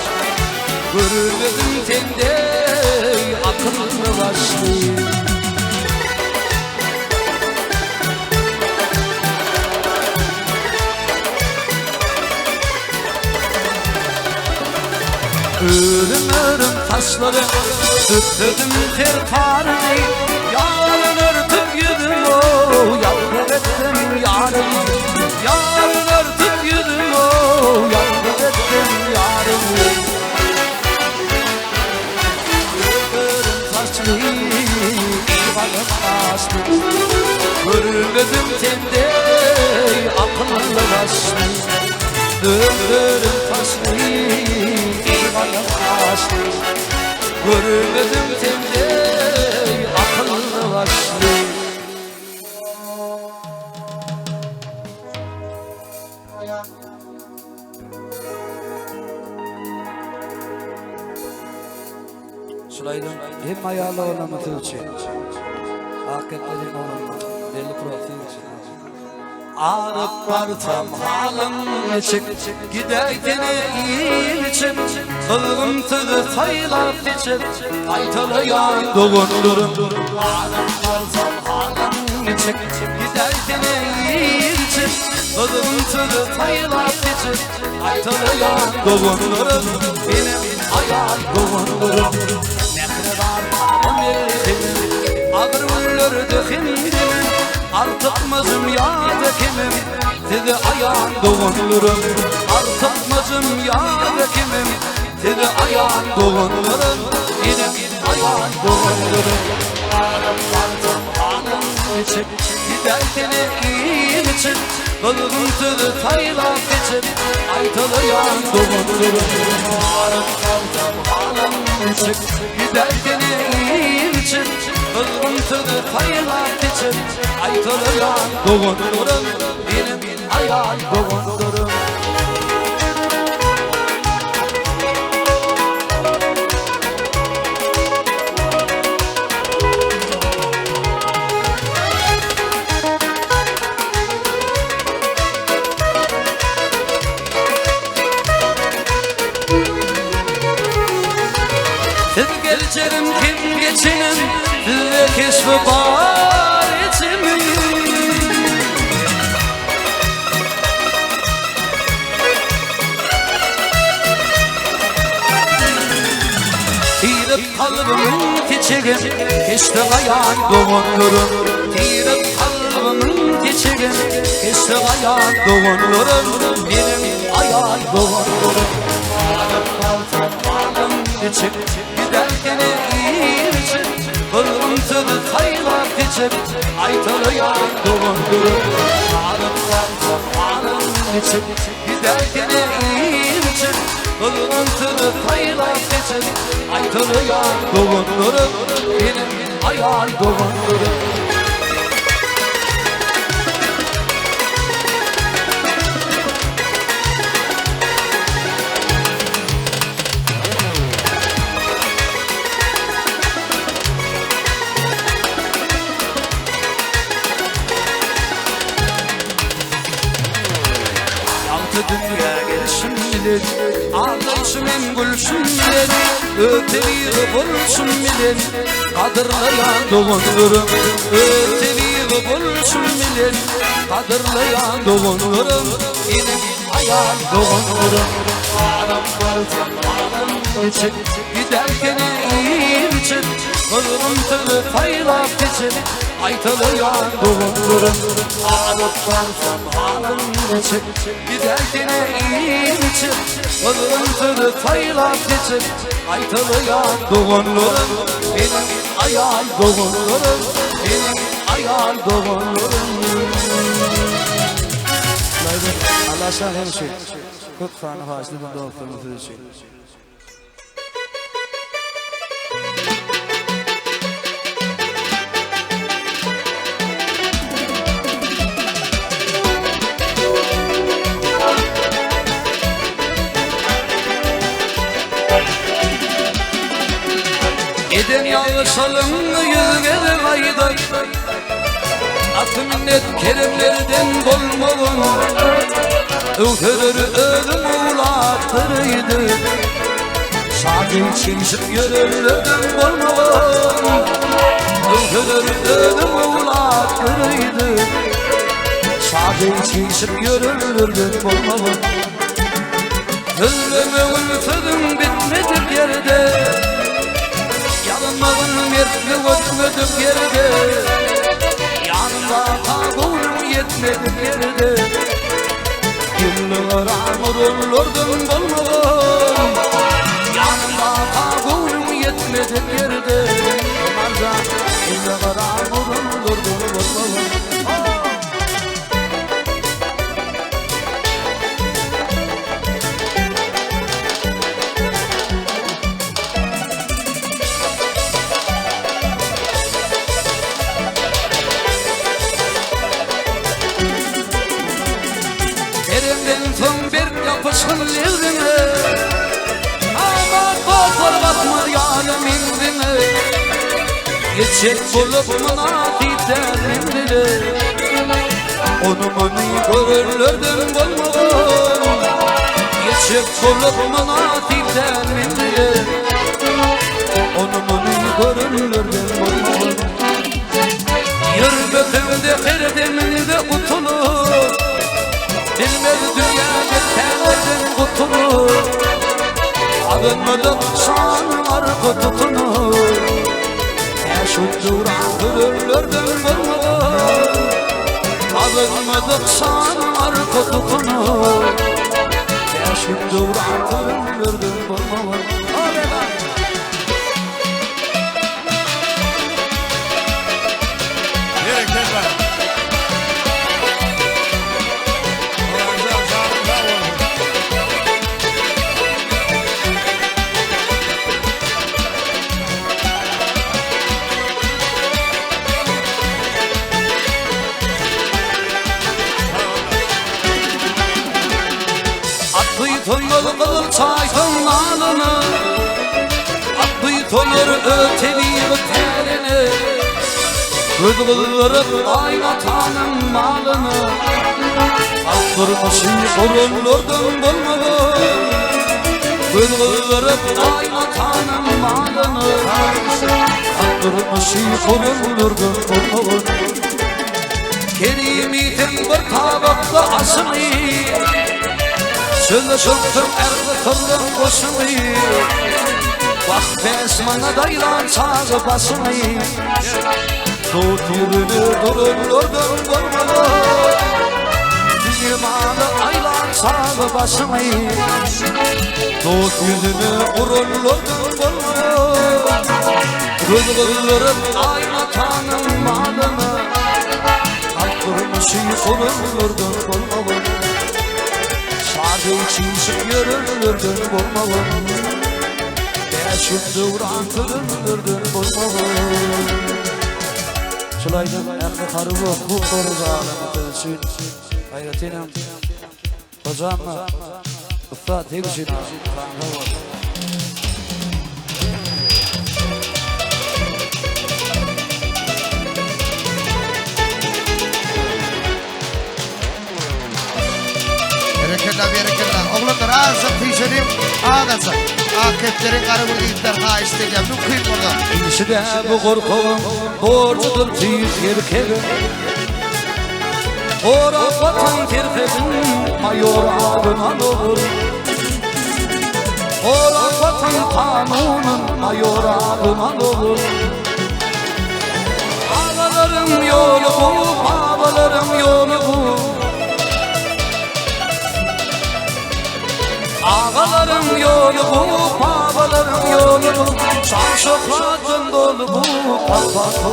Görmedim sende akylly başly. Örüm-örüm saçlary Süpürdim ter taryny Yarın örtüp ýüzüm o Ýalňyz etdim ýarymy Yarın örtüp ýüzüm o Ýalňyz etdim ýarymy Örüm saçly Galam gaşly Görmedim sende Akylly başly Gözlerim taşly Galam gaşly Görmedim sende Akylly başly Şulaýdym hem aýal oglama siz üçin. Ak geplediň oglama. Belli pro siz üçin. Aryp barsam halym niçik Gidäýsene il içip Gyzgyn sözi saýlap seçip Gaýtalaýan doganlarym Aryp barsam halym niçik Gidäýsene il içip Gyzgyn sözi saýlap seçip Gaýtalaýan doganlarym Menem aýal doganlarym Mähriban melhemim Agyr günlerde hemdemim Artykmajym ýa-da kemim Size aýan doganlarym Artykmajym ýa-da kemim Size aýan doganlarym Menem aýan doganlarym Aryp barsam halym niçik Gidäýsene il içip Gyzgyn sözi saýlap seçip Gaýtalaýan doganlarym Aryp barsam halym niçik Gidäýsene il içip Gyzgyn sözi saýlap seçip Gaýtalaýan doganlarym Menem aýal doganlarym Siz geljerim kim geçinim Sizde keşfi bar içimin Tirip kalbımın keçigin Keçdi gaýan doganlarym Tirip kalbımın keçigin Keçdi gaýan doganlarym Meniň aýal doganlarym Alyp galsam halym niçik Giderkene il içip Gyzgyn sözi saýlap seçip Gaýtalaýan doganlarym Alyp galsam halym. geçip Giderken iýip-içip Gyzgyn sözi saýlap seçip Aýtylýan doganlarym Meniň aýal doganlarym. Ýagty dünýä gelşim bilen, Aglaýşym hem gülşüm bilen, Öz tebigy bolşum bilen, Gadyrlaýan doganlarym. Öz tebigy bolşum bilen, Gadyrlaýan doganlarym, Meniň aýal doganlarym. Adam bolsa adam geçip, Giderken iýip-içip, Gyzgyn sözi saýlap seçip, Gaýtalaýan doganlarym. Alyp barsam halym niçik, Giderken iýip-içip, Gyzgyn sözi saýlap seçip, Gaýtalaýan doganlarym. Meniň aýal doganlarym, Meniň aýal doganlarym. Allah şan üçin. Köp sanly haýyşly dostlarymyz siz üçin. Eden ýalňyşalyň ýüz gezek aýdan Asy minnet keremlerden bolmagyn Öwseleri özüň owlatdyr Şady çimşip ýörenlerden bolmagyn Öwseleri özüň owlatdyr Şady çimşip ýörenlerden bolmagyn Sözlemegin sözüň bitmedik ýerde Ýalynmagyn mertlik ötmedik ýerde Ýanynda göwnüň ýetmedik ýerde Ýyllygyran ururlardan bolmagyn Ýanynda göwnüň ýetmedik ýerde Ýyllygyran ururlardan bolmagyn Eremden soň berk ýapyşgyn leziňe Aman dostlar batmaz ýaly meňziňe Geçjek bolup mynasyp däl menzile Ony muny görenlerden bolmagyn Geçjek bolup mynasyp däl menzile Ony muny görenlerden bolmagyn Ýörmeseň-de her deminde gutulyp Bilmez dünýäde täzeden gutulyp Alynmadyk şanyň arka tutunyp Äşut duran görerlerden bolmagyn Alynmadyk şanyň arka tutunyp Äşut duran görerlerden bolmagyn Atly tonlar gyzyl çaýsyň nalyny Atly tonlar ötebiýi tärini Göz gyzdyryp gaýynatanyň malyny Halk durmuşy guranlardan bolmagyn Göz gyzdyryp gaýynatanyň malyny Halk durmuşy guranlardan bolmagyn Kerim iýseň bir tabakda aşyny Çöle çyksaň ähli syrlaň goşuny Wah bäş manat aýlan çaga başyny Dut ýüzüne duranlardan bolmaly Düýe maly aýlan çaga başyny Dut ýüzüne uranlardan bolmaly Göz gyzdyryp gaýynatanyň malyny Halk durmuşy guranlardan bolmaly. Bar deý çişip ýörenlerden bolmagyn. Bäş gün döwran sürenlerden bolmagyn. Şul aýdym ähli harby okuw goraýjylaryň üçin aýratynam Hojamma ussat seň üçin sag bol. Berekella berekella. Oglanlar azajyk süýşeliň. Azajyk. Ak kepderiň gara gül ýigitler haýyşt edýän mümkin bolsa. Işi-de bu gorkagyň borjudyr tüýs erkegiň. Gorap watan serhedin maýor adyn al ogul. Gorap watan kanunyn maýor adyn al ogul. Agalaryň ýoly bu, babalaryň ýoly bu. Agalaryň ýoly bu, babalaryň ýoly bu. Şan şöhratdan doly bu, polkownik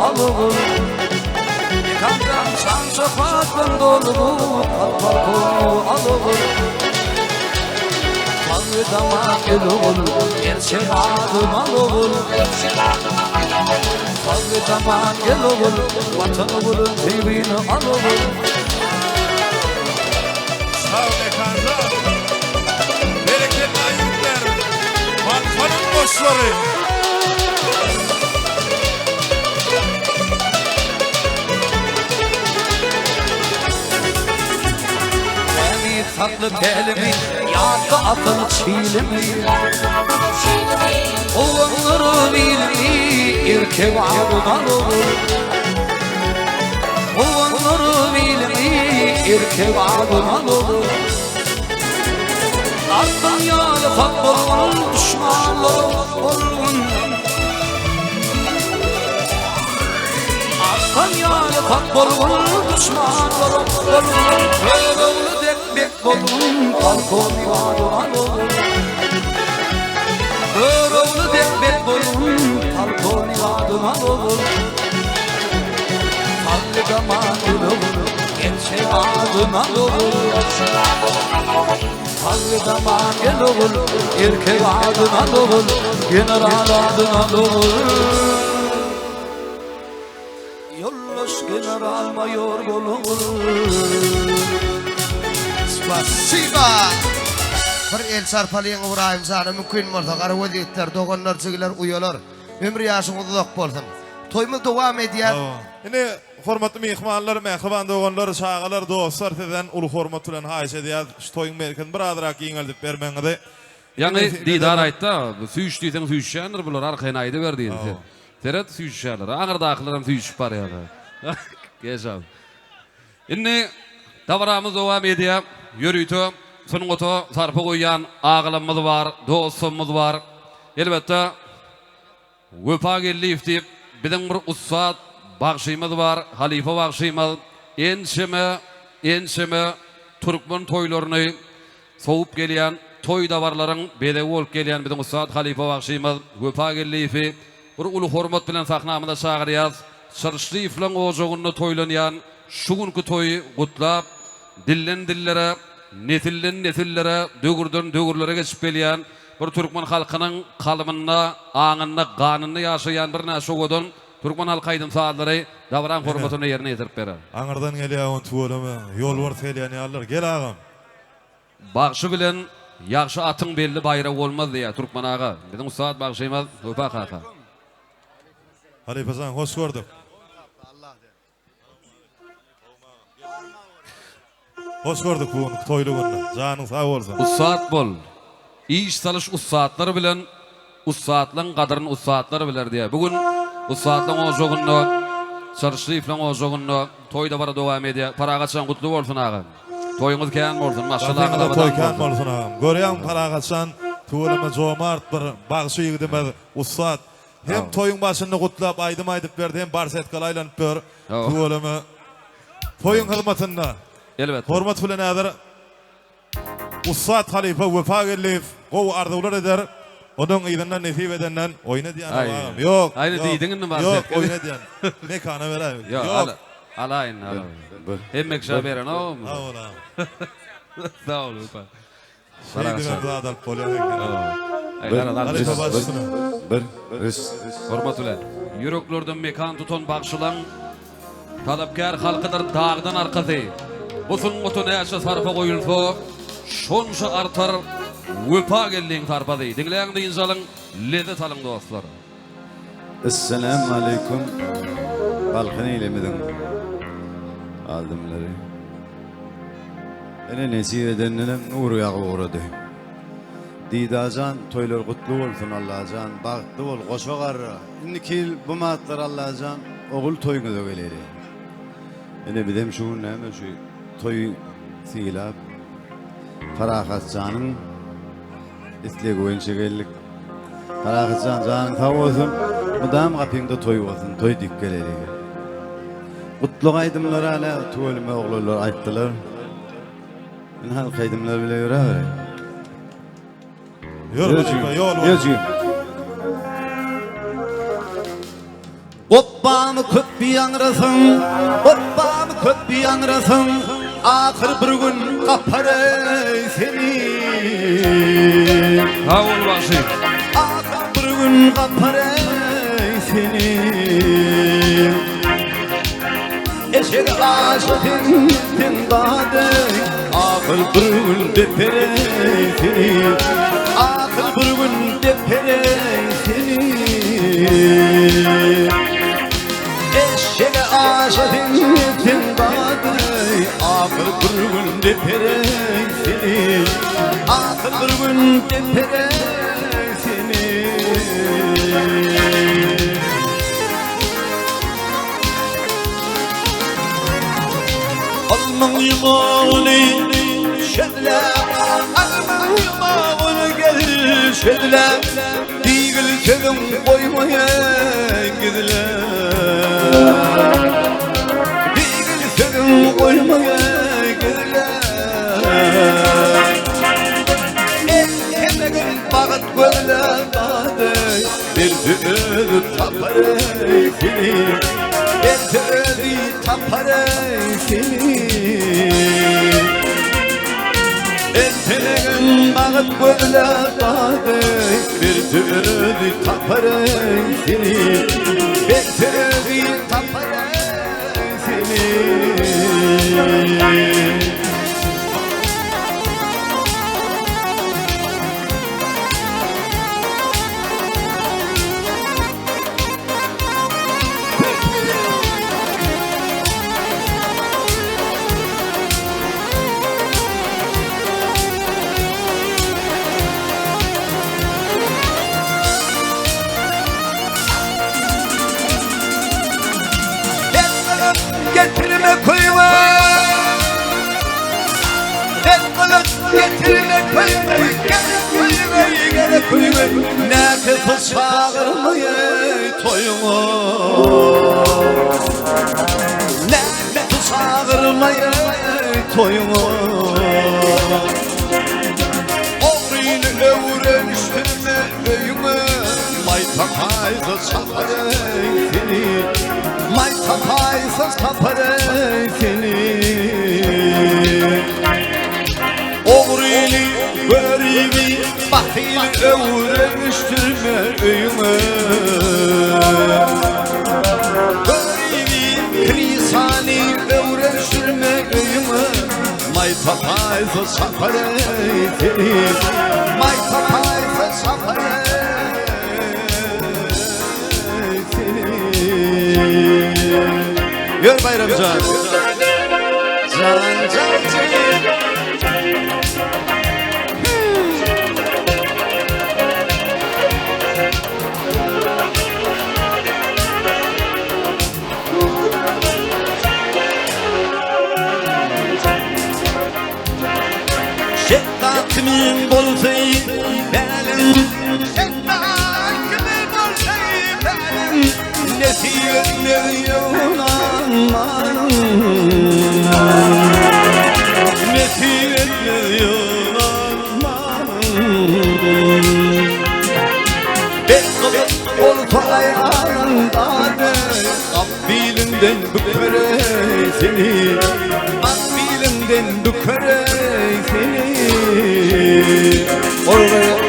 al ogul. Mekandan şan şöhratdan doly bu, polkownik al ogul. Tanrı daman gel ogul, gerçek adym al ogul. Tanrı daman gel ogul, watan ogulun teýbini al ogul. Sag Mekanjan. Berekella ýigitler. Balkanyň goşlary. Tämiz sakly pälimi, ýatda asyl çilimi. Owandyr ilimi, erkek adyn al ogul. Owandyr ilimi, erkek adyn al ogul. Arslan ýaly sak bolgun, duşmanlaryň bolgun. Arslan ýaly sak bolgun, duşmanlaryň bolgun. Görogly dek bek bolgun, polkownik adyn al ogul. Görogly dek bek bolgun, polkownik adyn al ogul. Salli daman gül ogul, gerçek adyn al ogul. Salli daman gel ogul, erkek adyn al ogul, general adyn al ogul. Ýoldaş general maýor bol ogul. Spasiba! Bir el çarpalyň Ybraýym jana mümkin bolsa garagöz ýigitler, doganlar, jigiler, uýalar. Ömür ýaşyňyz uzak bolsun. Toýumyz dowam edýär. Indi hormatly myhmanlar, mähriban doganlar, çagalar, dostlar sizden uly hormat bilen haýyş edýäris şu toýuň merkezini bir azrak giňeldip bermegiňizi. Ýaňy Didar aýtda, süýş diýseň süýşýändir bular arkaýyn aýdyber diýdi. Seret süýşýärler. Aňyrdakylaram süýşüp barýarlar. Geç-ä. Indi dabaramyz dowam edýär. Ýörite sungata sarpa goýýan agalarymyz bar, dostlarymyz bar. Elbetde, Wepa Geldiýew diýip biziň bir ussat bagşymyz bar, halypa bagşymyz. Ençeme, ençeme türkmen toýlaryny sowup gelýän, toý dabaralaryň bezegi bolup gelýän biziň ussat halypa bagşymyz Wepa Geldiýewi bir uly hormat bilen sahnamyza çagyrýas. Çyrşlyýewleň ojagynda toýlanýan şu günki toýy gutlap, dilden dillere, nesilden nesillere, döwürden döwürlere geçip gelýän bir türkmen halkynyň kalbynda, aňynda, ganynda ýaşaýan birnäçe owadan türkmen halk aýdym-sazlary dabaraň hormatyna ýerine ýetirip berer. Aňyrdan gelýär on tüweleme ýolbars gelýän ýalydyr. Gel agam. Bagşy bilen ýagşy atyň belli baýragy bolmaz diýýär Türkmen aga. Biziň ussat bagşymyz Wepa kaka. Halypajan hoş gördük. Hoş gördük bu günki toýly günde. Janyň sag bolsun. Ussat bol. Iş salyş ussatlar bilen ussatlaň gadyryn ussatlar biler diýýär. Bu gün ussatlaň ojagynda, Çyrşlyýewlaň ojagynda toý dabara dowam edýär. Parahatjan gutly bolsun agam. Toýuňyz kän bolsun, maşgalaňyz Daşyňyzda toý abadan kän bolsun. bolsun agam. Görýäňmi Parahatjan tüweleme jomart bir bagşy ýigidimiz, ussat. Hem toýuň başynda gutlap aýdym aýdyp berdi hem barsetkala aýlanyp ýör. Tüweleme. Toýuň hyzmatynda. Elbetde. Hormat bilen häzir Ussat halypa Wepa Geldiýew gowy arzuwlar eder. Onuň yzyndan nesip edenden oýun edýän agam. Ýok. Aýny diýdiň indi bar. Ýok, oýun edýän. Mekana beräý. Ýok. Alaýyn, alaýyn. Hemme kişä berenogmy? Sag bol agam. Sag bol Wepa. Şeýdibem zat alyp bolýar eken. Bir, bir, Hormat bilen. Ýüreklerden mekan tutan bagşylaň talapkär halkydyr dagdan arkasy. Bu sungata näçe sarpa goýulsa, şonça artar Wepa geldiň sarpasy. Diňläň dynç alyň, lezzet alyň dostlar. Esselamu aleýkum Balkan ilimiziň adamlary. Ene nesip edendenem nur ýagyp ugrady. Didajan toýlar gutly bolsun Allajan bagtly bol goşa garra. Indiki ýyl bu matlar Allajan ogul toýuňyza geleli. Ene bizem şu gün näme şu toýy sylap Parahatjanyň Islegi boýunça geldik. Parahatjan janyň sag bolsun. Mydam gapyňda toý bolsun. Toý diýip geleli. Gutlag aýdymlary ala tüweleme oglanlar aýtdylar. Indi halk aýdymlar bile ýöräbere. Ýör, ýol. Ýör. Gopbamy köp ýaňrasaň, gopbamy köp ýaňrasaň, Ahyr bir gün gapar eý seni. Sag bol bagşy. Ahyr bir gün gapar eý seni. Eşek aşa sen sen dady, Ahyr bir gün deper eý seni. Ahyr bir gün deper eý seni. Eşeğe aşa sen sen dady, Ahyr bir gün deper eý seni. Ahyr bir gün deper eý seni. Almyň ýumagyny şedläp, Almyň ýumagyny gel şedläp, Diýgil sözüň goýmaýyn gizläp. Diýgil sözüň goýmaýyn gizläp. Elhemegin bagyt gözläp ady, Belki özi tapar eý seni, Belki özi tapar eý seni. Elhemegin bagyt gözläp ady, Belki özi tapar eý seni, Belki özi tapar eý seni. Getirme köyüme El gylyç getirme köyüme Gerek köyüme gerek köyüme Näkesi çagyrmaýy toýuňa Näkesi çagyrmaýy toýuňa Ogryny öwrenişdirme öýüňe Maý tapaýsa çapar eý seni Maý tapaýsa çapar eý seni Ogryny, göribi, bahyly öwrenişdirme öýüňe Göribi, krisany öwrenişdirme öýüňe Maý tapaýsa çapar eý seni Maý tapaýsa çapar eý seni Ýör Baýramjan Jan jan jan Şetdat kimin bolsay pälim Şetdat kimin bolsay pälim Nesip etmez ýolanmanyň Nesip etmez ýolanmanyň Bet gylyk bolsa aýalyň dady Gap bilinden bükereý seni Gap bilinden. biliňden bükereý seni.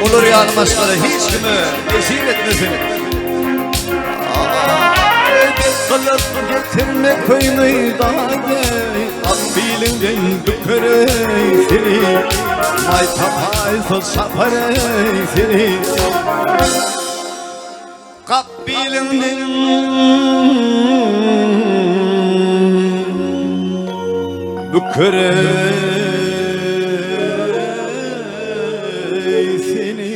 Olar ýaly maşgala hiç kime nesip etmesin. Bet gylyp getirme köýňi dagy, At biliňden bükereý seni. Maý tapaýsa çapareý seni. Gap biliňden bükereý seni.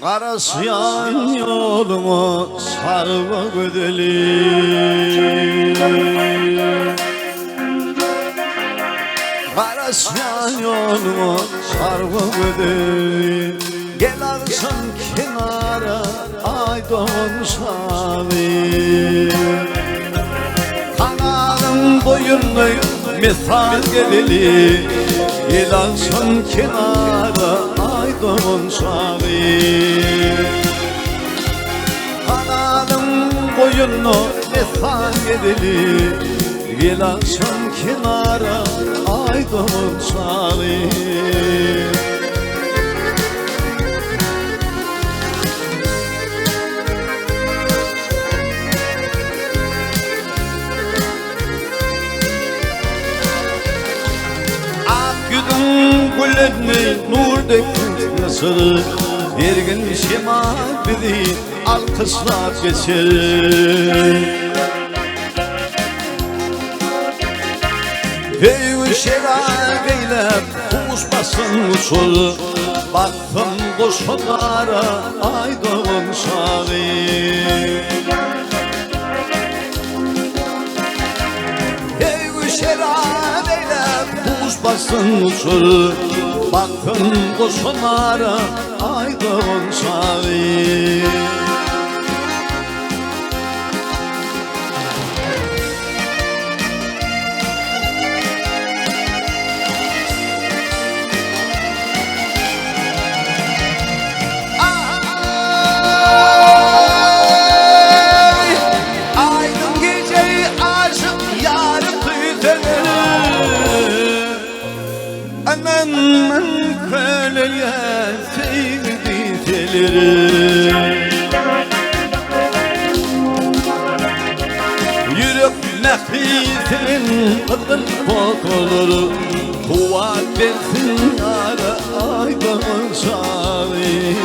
Garaşýan ýoluňa çarwa gözeli. Garaşýan ýoluňa çarwa gözeli. Gel agşam kenara aý dogan şaly. Kanalyň boýunda mesal gezeli. Gel agşam kenara aý dogan şaly. Kanalyň boýunda mesal gezeli. Gel agşam kenara aý dogan şaly. Ak ýüzüň gülenli nur dek ýaşyl, Ergin şemal bizi alkyşlap geçer. Söýgi şerap eýläp huş basyn uçur, Baksam goşa gara aý dogan şagy. Söýgi şerap eýläp huş basyn uçur, Baksam goşa gara aý dogan şagy. Ay, aydın geceyi aşık yarı tüytelir. Aman köleye sevdi telir. Yürek nefisinin kızgın pokolur Kuvat versin yara aydan şair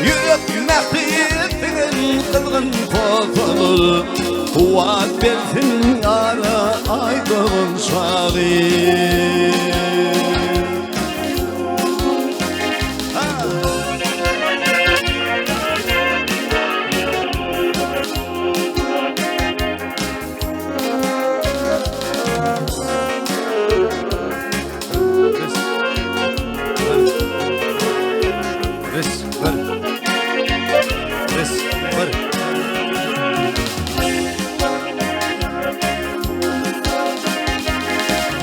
Yürek nefisinin kızgın pokolur Kuvat versin yara aydan şair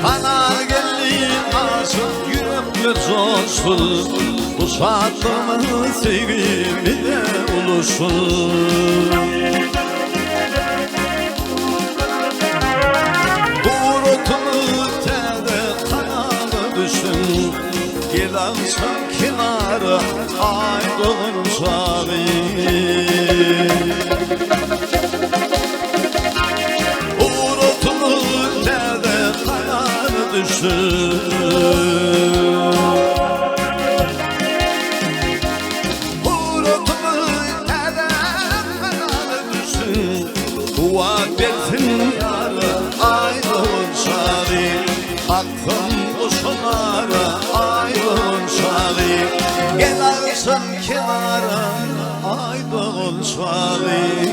Kanal geldi aşık yürekler coşsun Bu şatlığımız sevgimize uluşsun Durutunu täze kanala düşün Gel akşam kenara ay doğan şabi Uğrutunu täze kanala düşün Uğrutunu täze kanala düşün Kuvat bersin yara ay doğan şabi Aklım boşanara ay doğan şabi Gel akşam kenara ay doğan şabi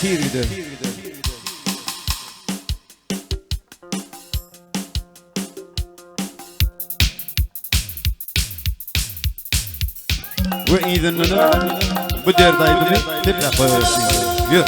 Tiz gider. We yzyndanam bu derdi aýdymy depläp goýbersin. Ýör.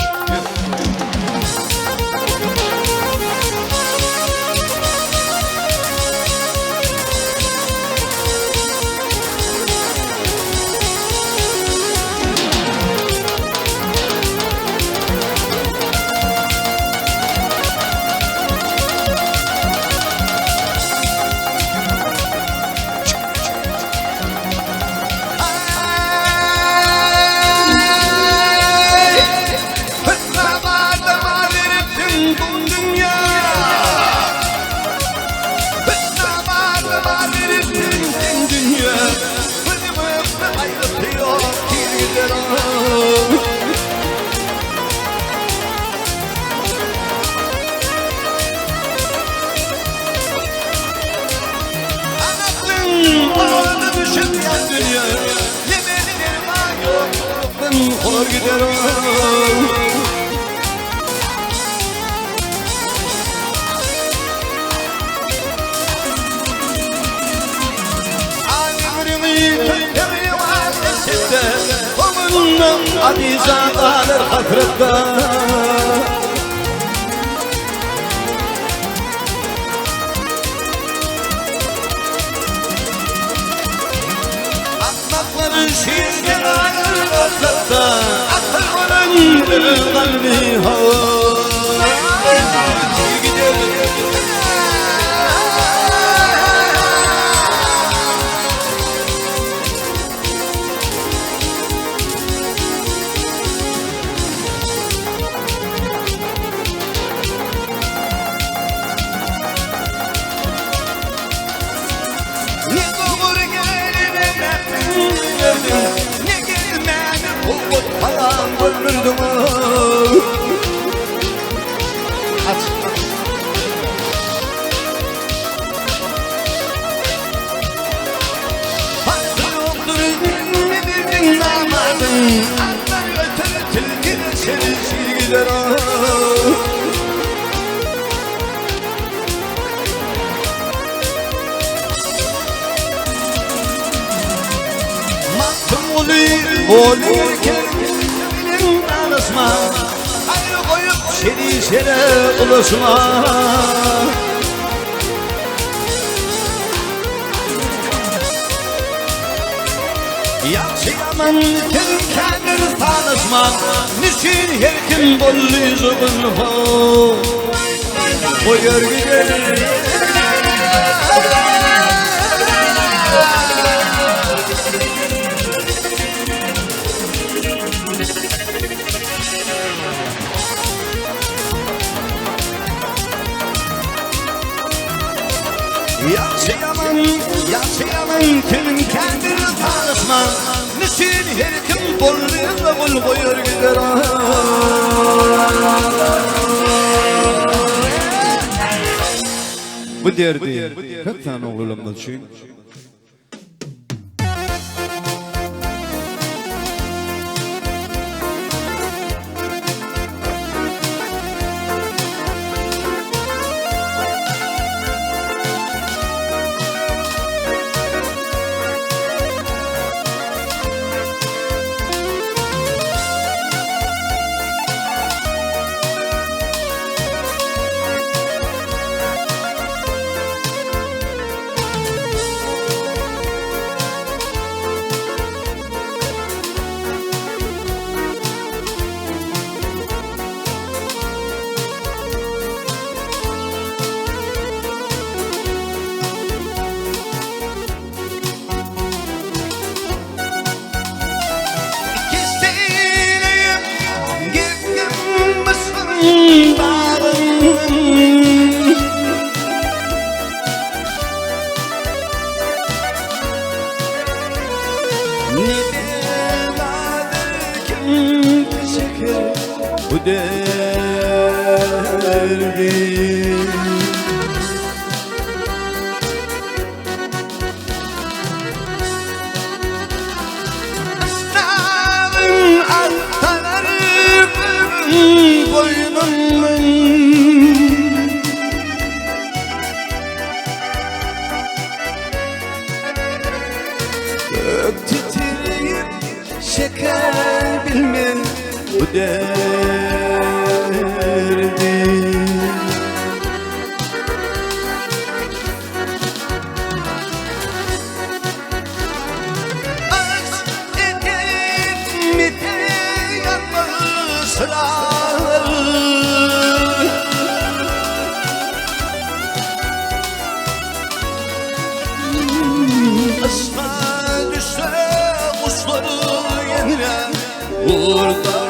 dünýä. Ne meni derman ýoklukdan hor gider. Aziza galar hasretde. Akmakların şiirge galar gaflette. Akıl onun kalbi Ne doğru geline Ne gelmeni kuvvet falan öldürdün. Hakkı yoktur ne bildin namadın. Atlar öter tilki çelişir gider. Maktımgulu olurken bilen danışma. Ayrı koyup şerişere ulaşma. Yaxşı yaman kendin tanışma. Niçin her kim bollu jugun ho. Koyar gider. Yaxşı yaman, yaxşı yaman kimin kendini tanışma. Niçin her kim bollu gul koyar gider. Bu derdi köp tane oglularymyz üçin. Kesteleyip gittim mısın bağım. Ne beladır kim çeker bu derdi. Dağın altaları boynumun. Gök titreyip şeker bilmem bu derdi. Aç edip mi yanmışlar. Asla düşse kuşları yenile burada.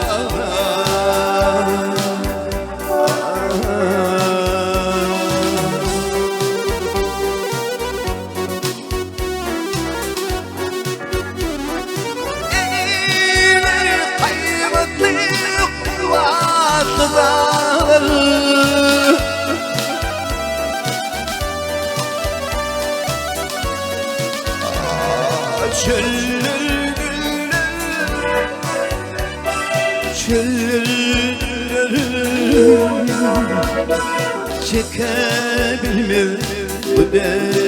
Eller kaybatlı kuvvetler. Çöller Çöller Çekebilmez bu derdi.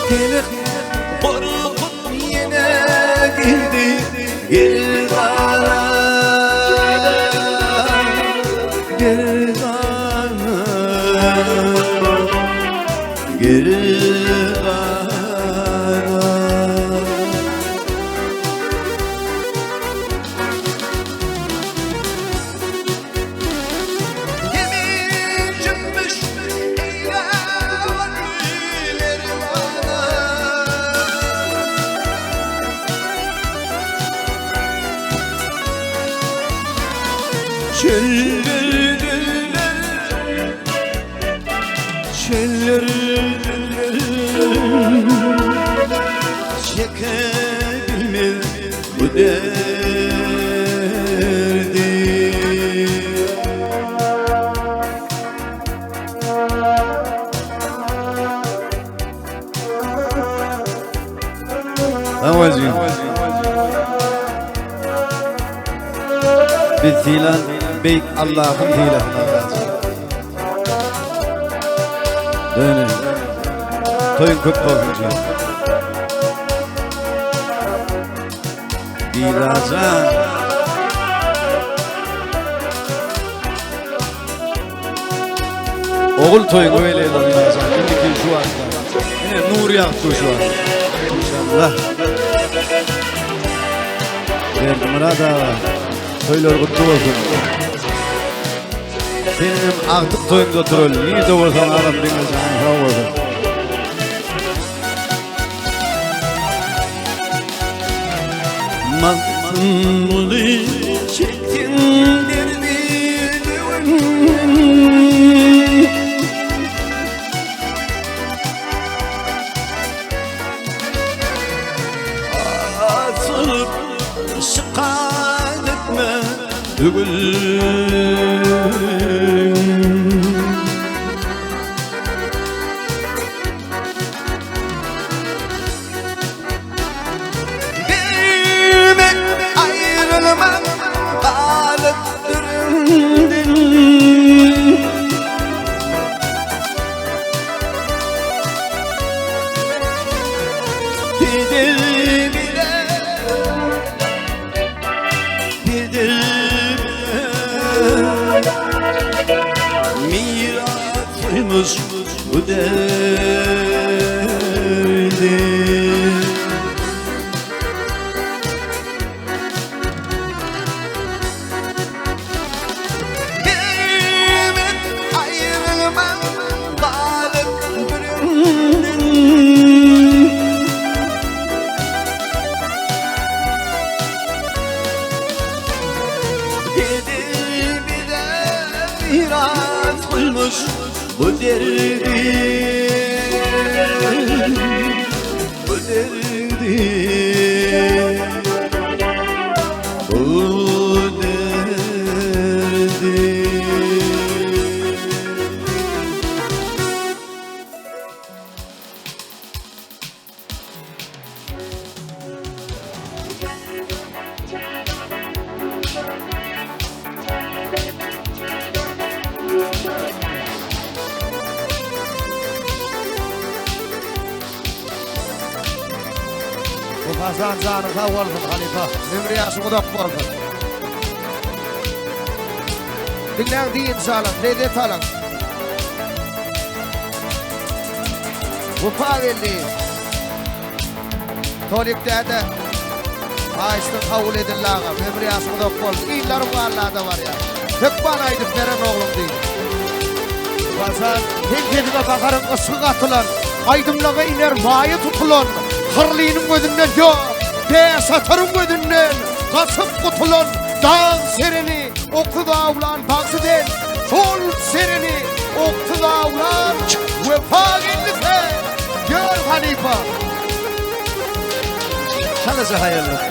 Gelip korkup yine geldi Gel gel Gel Yemin cümbüş eyle Çöller Çöller Çekebilmez bu derdi. Awajy. Biz sylan beýik Allahyň sylasyny Allajan. Döne. Toýuň köp bolsun jigim. Dilajan. Ogul toýuňy weli Dilajan. Indiki şu wagtda. Ine nur ýagyp dur şu wagt. İnşallah. Berdimyrat aga, toýlar gutly bolsun. Seniň hem agtyk toýuňda oturaly. Nirde bolsaň agam diňe janyň sag bolsun. Magtymguly çeksin derdi Asylyp şykat etme dügül. Bilmek ayrılmak galypdyr indin. Didil bile Didil bile Mirasıymış bu derdi. Bilmek ayrılmak galypdyr indin. Didil bile miras koymuş bu derdi, bu derdi, bu derdi. Wepajan janyň sag bolsun halypa. Ömri ýaşyň uzak bolsun. Diňläň dynç alyň, lezzet alyň. Wepa geldi. Tolik däde. Haýyşdyň kabul edildi agam. Ömri ýaşyň uzak bolsun. Ýyllaryň wallada barýar. Hökman aýdyp beren oglum diýdi. Wepajan, seň sesiňe baharyň yşgy gatylan, aýdymlaňa iner maýa tutulan, hyrlynyň gözünden ýok, bäşataryň gözünden gaçyp gutulan dag şereni oksuz awlan bagşy sen, şol şereni oksuz awlan Wepa geldi sen, ýör halypa. Çalaja haýallyk.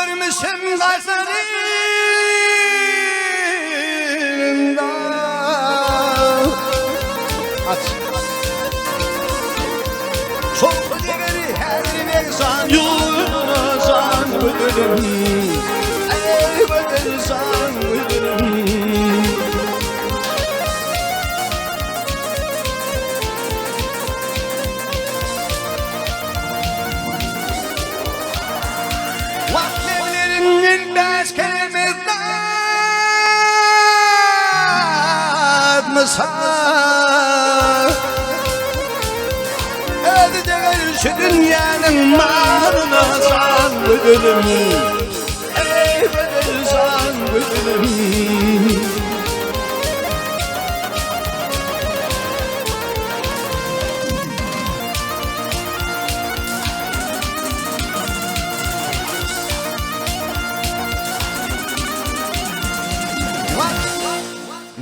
Görmüşüm gaýsarynda Aç Şoňky degeri häzir bersan Ýurduna jan gözelim Ey gözel jan gözelim Wah leblerinden bäş keleme datmasa Özi deger şu dünýäniň malyna jan gözelim Ey gözel jan gözelim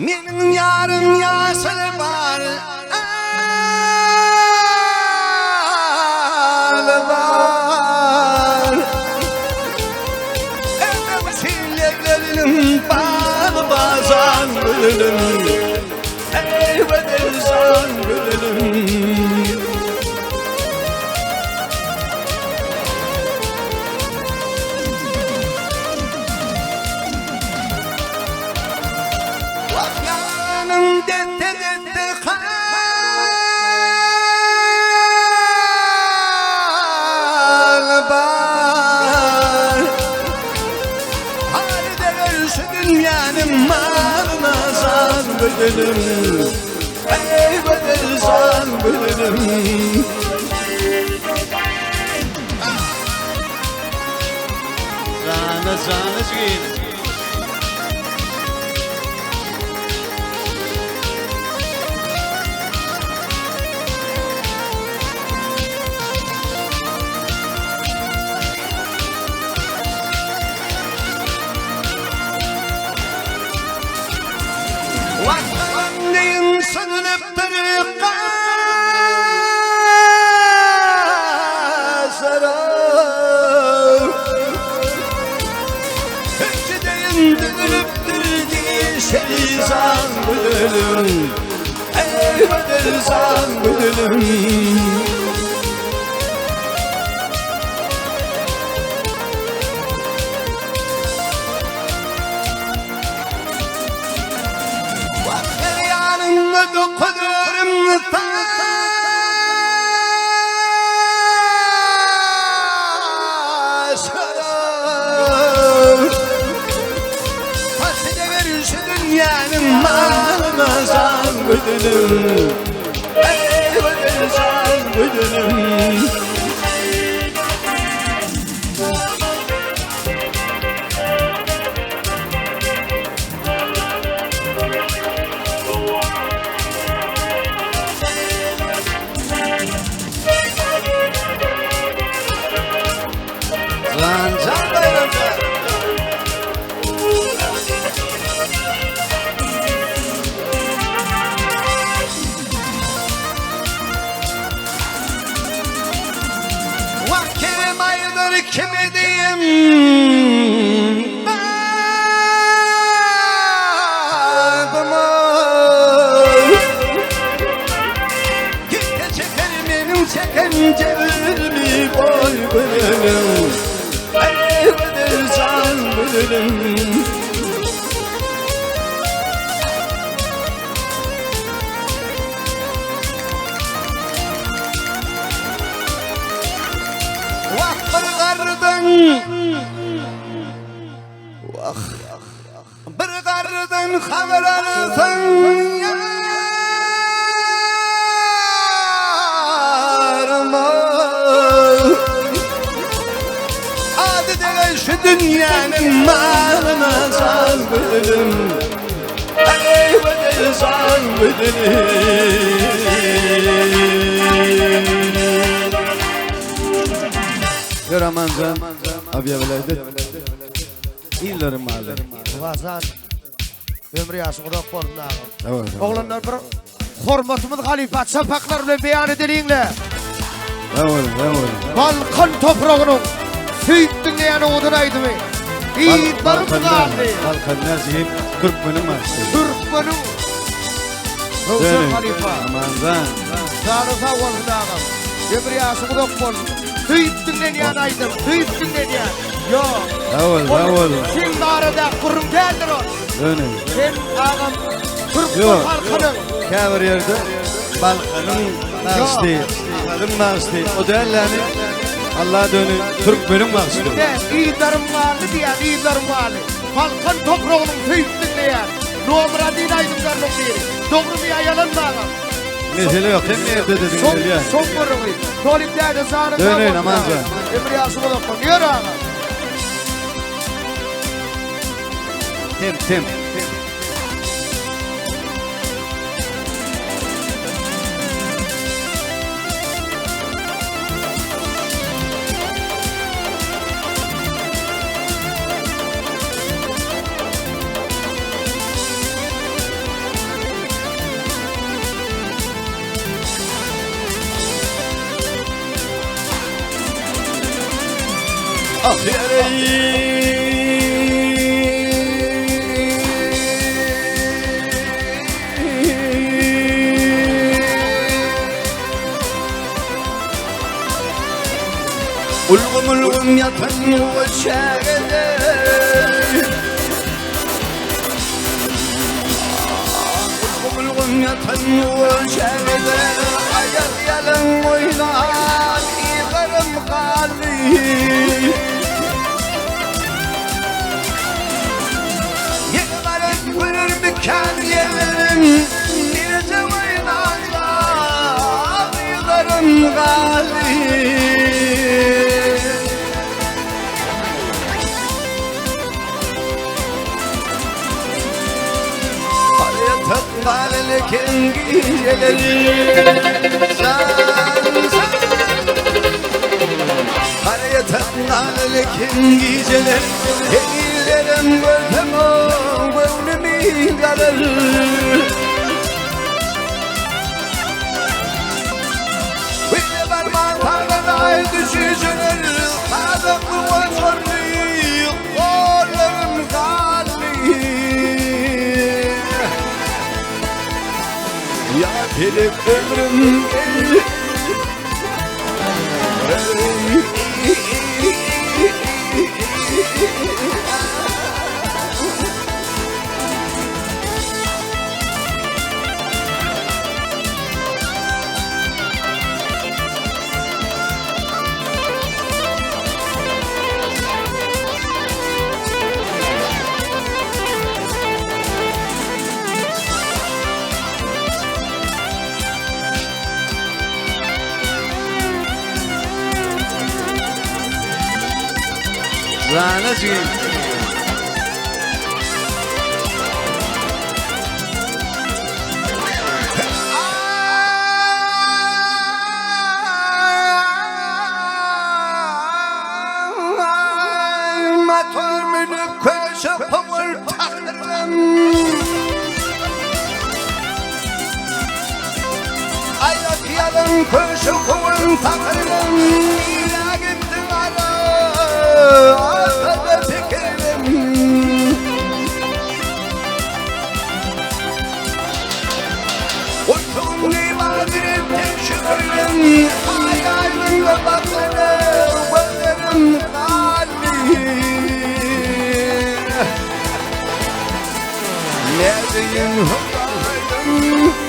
Meniň ýarym ýaşyl bar Aly bar Ömrüm çilekleriniň bagy bazan gülüm Ey gözel jan gülüm Wah ýanyň desse-desse haly bar. Haly deger şu dünýäniň malyna jan gözelim. Eý gözel jan gözelim. Jana jana jigim. Watan deýin syzylypdyr gaşlarym. Hüjji deýin düzülipdir dişleri jan gözelim. Ey gözel jan gözelim. Wah ýanyňda dokuzarym taşlarym. Taş edewer şu dünýäniň malyna jan gözelim. Ey gözel jan gözelim. Jan jan bayram jan. Wah Kerem aýdar kime diýim Dadyma Gitde çeker meniň çeken jebrimi boý görelim Ey gözel gözelim. Wah bir gardan Wah bir gardan habar alsaň ýarym Ady degen şu dünýäniň malyna jan gözelim Ey gözel jan gözelim. Ýör Amanjan, abýawilaýda illerim maly. Wazan ömri ýaşy uzak bolsun agam. Evet, evet. Oglanlar bir hormatymyz halypa çapaklar bilen beýan edeliňle. Evet, evet. Balkan topragynyň söýüp diňleýän owadan aýdymy. Yzlarym galdy. Balkan näzip türkmeniň bagşy. Türkmeniň Röwşen halypa. Amanjan. Jany sag bolsun agam. Ömür ýaşy uzak bolsun. Söýüp diňlenýän aýdym, söýüp diňlenýän. Ýok. Sag bol, sag bol. Sen barada gürrüň däldir ol. Döne. Sen agam türkmen Ýok. halkynyň Käbir ýerde Balkanyň bagşy, Ahalyň bagşy, o dälläni Allah döni türkmeniň bagşy. De, yzlarym galdy diýýän, yzlarym galdy. Balkan topragynyň söýüp diňleýän Nomer adin aýdymlarynyň biri. Dogrymy ýa ýalanmy agam? Mesele ýok, hemme ýerde-de diňlenilýär. Soň gürrüňi. Tolik däde janyň sag Döneýin bolsun. Amanjan. Ömür ýaşy uzak bolsun. Ýör agam. Tem, tem. Ah Ulgum ulgum ýatan o çägede Ulgum ulgum ýatan o çägede Aýak ýalyn oýnan yzlarym galdy Ýene baryp görermikäm ýerlerim Nirede oýnan yzlarym galdy Araya takmalı eken geceleri Sen sen Araya takmalı eken geceleri Ellerim görsem o gönlümü kalır Bile barman tarlanay düşüşünür Kazaklı oturdu kollarım kaldı Ya gelip ömrüm Zanacığım. Motor münüp köşe pamur takırım Ayak yalın köşe kovun takırım İla gittin ara Arkada fikrim Uykum ibadetim şükürüm Ay aydın bakırım Gözlerim kalbi. Hudaýym.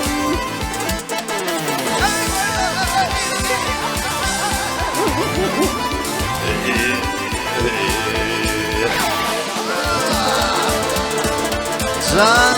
Jan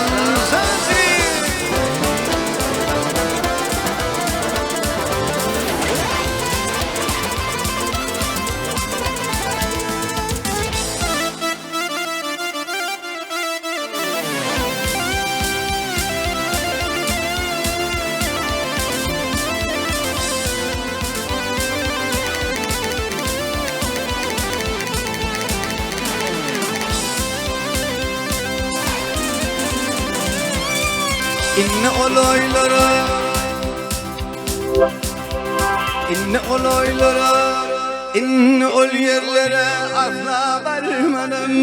Inni olaylara Inni olaylara Inni ol yerlere asla varmadım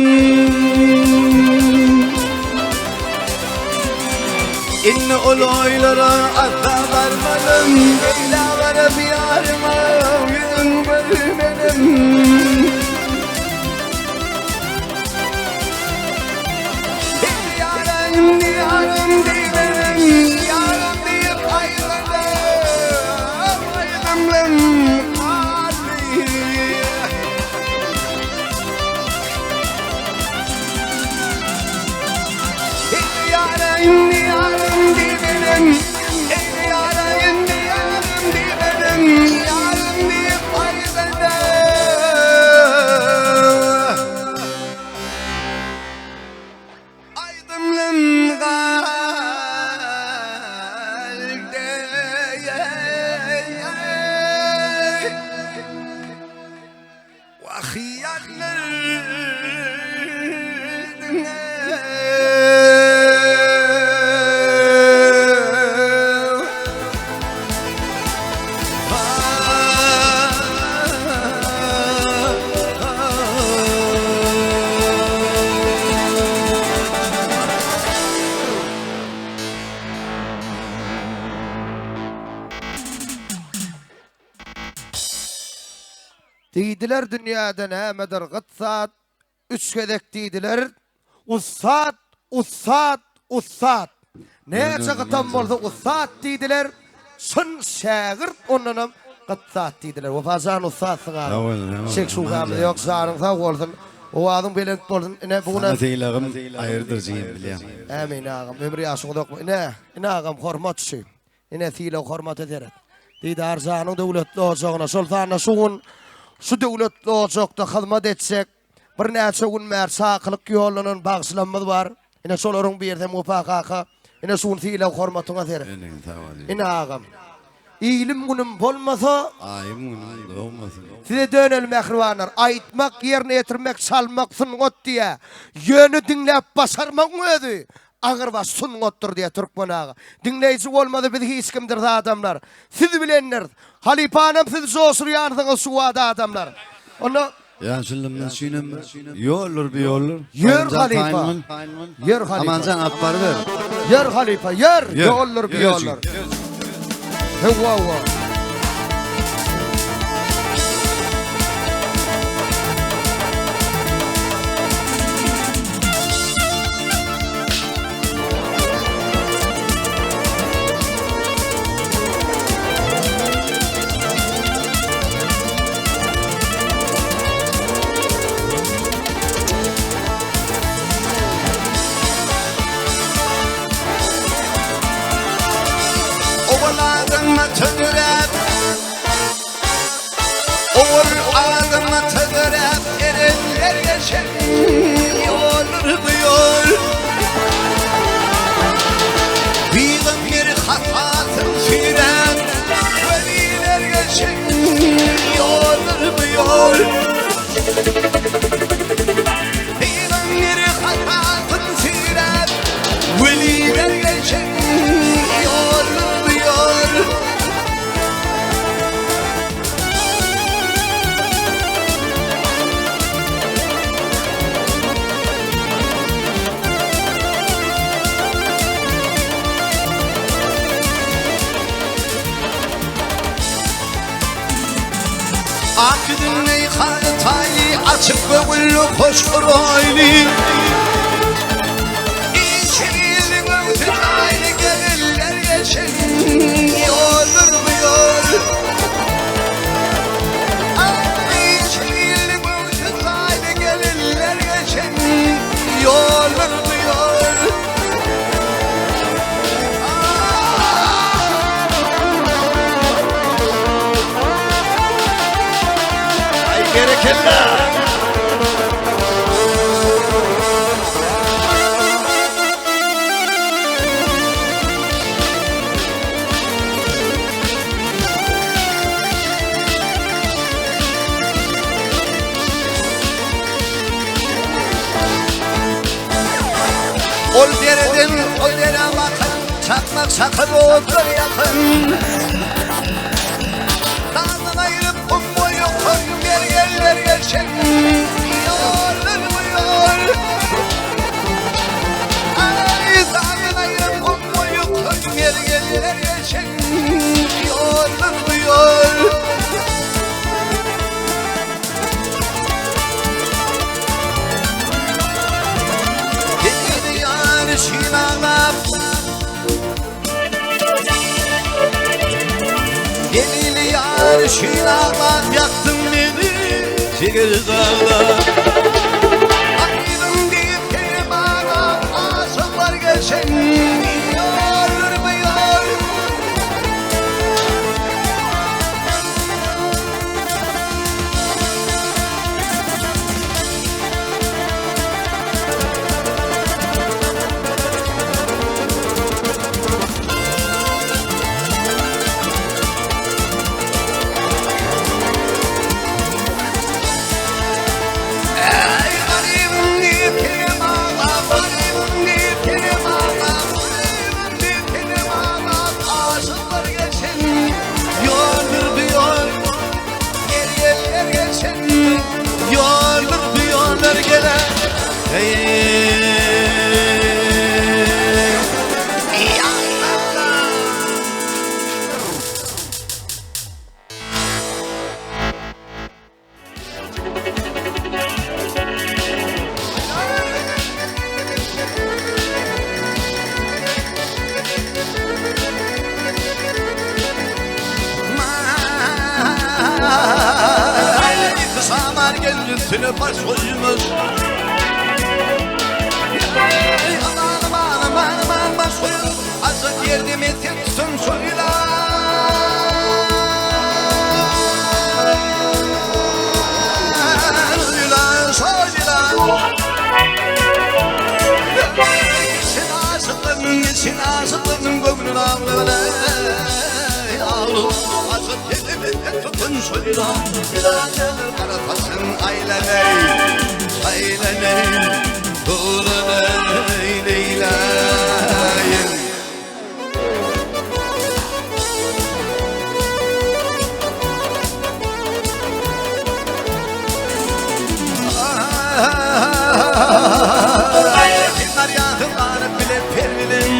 Inni ol oylara asla varmadım Leyla varıp yarıma yüzün görmedim Yarım yarım deyip yarım deyip ayrıldım ayrıldım Yarım yarım deyip yarım yarım deyip yarım deyip ayrıldım. Aydınlım galde Diýdiler dünýäde nämedir gyt zat, Üç gezek diýdiler, Ussat, ussat, ussat. Näçe gytam bolsa ussat diýdiler, Çyn şägirt ondanam gyt zat diýdiler. Wepa jan ussatsyň agam. Şek şübhämiz ýok, janyň sag bolsun. Owazyň belent bolsun. Ine bu günem. Saňa sylagym aýyrdyr jigim bilýäň. Ämin agam, ömür ýaşyň uzak. Ine, ine agam hormat şu. Ine sylag hormata seret. Didar janyň döwletli ojagyna, şol sanda şu gün şu döwletli ojakda hyzmat etjek birnäçe gün bäri çakylyk ýollanan bagşylarymyz bar. Ine şolaryň birisi hem Wepa kaka. Ine şu gün sylag hormatyňa seret. Ine agam. Ilim günüm bolmasa, Aýym günüm dogmasyn. Size döneli mähribanlar. Aýtmak, ýerine ýetirmek, çalmak sungat diýýä. Ýöne diňläp başarmagyň özi Agyr baş sungatdyr diýýär Türkmen aga. Diňleýji bolmasa biz hiç kimdiris adamlar. Siz bilendiris. Halypanam siz joşurýansyňyz şu wada adamlar. Onda. Ýaşulymdan üçinem ýoldur bu ýoldur. Ýör halypa. Ýör halypa. Amanjan alyp baryber. Ýör halypa ýör. Ýoldur bu ýoldur. Hewwa hewwa. Ogul adyma tödüräp Ogul adyma tödüräp Erenler geçen ýoldur bu ýol Pygamber hatasyn süýrän Weliler geçen ýoldur bu ýol Pygamber hatasyn süýrän Weliler geçen ýoldur bu ýol. Ak ýüzündey hany taýy, Açyk göwünli, hoş roýly. Inçe iliň öwsün. Ýoldur bu ýol. Ay çeýildi göwsü taýly gelinler geçen Ýoldur bu ýol. Ay berekella. Ol dereden o dere bakan Çakmak çakır otlar yakın Dağdan ayırıp kum boyu koyun Gergeller geçen Yollar bu yol Ay dağdan ayırıp kum boyu koyun Gergeller geçen Yollar bu yol Gelin yar şinalap Gelin yar şinalap Yaktın beni Çekil dağlar Ayrım deyip kerim ağlar Asıllar geçen Yar bu yar Ey garibim deyip kerim ağlar Garibim deyip kerim ağlar Garibim deyip kerim ağlar Aşıklar geçen Yoldur bir yol Gel gel gel geçen Yoldur bir yollar gelen Ey Samar gönlüsünü baş koymuş Aman aman aman aman baş koymuş Azık yerde metin tutun soyulan Uyulan soyulan Sen aşıklığın, sen aşıklığın gömlün ağlı Azık yerde metin tutun soyulan Kara taşın aylaney, aylaney Tuğlaney, leylayın Kimler yağdılar bile pervilim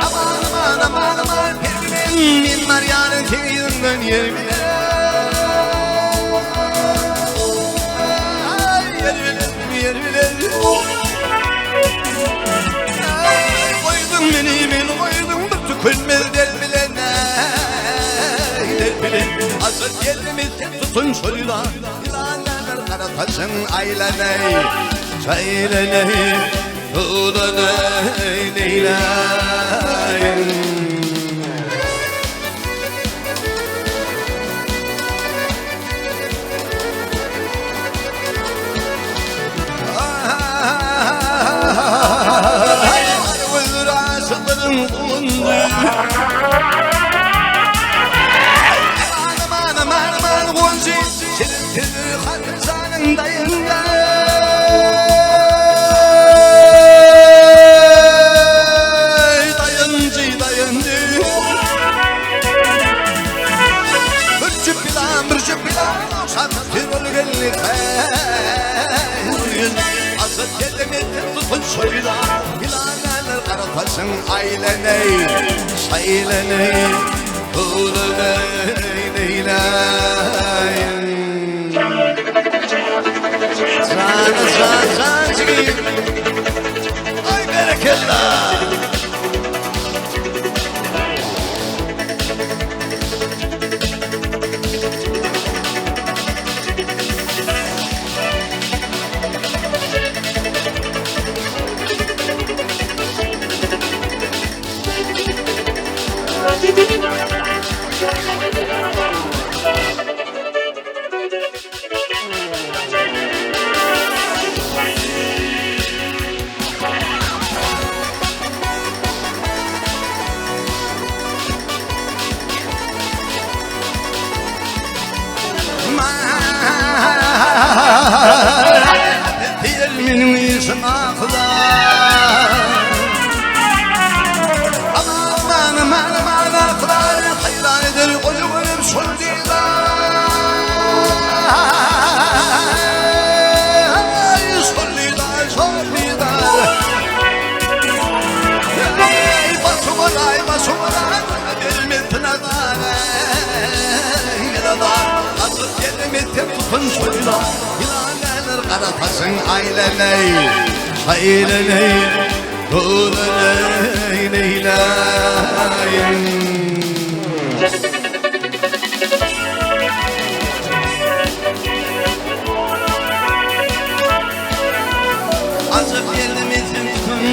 Aman aman aman aman pervilim Minnar yarın teyzimden yer bile Ay, Yer bile yer bile Ay, Koydun beni beni koydun bir tükünmez del bile Del bile Azık yerimiz tutun şöyle Yılanlar kara taşın aylanay Çaylanay Tuğlanay Leylayın Öldür aşıkların kulundu Aman aman aman gonca Çelik hatırsanın dayında Dayıncı dayıncı Bir cüppilan bir cüppilan Şarkı geldi Azat gelmedi tutun soyla Yılanlar kara taşın aileney Sayleney Tuğlaney Leylayın Can can can Ay berekella. Asyp geldim etem tutun şoýla Ýylan näler gara saçyň aýleleý Aýleleý Huleleý neýläýin Ajap geldim etem tutun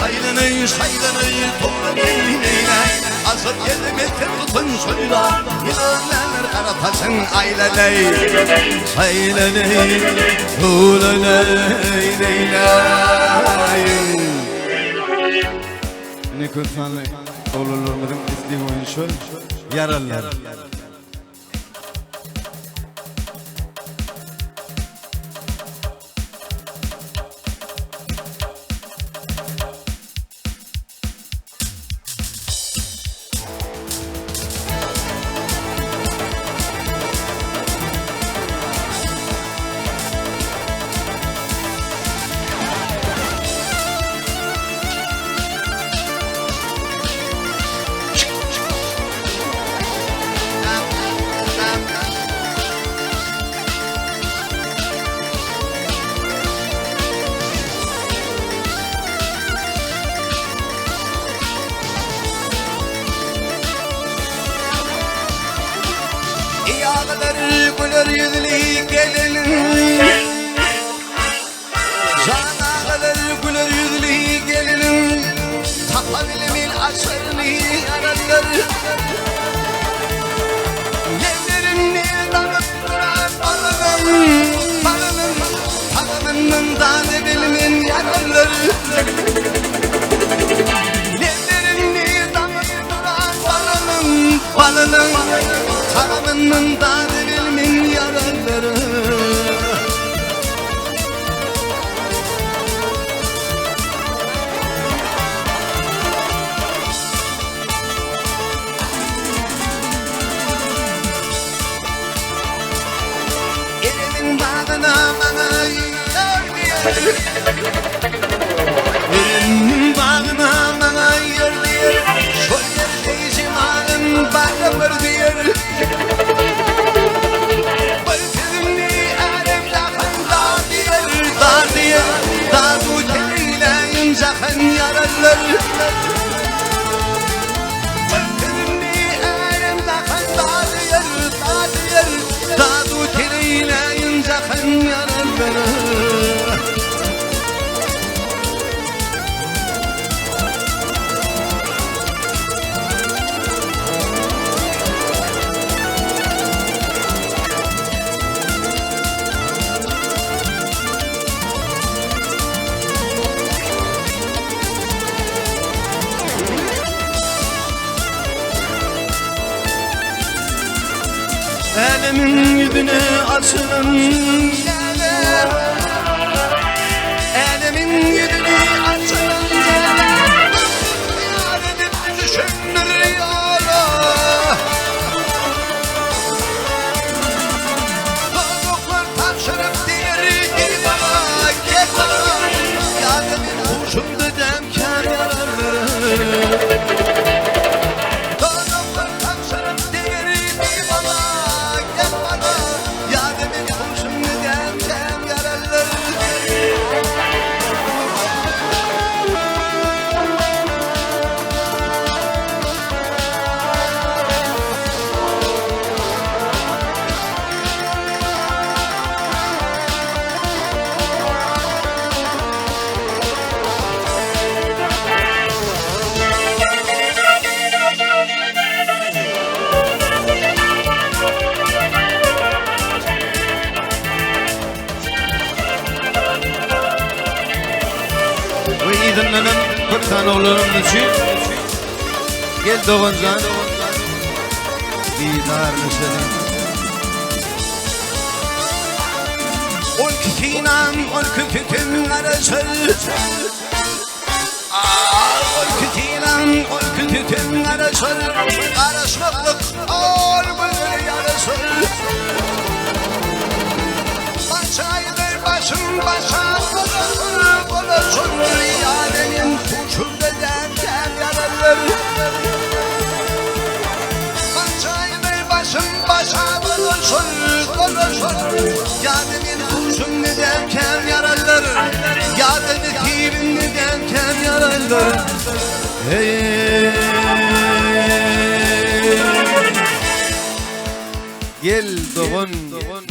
Aýlanyň, şaýlanyň, toplanyň, neýläý, Ajap geldim eter tutun şoýla, Ýylanlar gara saçyň aýlanyň, Şaýlanyň, hüwlanyň, neýläý. Ine köp sanly oglanlarymyzyň islegi boýunça ýaralylar. Ýaglar güler ýüzli geliniň Jan agalar güler ýüzli geliniň Tapa bilmen açaryny ýaranlar Ellerini daňyp duran balanym Balanym tagamyndan dady bilmen ýaranlar Ellerini daňyp duran balanym Balanym tagamyndan dady bilmen ýaranlar Eremiň bagyna maňa ýer diýer Eremiň bagyna maňa ýer diýer Şol ýerde jemalym barybir diýer Bir sözüňni älem jahan dar diýer Dar diýer Dadu teýläýin jahan ýararlar Bir sözüňni älem jahan dar diýer Dar diýer Dadu teýläýin jahan ýararlar Älemiň ýüzüne açylan läle Älemiň ýüzüne açylan läle Ýar edip düşendir ýara Dodaklar tabşyryp diýer gel bana, gel bana Ýa-da men huşumda dämkäm ýararlar Dodaklar tabşyryp diýer gel bana, gel bana Ýa-da men huşumda dämkäm ýararlar We yzyndanam köp sanly oglanlarymyz üçin Gel doganjan didarlaşalyň. Ol kinam, ol kütütüm garaşyr. Ol kütinam, ol kütütüm garaşyr. Garaşmaklyk ol gözüne ýaraşyr. Başaýdyr başym başa dolaşyr, dolaşyr. Ýa benim huşumda derken ýararlar. Başaýdyr başym başa dolaşyr, dolaşyr. Ya benim huşum ne derken yararlar. Ya benim ne derken yararlar. Hey. Gel dogan,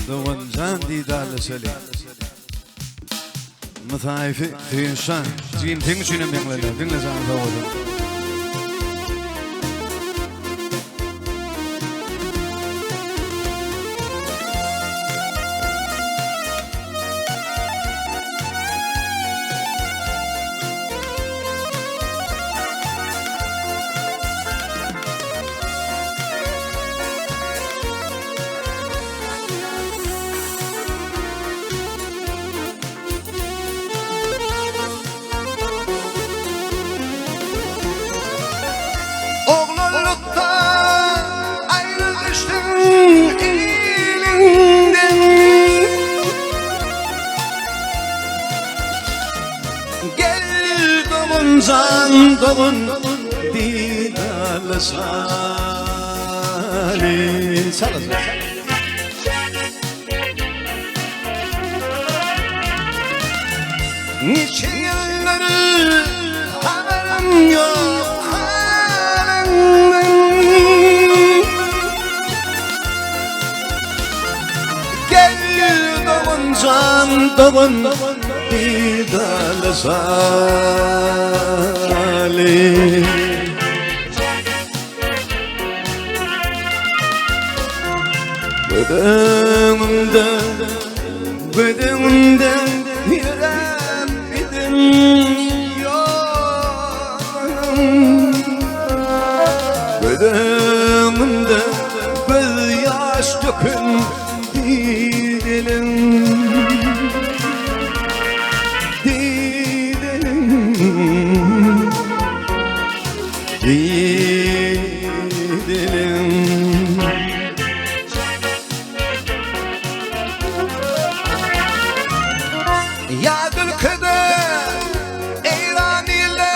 doganjan didarlaşaly. Mysaifi Söýünçjan, jigim seň üçinem ýaňlanýar. Diňle janyň sag bolsun. Oglanlykda aýry düşdüm ilinden. Gel doganjan dogan didarlaşaly. Çalasın. Niçe yılları haberim yok halinden. Gel doganjan dogan didarlaşaly. Göz öňümde ýöräp giden ýolum. Göz öňümde göz ýaş dökün didelim. Didelim. Didelim. Ya ülkede İran ile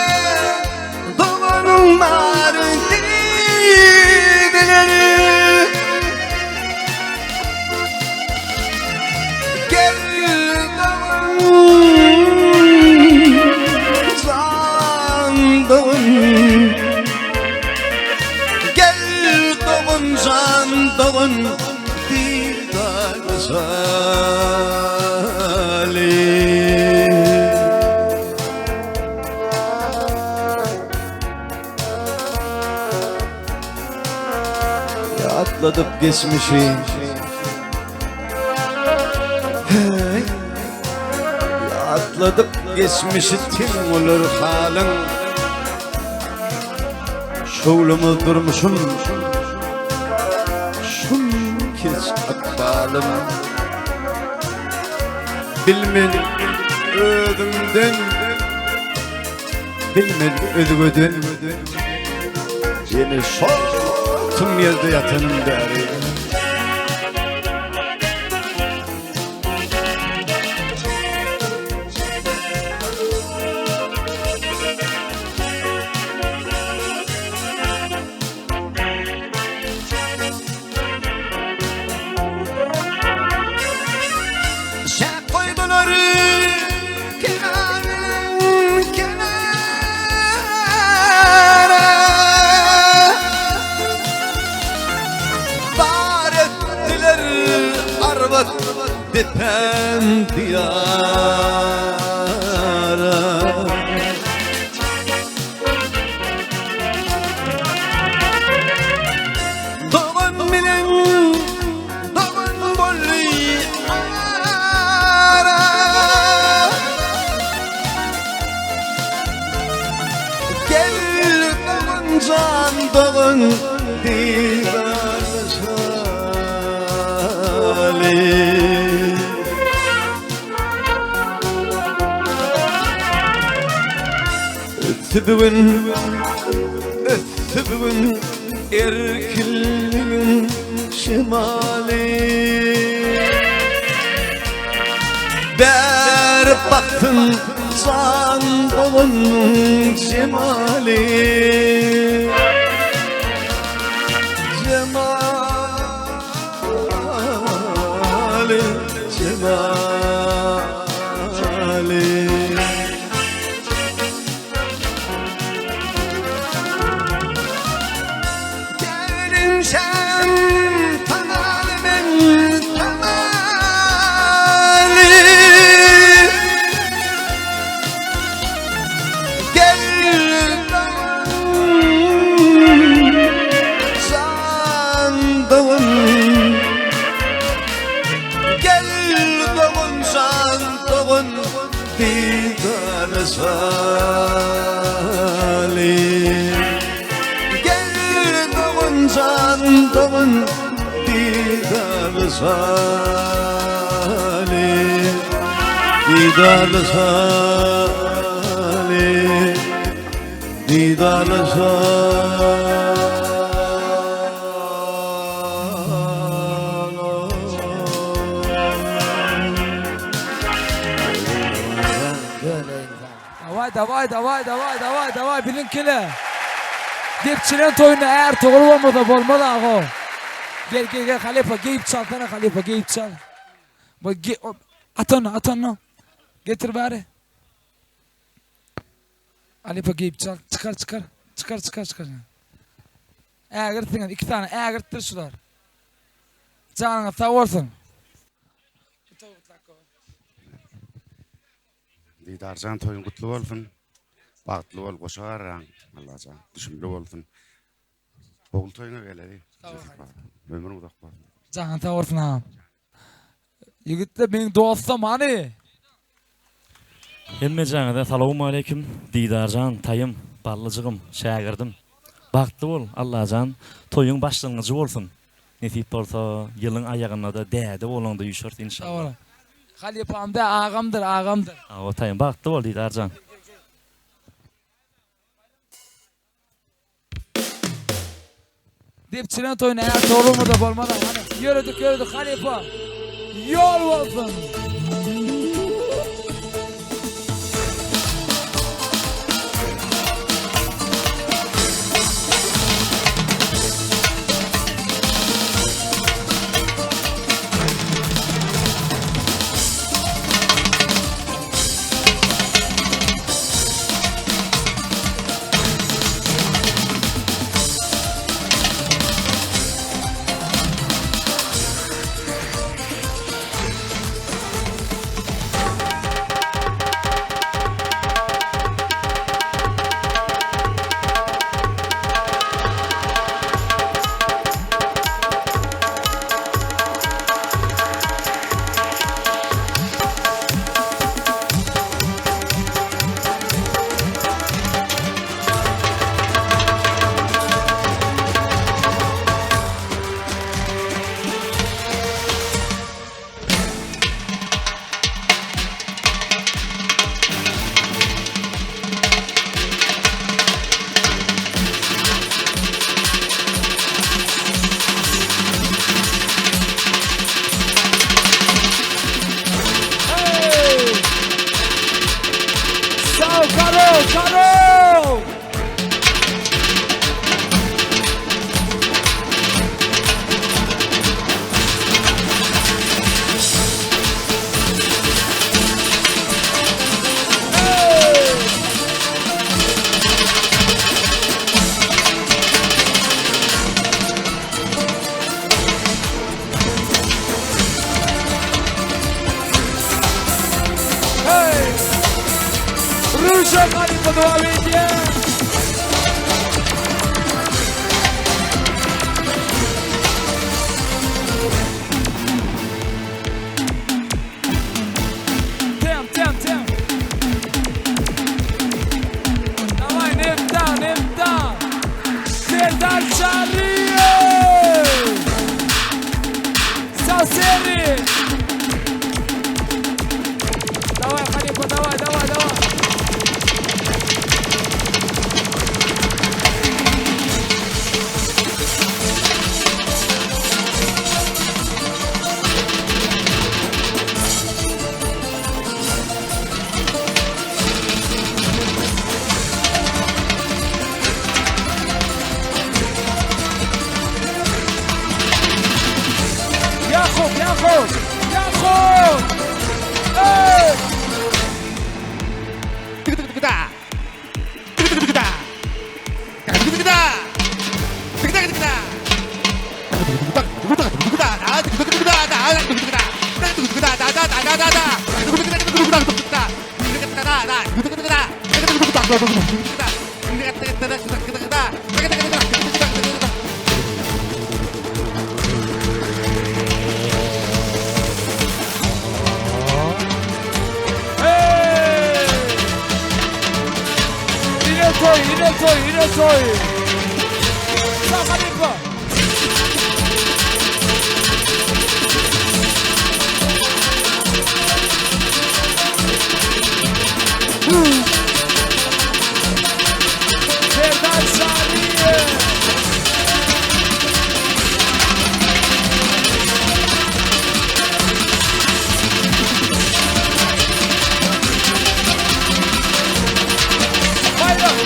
doganlar dideleri. Gel dogan can dogan. Gel dogan can dogan didarlaşaly. Atladıp geçmişi. Hey. Atladıp geçmişi tim olur halın. Şowlamaz durmuşum. Şum keç ykbalym. Bilmen özümden, bilmen özgeden. Ýene şol tüm ýerde ýatanym bäri. Şäk goýdular kenarın kenara. Bar ettiler arbat depen diyara. Dogan bilen dogan bolly ara. Gel dogan can dogan didarlaşaly. Ösdi bu gün, ösdi bu gün erkinligiň şemaly. Bäri baksyn jan doganyň jemaly. Jemaly, jemaly. Gelinşem tanaly men tanaly. Gel sandığın Gel dogun sandığın Didar sali Gel dogun sandığın Didar sali Didar sali Didar sali Daway daway daway daway daway daway biziňkile. Depçileň toýunda Ärtogrul bolmasa bolmaz ago. Gel gel gel halypa geýip çalsana halypa geýip çal. Bu at ony at ony. Getir bäri. Halypa geýip çal. Çykar çykar. Çykar çykar çykar. Ägirtsiňiz iki sany ägirtdir şular. Janyňyz sag bolsun. Didarjan toýuň gutly bolsun. Bagtly bol, goşa garraň. Allajan düşümli bolsun. Ogul toýuňa geleli. Ömrüň uzak bolsun. Janyň sag bolsun agam. Ýigitler meniň dostum hany. Hemmejaňyza salowmaleýkim Didarjan taýym ballyjygym şägirdim bagtly bol Allajan toýuň başlangyjy bolsun nesip bolsa ýylyň aýagynada däde bolaňda üýşeris inşallah. Halypam dä agamdyr agamdyr. Hawa taýym bagtly bol Didarjan. Depçilen toýuna Ärtogrulmada bolmaz hany. Ýöredik ýöredik halypa. Ýol bolsun. Sag Karo Karo! Hey! Ruşen halypa dowam edýär. Tem, tem, tem. Daway, Nefta, Nefta. Serdar Çaryýew! Saseri! Daway halypa daway daway daway. Ine toý, ine toý, ine toý. Sag halypa. Serdar Şalyýew. Baýrak.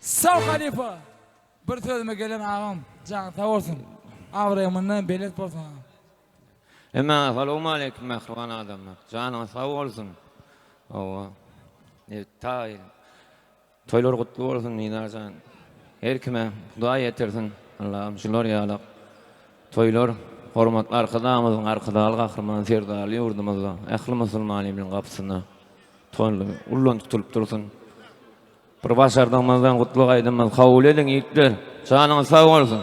Sag halypa. Bir sözüme gelen agam janyň sag bolsun. Abraýyň mundan belent bolsun agam. Hemmäňe salowmaleýkim mähriban adamlar. Janyňyz sag bolsun. Hawa. Taý. Toýlar gutly bolsun Nina jan. Her kime Hudaý ýetirsin. Allahym şular ýalak toýlar hormatly Arkadagymyzyň Arkadagly Gahryman Serdarly ýurdumyzda ähli musulman iliniň gapysynda toýly ullan tutulyp dursun. Bir başardygymyzdan gutlag aýdymymyzy kabul ediň ýigitler. Janyňyz sag bolsun.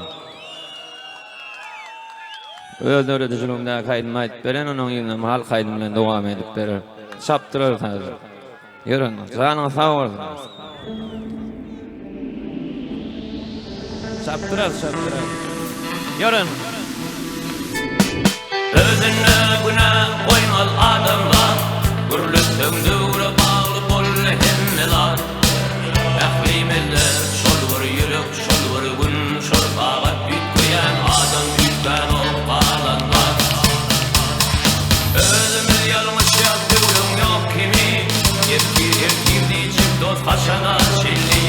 Öz döredijiligimdäki aýdymy aýdyp beren onuň yzynam halk aýdymy bilen dowam edip berer. Çapdyrarys häzir. Ýör onda. Janyňyz sag bolsun. Çapdyrarys, çapdyrarys. Ýör onda. Özüne günä goýmaz adamzat, Gürletseň döwre bagly boldy hemme zat. Ählimizde şol bir ýürek, şol bir gün, şol sagat Üýtgeýän adam üýtgänok galan zat. Özümiz ýalňyşýas döwrüň ýok kimi, Ertir ertir diýjek dost haçana çenli.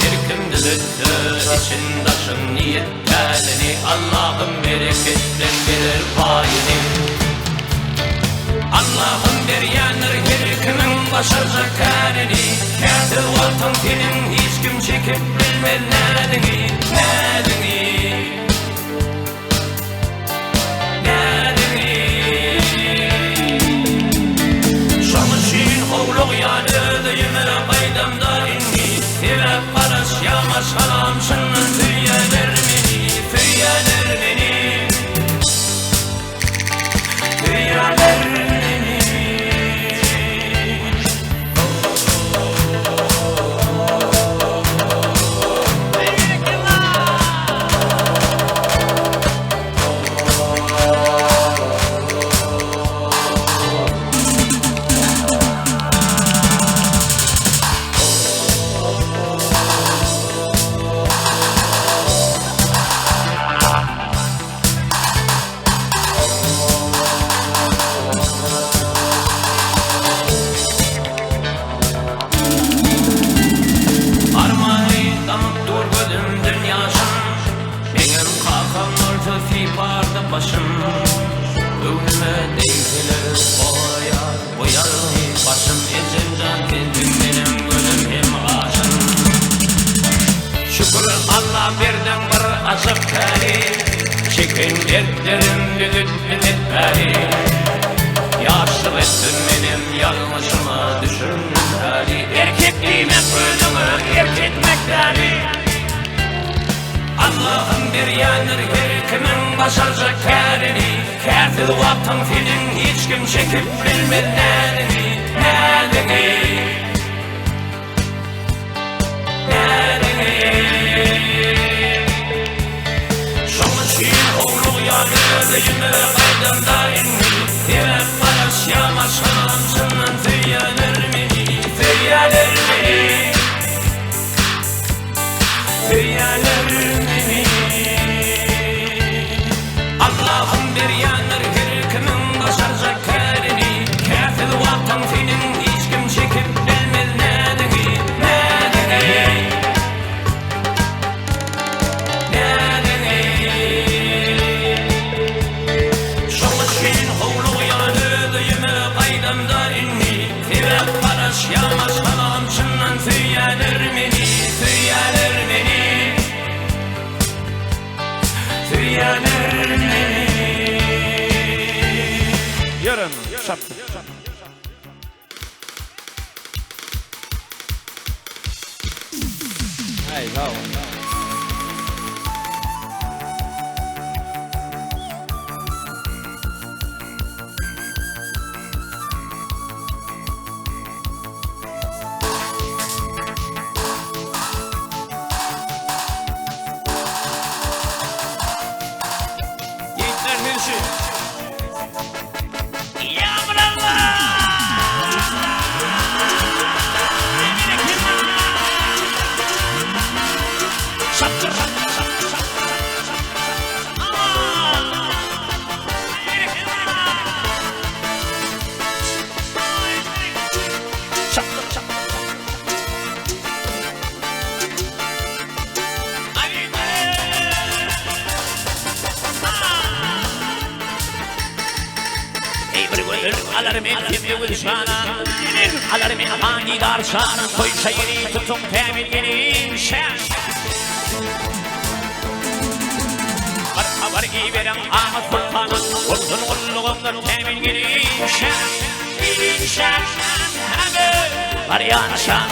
Her kim düzetse için daşyn niýet Pälini Allahym bereketden berer paýyny. Allahym berýändir her kimiň başarjak kärini. Käte wagtyň seniň hiç kim çekip bilmez näziňi, näziňi. Näziňi. Şoň üçin howlugýan öz öýüme gaýdamda indi. Sebäp garaşýa maşgalam çyndan söýýäler meni, söýýäler meni. Söýýäler meni. Armany damyp dur gözümden ýaşym, Meňem kakam bolsa sypardy başym. Göwnüme degseler goraýar bu ýalňyz başym Ejemjan sensiň menem gözüm hem gaşym. Şükür Alla berdiň bir ajap päli, Çeken dertlerim düzetdi etmäli. Ýaşlyk etdim menem ýalňyşyma düşündim häli. Erkek diýmek özüňe erk etmek däli. Allahym berýändir her kimiň başarjak kärini Kärsiz wagtyň seniň hiç kim çekip bilmez näziňi, näziňi, näziňi. Şoň üçin howlugýan öz öýüme gaýdamda indi Sebäp garaşýa maşgalam çyndan söýýäler meni, söýýäler meni. Söýýäler meni. Allahym berýändir her kimiň başarjak kärini. Kärsiz wagtyň seniň hiç kim çekip bilmez näziňi, näziňi. Sebäp garaşýan maşgalam çyndan söýýäler meni, söýýäler meni. Söýýäler meni. Ýören, şapdyr. Hey, sag bol. Yiğitler hüsü. Ey bir gül alar men kimdi gülşana Alar men han didar şana Toý şaýyny tutuň tämin gelin şan Bir habar iberiň Ahmet Sultana Bolsun gullugyňda tämin gelin şan Gelin şan Hadi barýan şan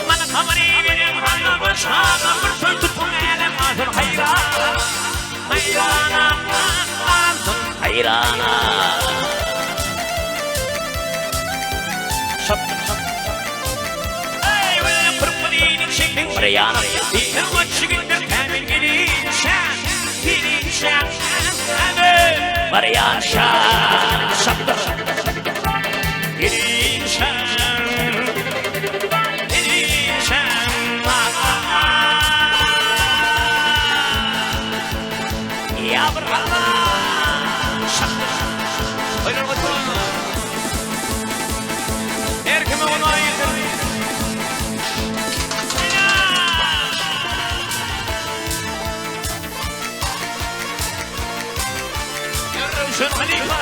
Mana habar iberiň Ahmet şana Bir toý tutuň älem galsyn haýrana Haýrana galsyn haýrana Bir ýana diýseň goç ýigitler kämil gelin şan gelin şan Hadi barýan şan şapdyr gelin şan gelin şan Ýa bir Allah şapdyr Oýnar goçlar. Her kime onu aýydyr. Röwşen halypa.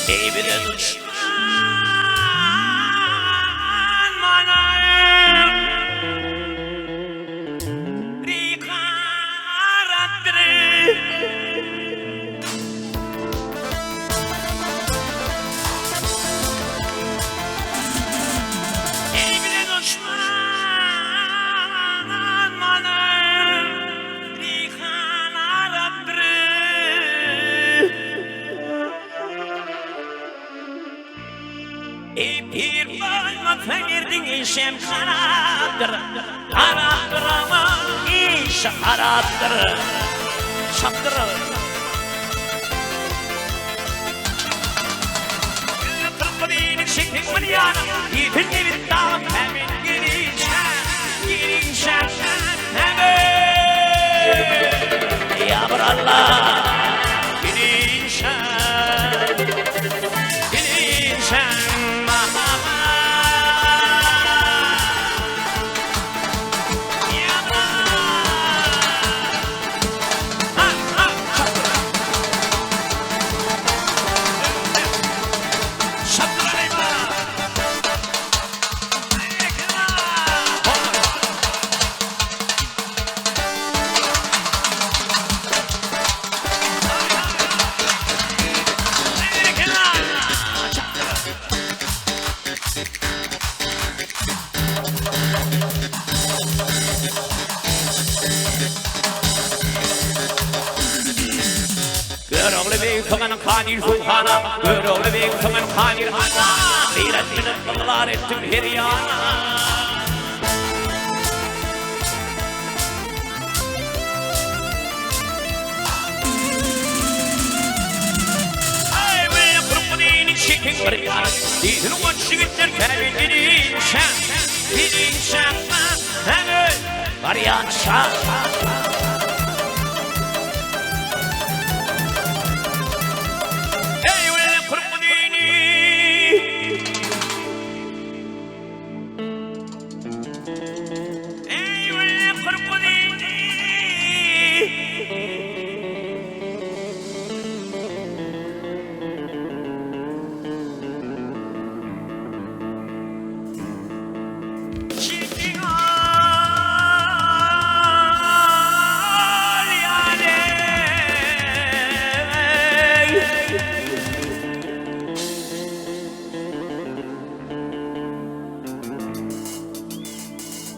Ey bize düşman bana Rikaratdır. Ey bize düşman bana Rikaratdır. Ey pir bolmasa erdiň işem harapdyr. Harapdyr ama iş harapdyr. Çapdyr. Kırkıdini çekin bir yana. Yiğitin nebit dağım hemen gelişen. Gelişen. Hemen. Ya bir Allah. Gelişen. Gelişen. Görogly beg soňan Kanil Suhana, Görogly beg soňan Kanil Hana, Gyrat bilen yglan etdim her ýana. Aý, we kurkudyny çekiň bir ýana, Diýsin goç ýigitler käbir gelin şa, gelin şa, Hemen barýan şa.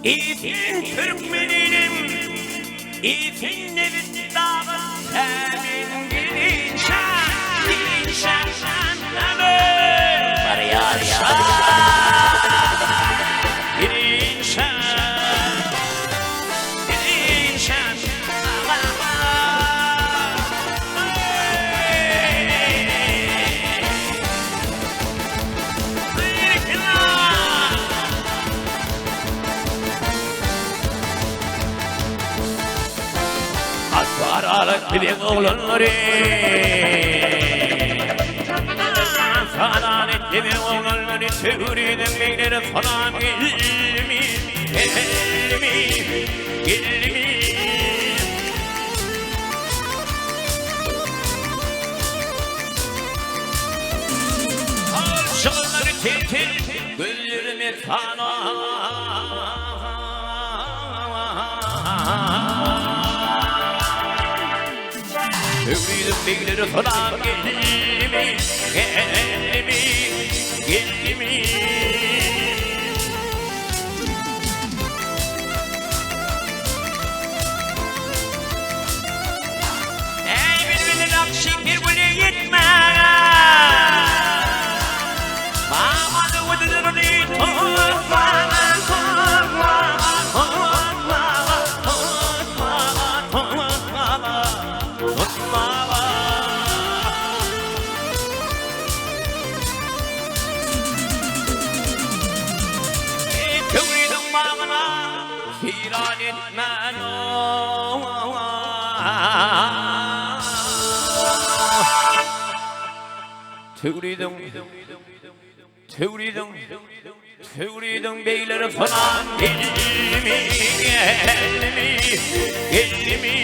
Eý sen türkmeninim, eý sen nebit dagy Tämin gelinçäm, gelinçäm Barýarşam, gelinçäm, gelinçäm Ataralyk biziň oglanlary Salam etdi oglanlary Töwriziň begleri salam geldimi Geldimi Geldimi Şygyrlary tel-tel Gözlerime sana Öwrüliň begleri salam geldimi, geldimi, geldimi? Ey bilbilin ak şeker güle ýetmez. Mamaly ödülini tutmaga, tutmaga, tutmaga, tutmaga, tutmaga, tutmaga. Ey töwriziň bagyna seýran etmän Töwriziň Töwriziň Töwriziň begleri salam geldimi geldimi geldimi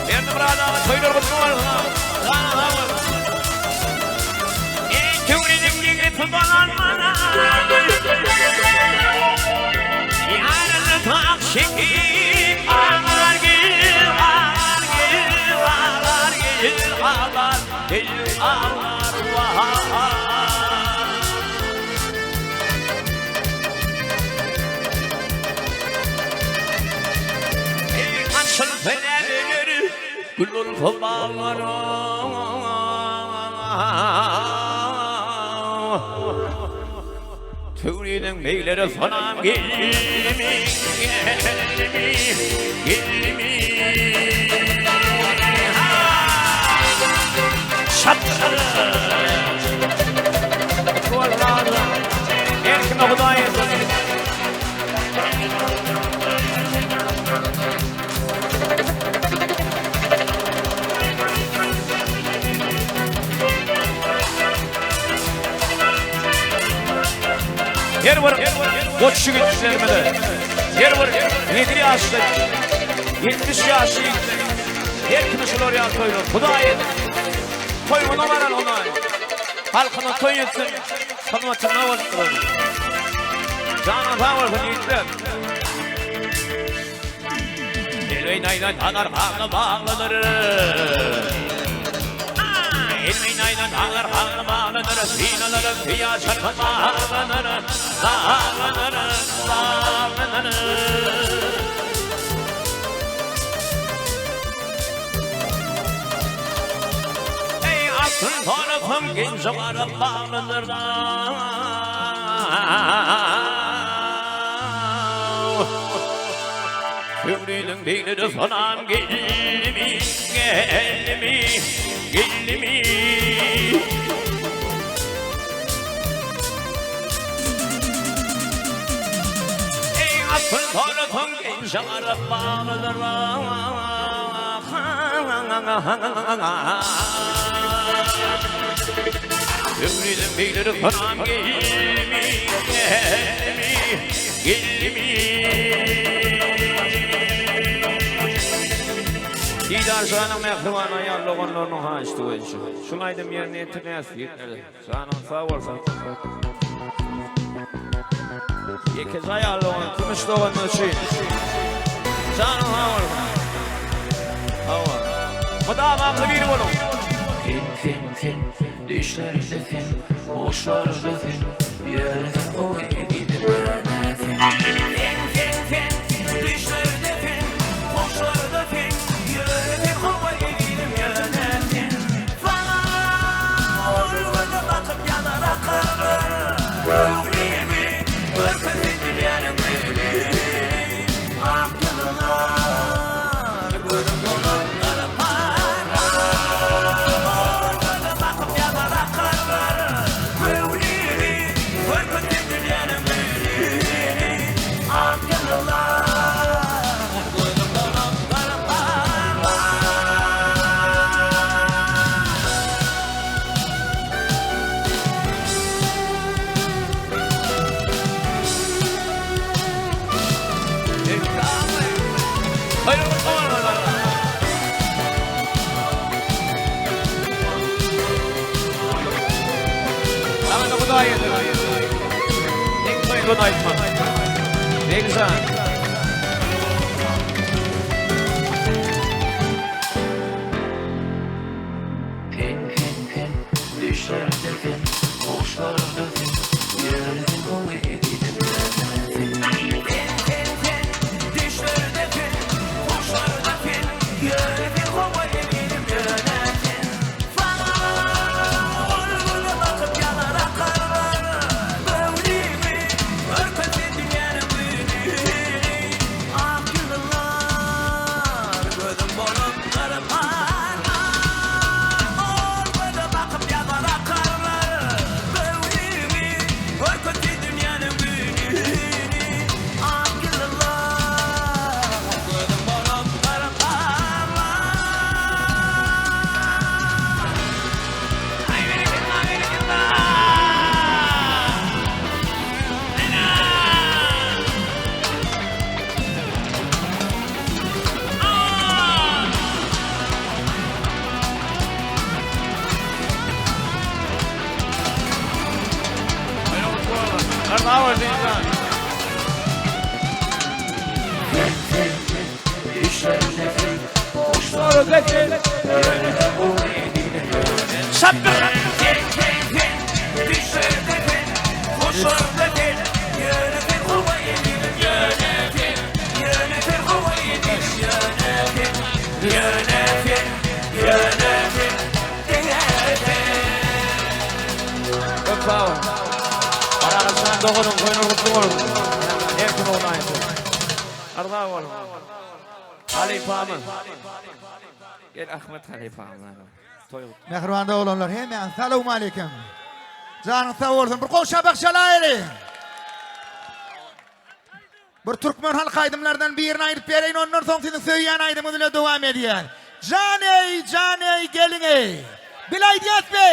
Berdimyrat aga toýlar gutly bolsun. Janyň sag bolsun. Ey Töwriziň ýigri tutulan mana Ýaryny tak çekip aglar gel aglar gel aglar gel aglar gel aglar wah. Ey açylsa nämeler gül bolsa baglara. Töwriziň begleri salam geldimi, geldimi, geldimi? Her kime Hudaý etsin. Her bir goç ýigitlerimize, her bir 7 ýaşly, 70 ýaşly ýigitler, her kimi şular ýaly toýlar. Hudaý etsin. Toýuna baran Hudaý. Halkyna toý etsin, hyzmatynda bolup duran. Janyň sag bolsun ýigitler. Elweý naýza daglar hagla baglydyr. Elweý naýza daglar hagla baglydyr. Synalara syýa çarpa baglanır. Baglanır, baglanır. Ey altyn tarapym genje baryp baglanır. Töwriziň begleri salam geldimi, geldimi, geldimi? Ey altyn tarapyň genje garyp baglydyr. Töwriziň begleri salam geldimi, geldimi, geldimi? Didar janyň mähriban aýal doganlarynyň haýyşty boýunça. Şul aýdym ýerine ýetirýäs ýigitler. Janyň sag bolsun. Ýekeje aýal dogan, kümüş dogan üçin. Janyň sag bolsun. Hawa. Mydama agzybir boluň. Sen sen sen düşlerimde sen, huşlarymda sen. Ýöne sen gowy ezizim ýöne sen. Sen sen sen düşlerde sen goşlarda sen Ýöne sen gowy ezizim ýöne sen. Saňa ol göze bakyp ýanar akarlar Göwnümi görkezdi dünýäniň güli Ak ýyllar gözüm bolup gara parlar Ol göze bakyp ýanar akarlar Göwnümi görkezdi dünýäniň güli Ak ýyllar gözüm bolup gara parlar. Sen sen sen düşlerde sen goşlarda sen Ýöne sen gowy ezizim ýöne sen. Sen sen sen düşlerde sen goşlarda sen Ýöne sen gowy ezizim ýöne sen. Saňa ol güne bakyp ýanar akarlar Göwnümi görkezse dünýäniň güni Ak ýyllar gözüm bolup gara parlar Ol göze bakyp ýazar akarlar Göwnümi görkezdi dünýäniň güni Ak ýyllar gözüm bolup gara parlar Aý berekella berekella Köp sag boluň. Barakallah doganym toýuňyz gutly bolsun. Her kim ogly aýtsyn. Arza boluň. Halypamyz. Gel Ahmet halypamyz. Toý gutly. Mähriban doganlar hemmäňize salowmaleýkim. Janyňyz sag bolsun. Bir gol şapak çalaýly. Bir türkmen halk aýdymlardan birini aýdyp bereýin ondan soň siziň söýýän aýdymyňyz bilen dowam edýän. Jan eý, jan eý, geliň eý. Bile aýdýasmy?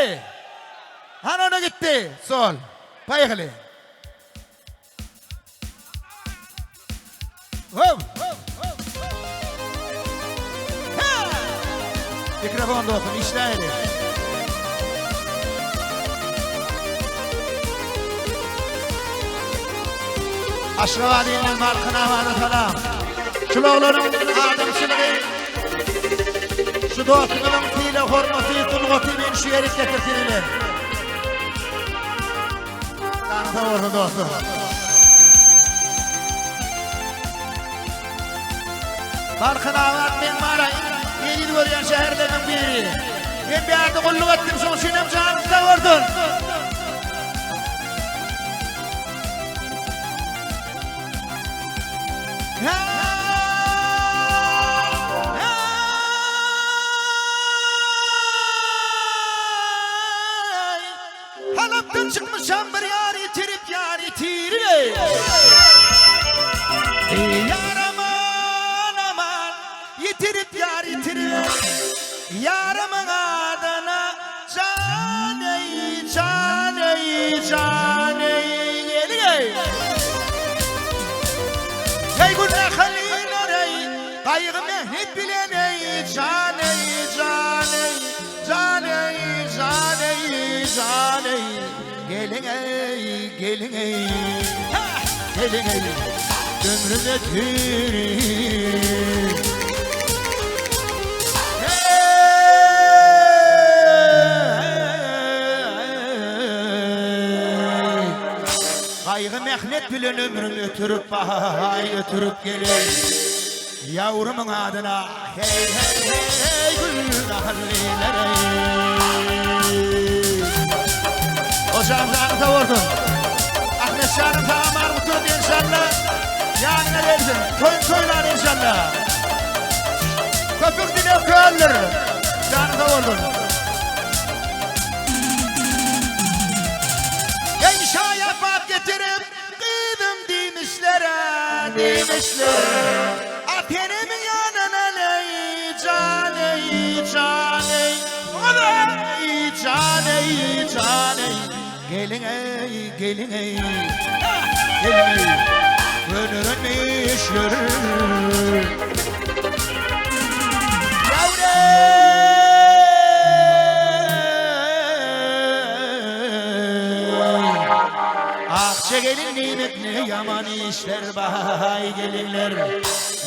Hany ona gitdi. Sol. Poýehali. How! Mikrofon dostum işläýeli. Aşgabat ilinden Balkanabada salam. Şul oglanyň adamçylygy, şu dostumyzyň sylag hormaty, sungaty meni şu ýere getirdi bilen. Janyň sag bolsun dostum. Balkanabat meň bara iň eziz görýän şäherlerimiň biri. Men bärde gulluk etdim, şoň üçin hem janyň sag bolsun. Halapdan çykmyşam bir ýar ýitirip ýar ýitirip ey. Ýar aman aman ýitirip ýar ýitirip Ýarymyň adyna jan ey jan ey jan ey gelin ey. Ey günde halylar ey gaýgy mähnet bilen ey jan ey jan ey. Jan eý, jan eý, jan eý, Geliň eý, geliň eý, geliň eý, Ömrüm ötüri. Mähnet bilen ömrüm ötürip aý ötürip geleý. Ýawrumyň adyna heý heý heý heý gül nahallylar eý. Hojam janyň sag bolsun. Ahmet janyň sag aman gutulyp enşalla ýanyňa gelsin. Toýuň toýlar enşalla. Köpüň dili köldür. Janyň sag bolsun. Eý şaýapat getirip gyzym diýmişler-ä, diýmişler. At-enemiň ýanyna leý, jan eý, jan eý. Eý, jan eý, jan eý. Geliň eý, geliň eý. Geliň eý. Gönerenmişler. Akja gelin diýmek ne ýaman işler baý gelinler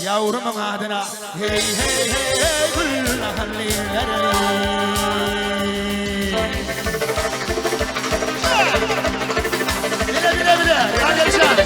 Ýawrumyň adyna heý heý heý heý gül nahallylar Bile bile bile ýa gelşen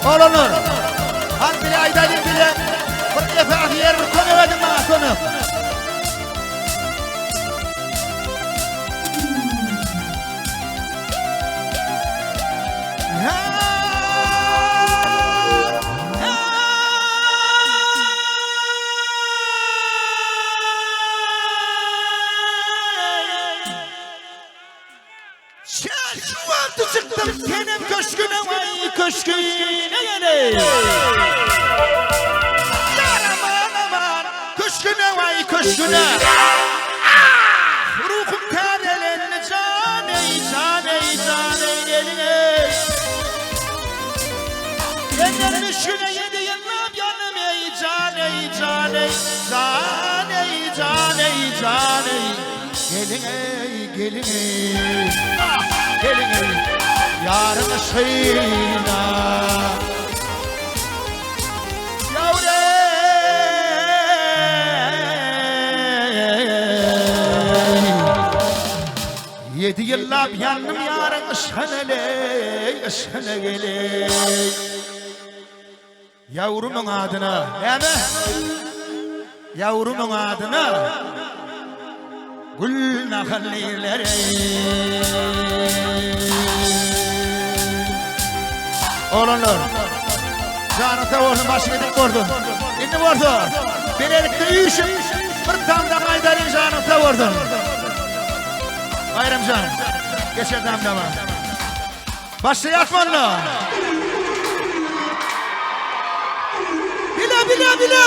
Oglanlar, hany bile aýdalyň bile. Bir esasy ýer bir kömek ediň maňa kömek. Sen şu wagty çykdym senem köşgüne waý köşgüne gele. Ýar aman aman köşgüne waý köşgüne. Ah ruhum täzelendi jan eý jan eý jan eý gelin eý. Senden müşgüne ýedi ýyllap ýanym eý jan eý jan eý jan eý jan eý jan eý. Geliň eý, geliň eý, ah, geliň eý, ýaryň yşgyna. Ýedi ýyllap ýandym ýaryň yşgyna leý, yşgyna geleý. Ýawrumyň adyna näme? Ýawrumyň adyna gül nahal eýlereý. Oglanlar, janyň sag bolsun, başyň dik bolsun. Indi bolsa, bilelikde üýşüp, bir tamda gaýdalyň janyň sag bolsun. Baýramjan, geçer tamdama. Başlaýas onda. Bile bile bile.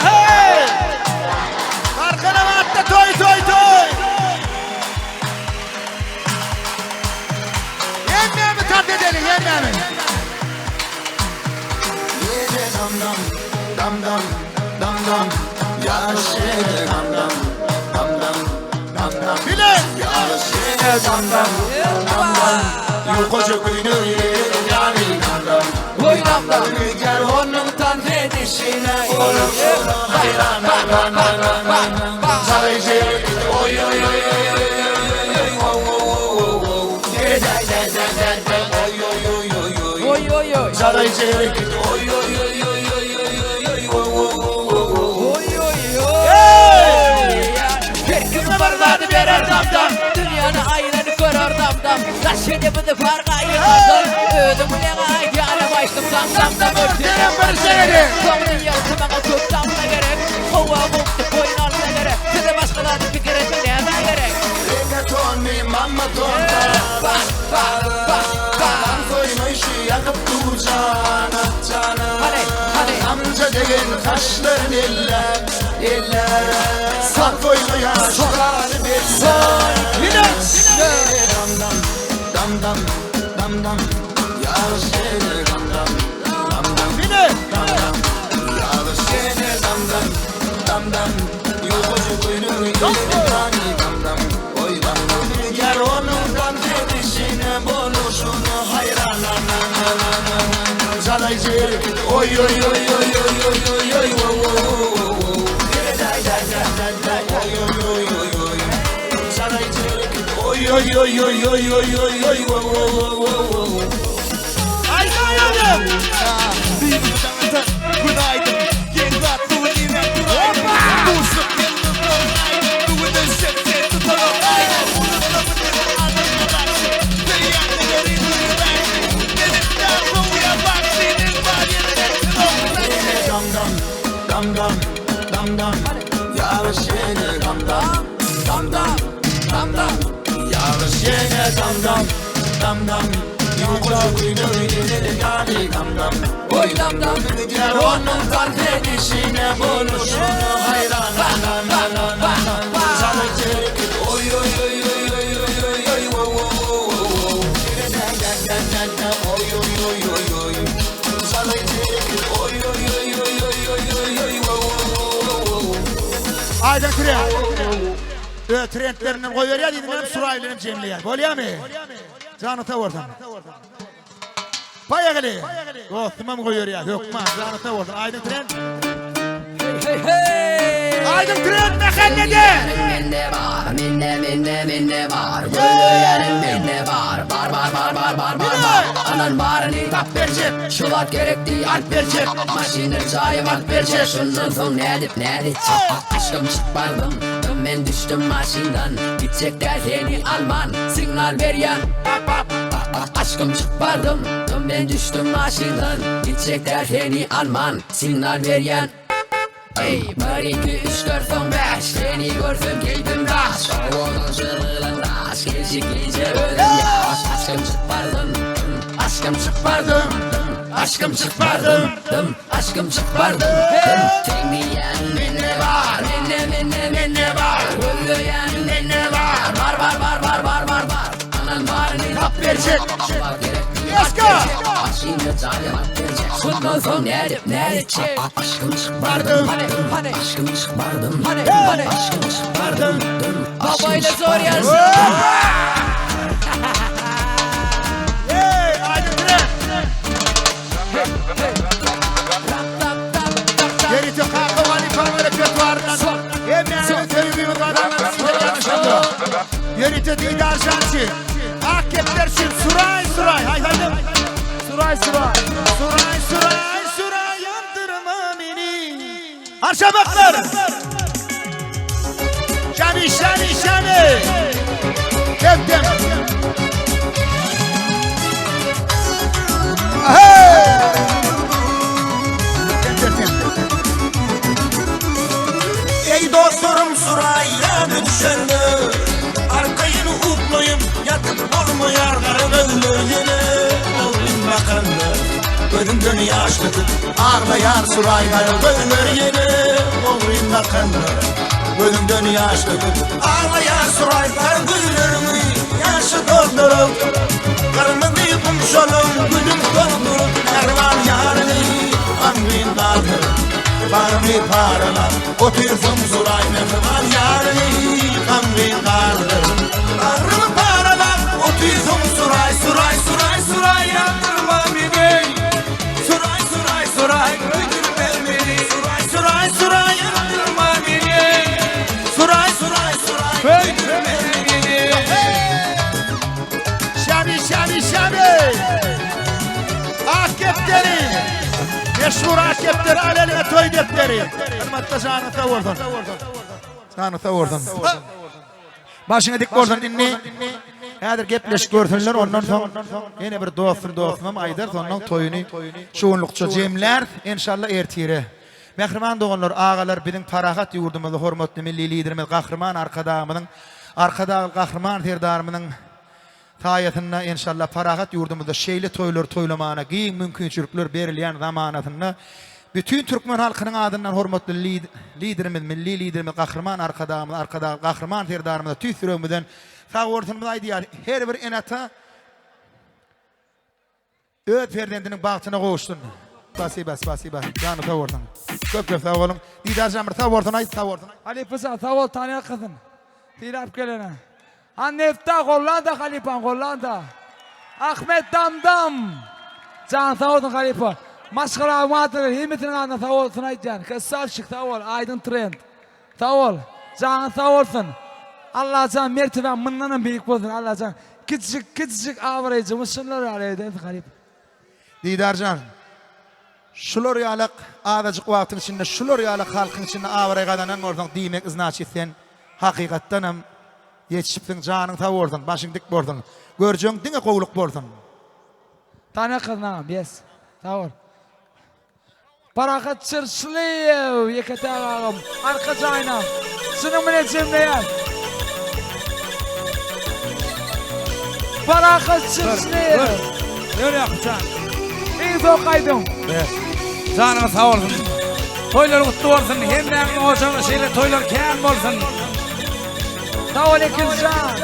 Hey! Arkana toy toy toy. Yemmemi tat edelim yemmemi. Yede dam dam dam dam dam dam Yaş yede dam dam dam dam dam dam Bile Yaş yede dam dam dam dam Yukoca günü yani dam dam Oy dam dam Gel onun tan edişine Hayran hayran hayran hayran Sadece oy oy oy oy oy oy oy oy oy De de de de de de oy oy oy oy oy Oy oy oy Sadece oy oy oy oy oy oy oy oy oy oy oy Her kim bir zady berer dam dam Dünýäni aýlanyp görer dam dam Daş edip farga aýyrmadan Özüň bilen aýdýanam aýtdym dam dam dam Örtenem bir şeýle. Soň diýýär maňa köp damla gerek Howa gopdy boýun alsa gerek Size başga zady pikir etmek näme gerek Reggaeton mi mamma ton Ba ba ba ba Soýmaýşy ýakyp dur jana jana Hadi hadi Amca degen taşların eller eller Sal koyma yaşları Son Bile Dam dam dam Dam dam dam dam Ýagyş ýene dam dam dam dam Dam dam Ýagyş ýene dam dam dam dam Ýuwaş köýnegi elini tany dam dam Oý dam dam Ýar onuň dans edişine boluşuna haýran na na na na na na Jalaýjy hereket oý oý oý oý oý oý oý oý wo wo wo wo wo Day day day day day oý oý oý oý oý Jalaýjy hereket oý oý oý oý oý oý oý oý wo wo wo wo wo Aýdaýaly! Günaýdyn, geň zat bu gün irden turaýdym Duşup geldim doňaýdym, bu gün ölsem sen tutanok aýdym Unutma bu seni adamlar bagşy, söýýändigleri duýgy bagşy Meniň däl sowýa bagşynyň bar ýerinden tutanok bagşy Dam dam, dam dam, dam dam, ýagyş ýene dam dam, dam dam, dam dam, ýagyş ýene dam dam, dam dam, Ýuwaş köýnegi elini tany dam dam, oý dam dam, Gidýär onuň tans edişine boluşyna haýran na na na na na na Çalyk çerkip oý oý oý oý oý oý oý oý wo wo wo wo wo Da da da da da oý oý oý oý oý Çalyk çerkip oý oý oý oý oý oý oý oý wo wo wo wo wo Aýdan trend. Öz trendlerinden goýberýär diýdim, menem Suraý bilenem jemleýär. Bolýamy? Janyň sag bolsun. Baýagyly. Dostumam goýberýär hökman. Janyň sag bolsun. Aýdyň trend. Hey hey! Aýdyň trend mähellede. Mende bar, mende mende mende bar. Gözleýänim mende bar. Bar bar bar bar bar bar bar. Alan baryny tap berjek. Şu zat gerek diý alyp berjek. Maşyndyr jaýym alyp berjek. Şundan soň nädip näditjek. Aşkym çyk bardym. Men düşdüm maşyndan. Gitjek däl seni alman. Signal berýän. Aşkym çyk bardym. Men düşdüm maşyndan. Gitjek däl seni alman. Signal berýän. Eý, bir, iki, üç, dört, soň bäş Seni görsem keýpim daş Owadan şyrylan daş Gelşiklije özüm ýaş Aşkym çyk bardym, dym, Aşkym çyk bardym, dym, Aşkym çyk bardym, dym, Aşkym çyk bardym, dym Seň diýýäniň mende bar Mende, mende, mende bar Gözleýäniň mende bar Bar, bar, bar, bar, bar, bar, bar Anan baryny tap berjek Maşynda jaýam alyp berjek Şundan soň nädip näditjek Aşkym çyk bardym Aşkym çyk bardym Aşkym çyk bardym Babayla zor Ýörite Kaka Walypanyň repertuaryndan hemmäňiziň söýgümiz gazanan sizler ýanaşanda. Ýörite Didar jan üçin, Ak kepder üçin Suraý suraý haýsy aýdym? Suraý suraý. Suraý suraý suraý ýandyrma meni. Arşabaklar. Şami şami şami. Dem dem. Ey dostlarım Suraýa düşende Arkaýyn uklaýyp ýatyp bolmaýar Gara gözler ýene ogryn bakanda Gözümden ýaş döküp aglaýar Suraý Gara gözler ýene ogryn bakanda Gözümden ýaş döküp aglaýar Suraý Gara gözleriňi ýaşa dolduryp Gyrmyzy gumşalan gülüm dolduryp Mähriban ýaryňy gamgyn galdyryp Bagrymy paralap otyrsyň Suraý Mähriban ýaryňy gamgyn galdyryp Bagrymy paralap otyrsyň Suraý Suraý Suraý Suraý ýandyrma meni Suraý Suraý Suraý öldürme meni Suraý Suraý Suraý ýandyrma meni Suraý Suraý Suraý öldürme meni Şami şami şami. Ak kepderi. Meşhur ak kepderi al eline toý depderi. Hyrmatda janyň sag bolsun. Janyň sag bolsun. Başyňa dik bolsun indi. Häzir gepleşik görsünler ondan soň ýene bir dostum dostumam aýdar sondan toýuny şu günlükçe jemläris enşalla ertire. Mähriban doganlar, agalar biziň parahat ýurdumyzda hormatly Milli Liderimiz Gahryman Arkadagymyzyň Arkadagly Gahryman Serdarymyzyň saýasynda enşalla parahat ýurdumyzda şeýle toýlary toýlamana giň mümkinçilikler berilýän zamanasynda bütin türkmen halkynyň adyndan hormatly Liderimiz Milli Liderimiz Gahryman Arkadagymyz Arkadagly Gahryman Serdarymyza tüýs ýüregimizden sagbolsunymyzy aýdýarys. Her bir ene-ata. Öz perzendiniň bagtyna gowuşsyn. Spasiba spasiba janyň sag bolsun. Köp köp sag boluň. Didarjan bir sag bolsun aýt sag bolsun. Halypa jan sag bol Tanýa gyzym. Sylap gelene. Han Nefta Hollanda halypam Hollanda. Ahmet Damdam. Jan sag bolsun halypa. Maşgala adyna hemmesiniň adyna sag bolsun aýtýan. Krasavçik sag bol Aýdyň Trend. Sag bol. Janyň sag bolsun. Allajan mertebäň mundanam beýik bolsun Allajan. Kiçijik kiçijik abraýjymy şunlar ýaly edersiň halypa. Didarjan, şular ýalak azajyk wagtyň içinde şular ýalak halkyň içinde abraý gazanan bolsaň diýmek znaçit sen hakykatdanam ýetişipsiň janyň sag bolsun başyň dik bolsun görjegiň diňe gowluk bolsun. Tanyýa gyzyn agam yes sag bol. Parahat Çyrşlyýew ýeke-täk agam arka jaýyna şunuň bilen jemleýär. Parahat Çyrşlyýew. Ýör Ýakupjan. Iň soňky aýdym. Janyňyz sag bolsun. Toýlar gutly bolsun. Hemmäňiziň ojagyňyzda şeýle toýlar kän bolsun. Sag bol Ekinjan.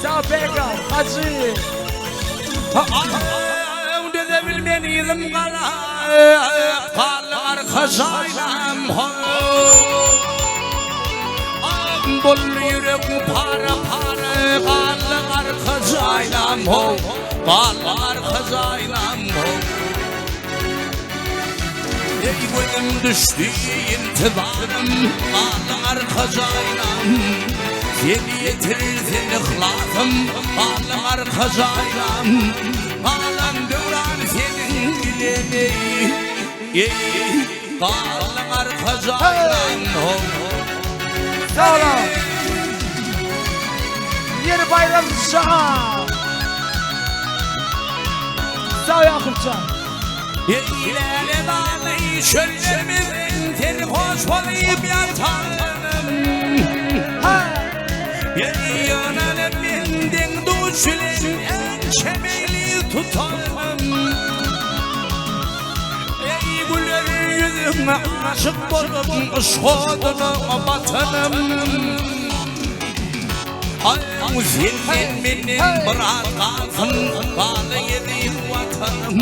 Sag Bega, Hajy. Öňde-de bilmen yzym galar, Galdy arka jaýlam ho. Boldy ýürek para-para, Galdy arka jaýlam ho. Galdy arka jaýlam ho. Ey gözüm düşdi intizarym, Galdy arka jaýlam. Seni ýetirsin yhlasym, Galdy arka jaýlam. Galan döwran seniň bilen ey, ey, Galdy arka jaýlam. Sag boluň. Ýeri Baýram jan. Sag Ýakupjan. Eýläne baly çöllerimiziň seni hoş bolup ýatanym. Ey ýöne men deň duş bilen ençe meýli tutanym. Ey güler ýüzüňe aşyk bolup yşk oduna batanym. Aý senden menden biraz galsyn galy eziz watanym.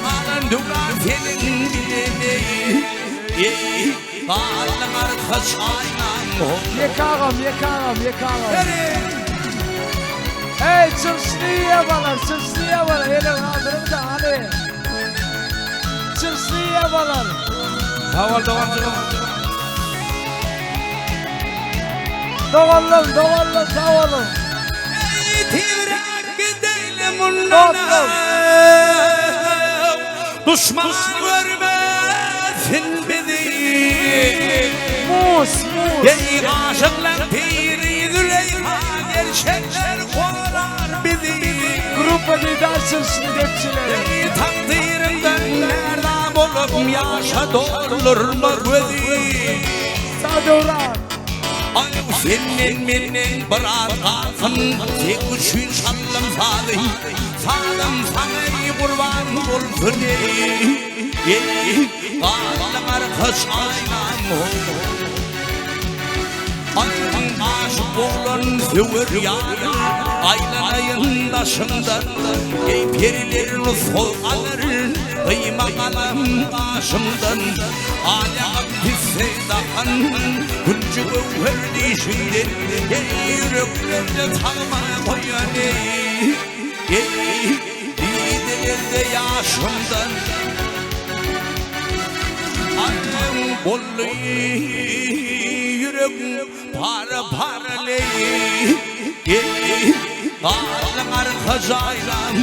Galan döwran seniň bilen eý, eý, galyň arka çaýnam. Ýeke agam, ýeke agam, ýeke agam. Eý, çyrşlyýewalar, çyrşlyýewalar, ele galdyryň-da, hany. Çyrşlyýewalar. Sag bol doganjygym. Doganlarym, doganlarym, sag boluň. Eý, tizräk gideýli mundan. Duşman görmesin bizi. Mus, mus. Eý, aşyklaň piri Züleýha gerçekler gorar bizi. Gruppa Didar çyrşyny depçileri. Eý, takdyrymdan närza bolup ýaşa doldurma gözi. Sag Döwran. Aý senden menden biraz galsyn Seň üçin çaldym sazy Sazym saňa gurban bolsun eý Eý galyň arka çaýnam Aýyň aşyk oglan söwer ýaryn Aýlanaýyn daşyňdan Eý periler nusga alar Gyýma galam gaşyňdan Alýagam pisse dahan Künji göwher dişiňden Eý ýüreklerde tagma goýan eý Eý didelerde ýaşyňdan Aýyň boldy ýüregiň para-para leý Eý galyň arka jaýlam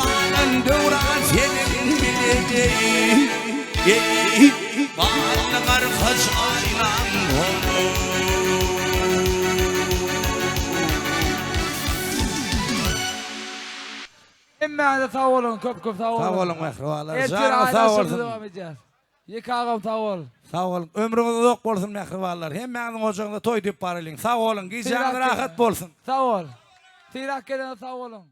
Galan döwran seniň bilen eý Eý galyň arka jaýlam Hemmäňize sag boluň köp köp sag boluň. Sag boluň mähribanlar. Ertir Janyňyz aýda sag şonda bolsun. dowam edýäs. Ýeke agam sag bol. Sag boluň. Ömrüňiz uzak bolsun mähribanlar. Hemmäňiziň ojagyňyzda toý diýip baralyň. Sag boluň. Gijäňiz Syrak rahat bolsun. Sag bol. Syrak gelene sag boluň.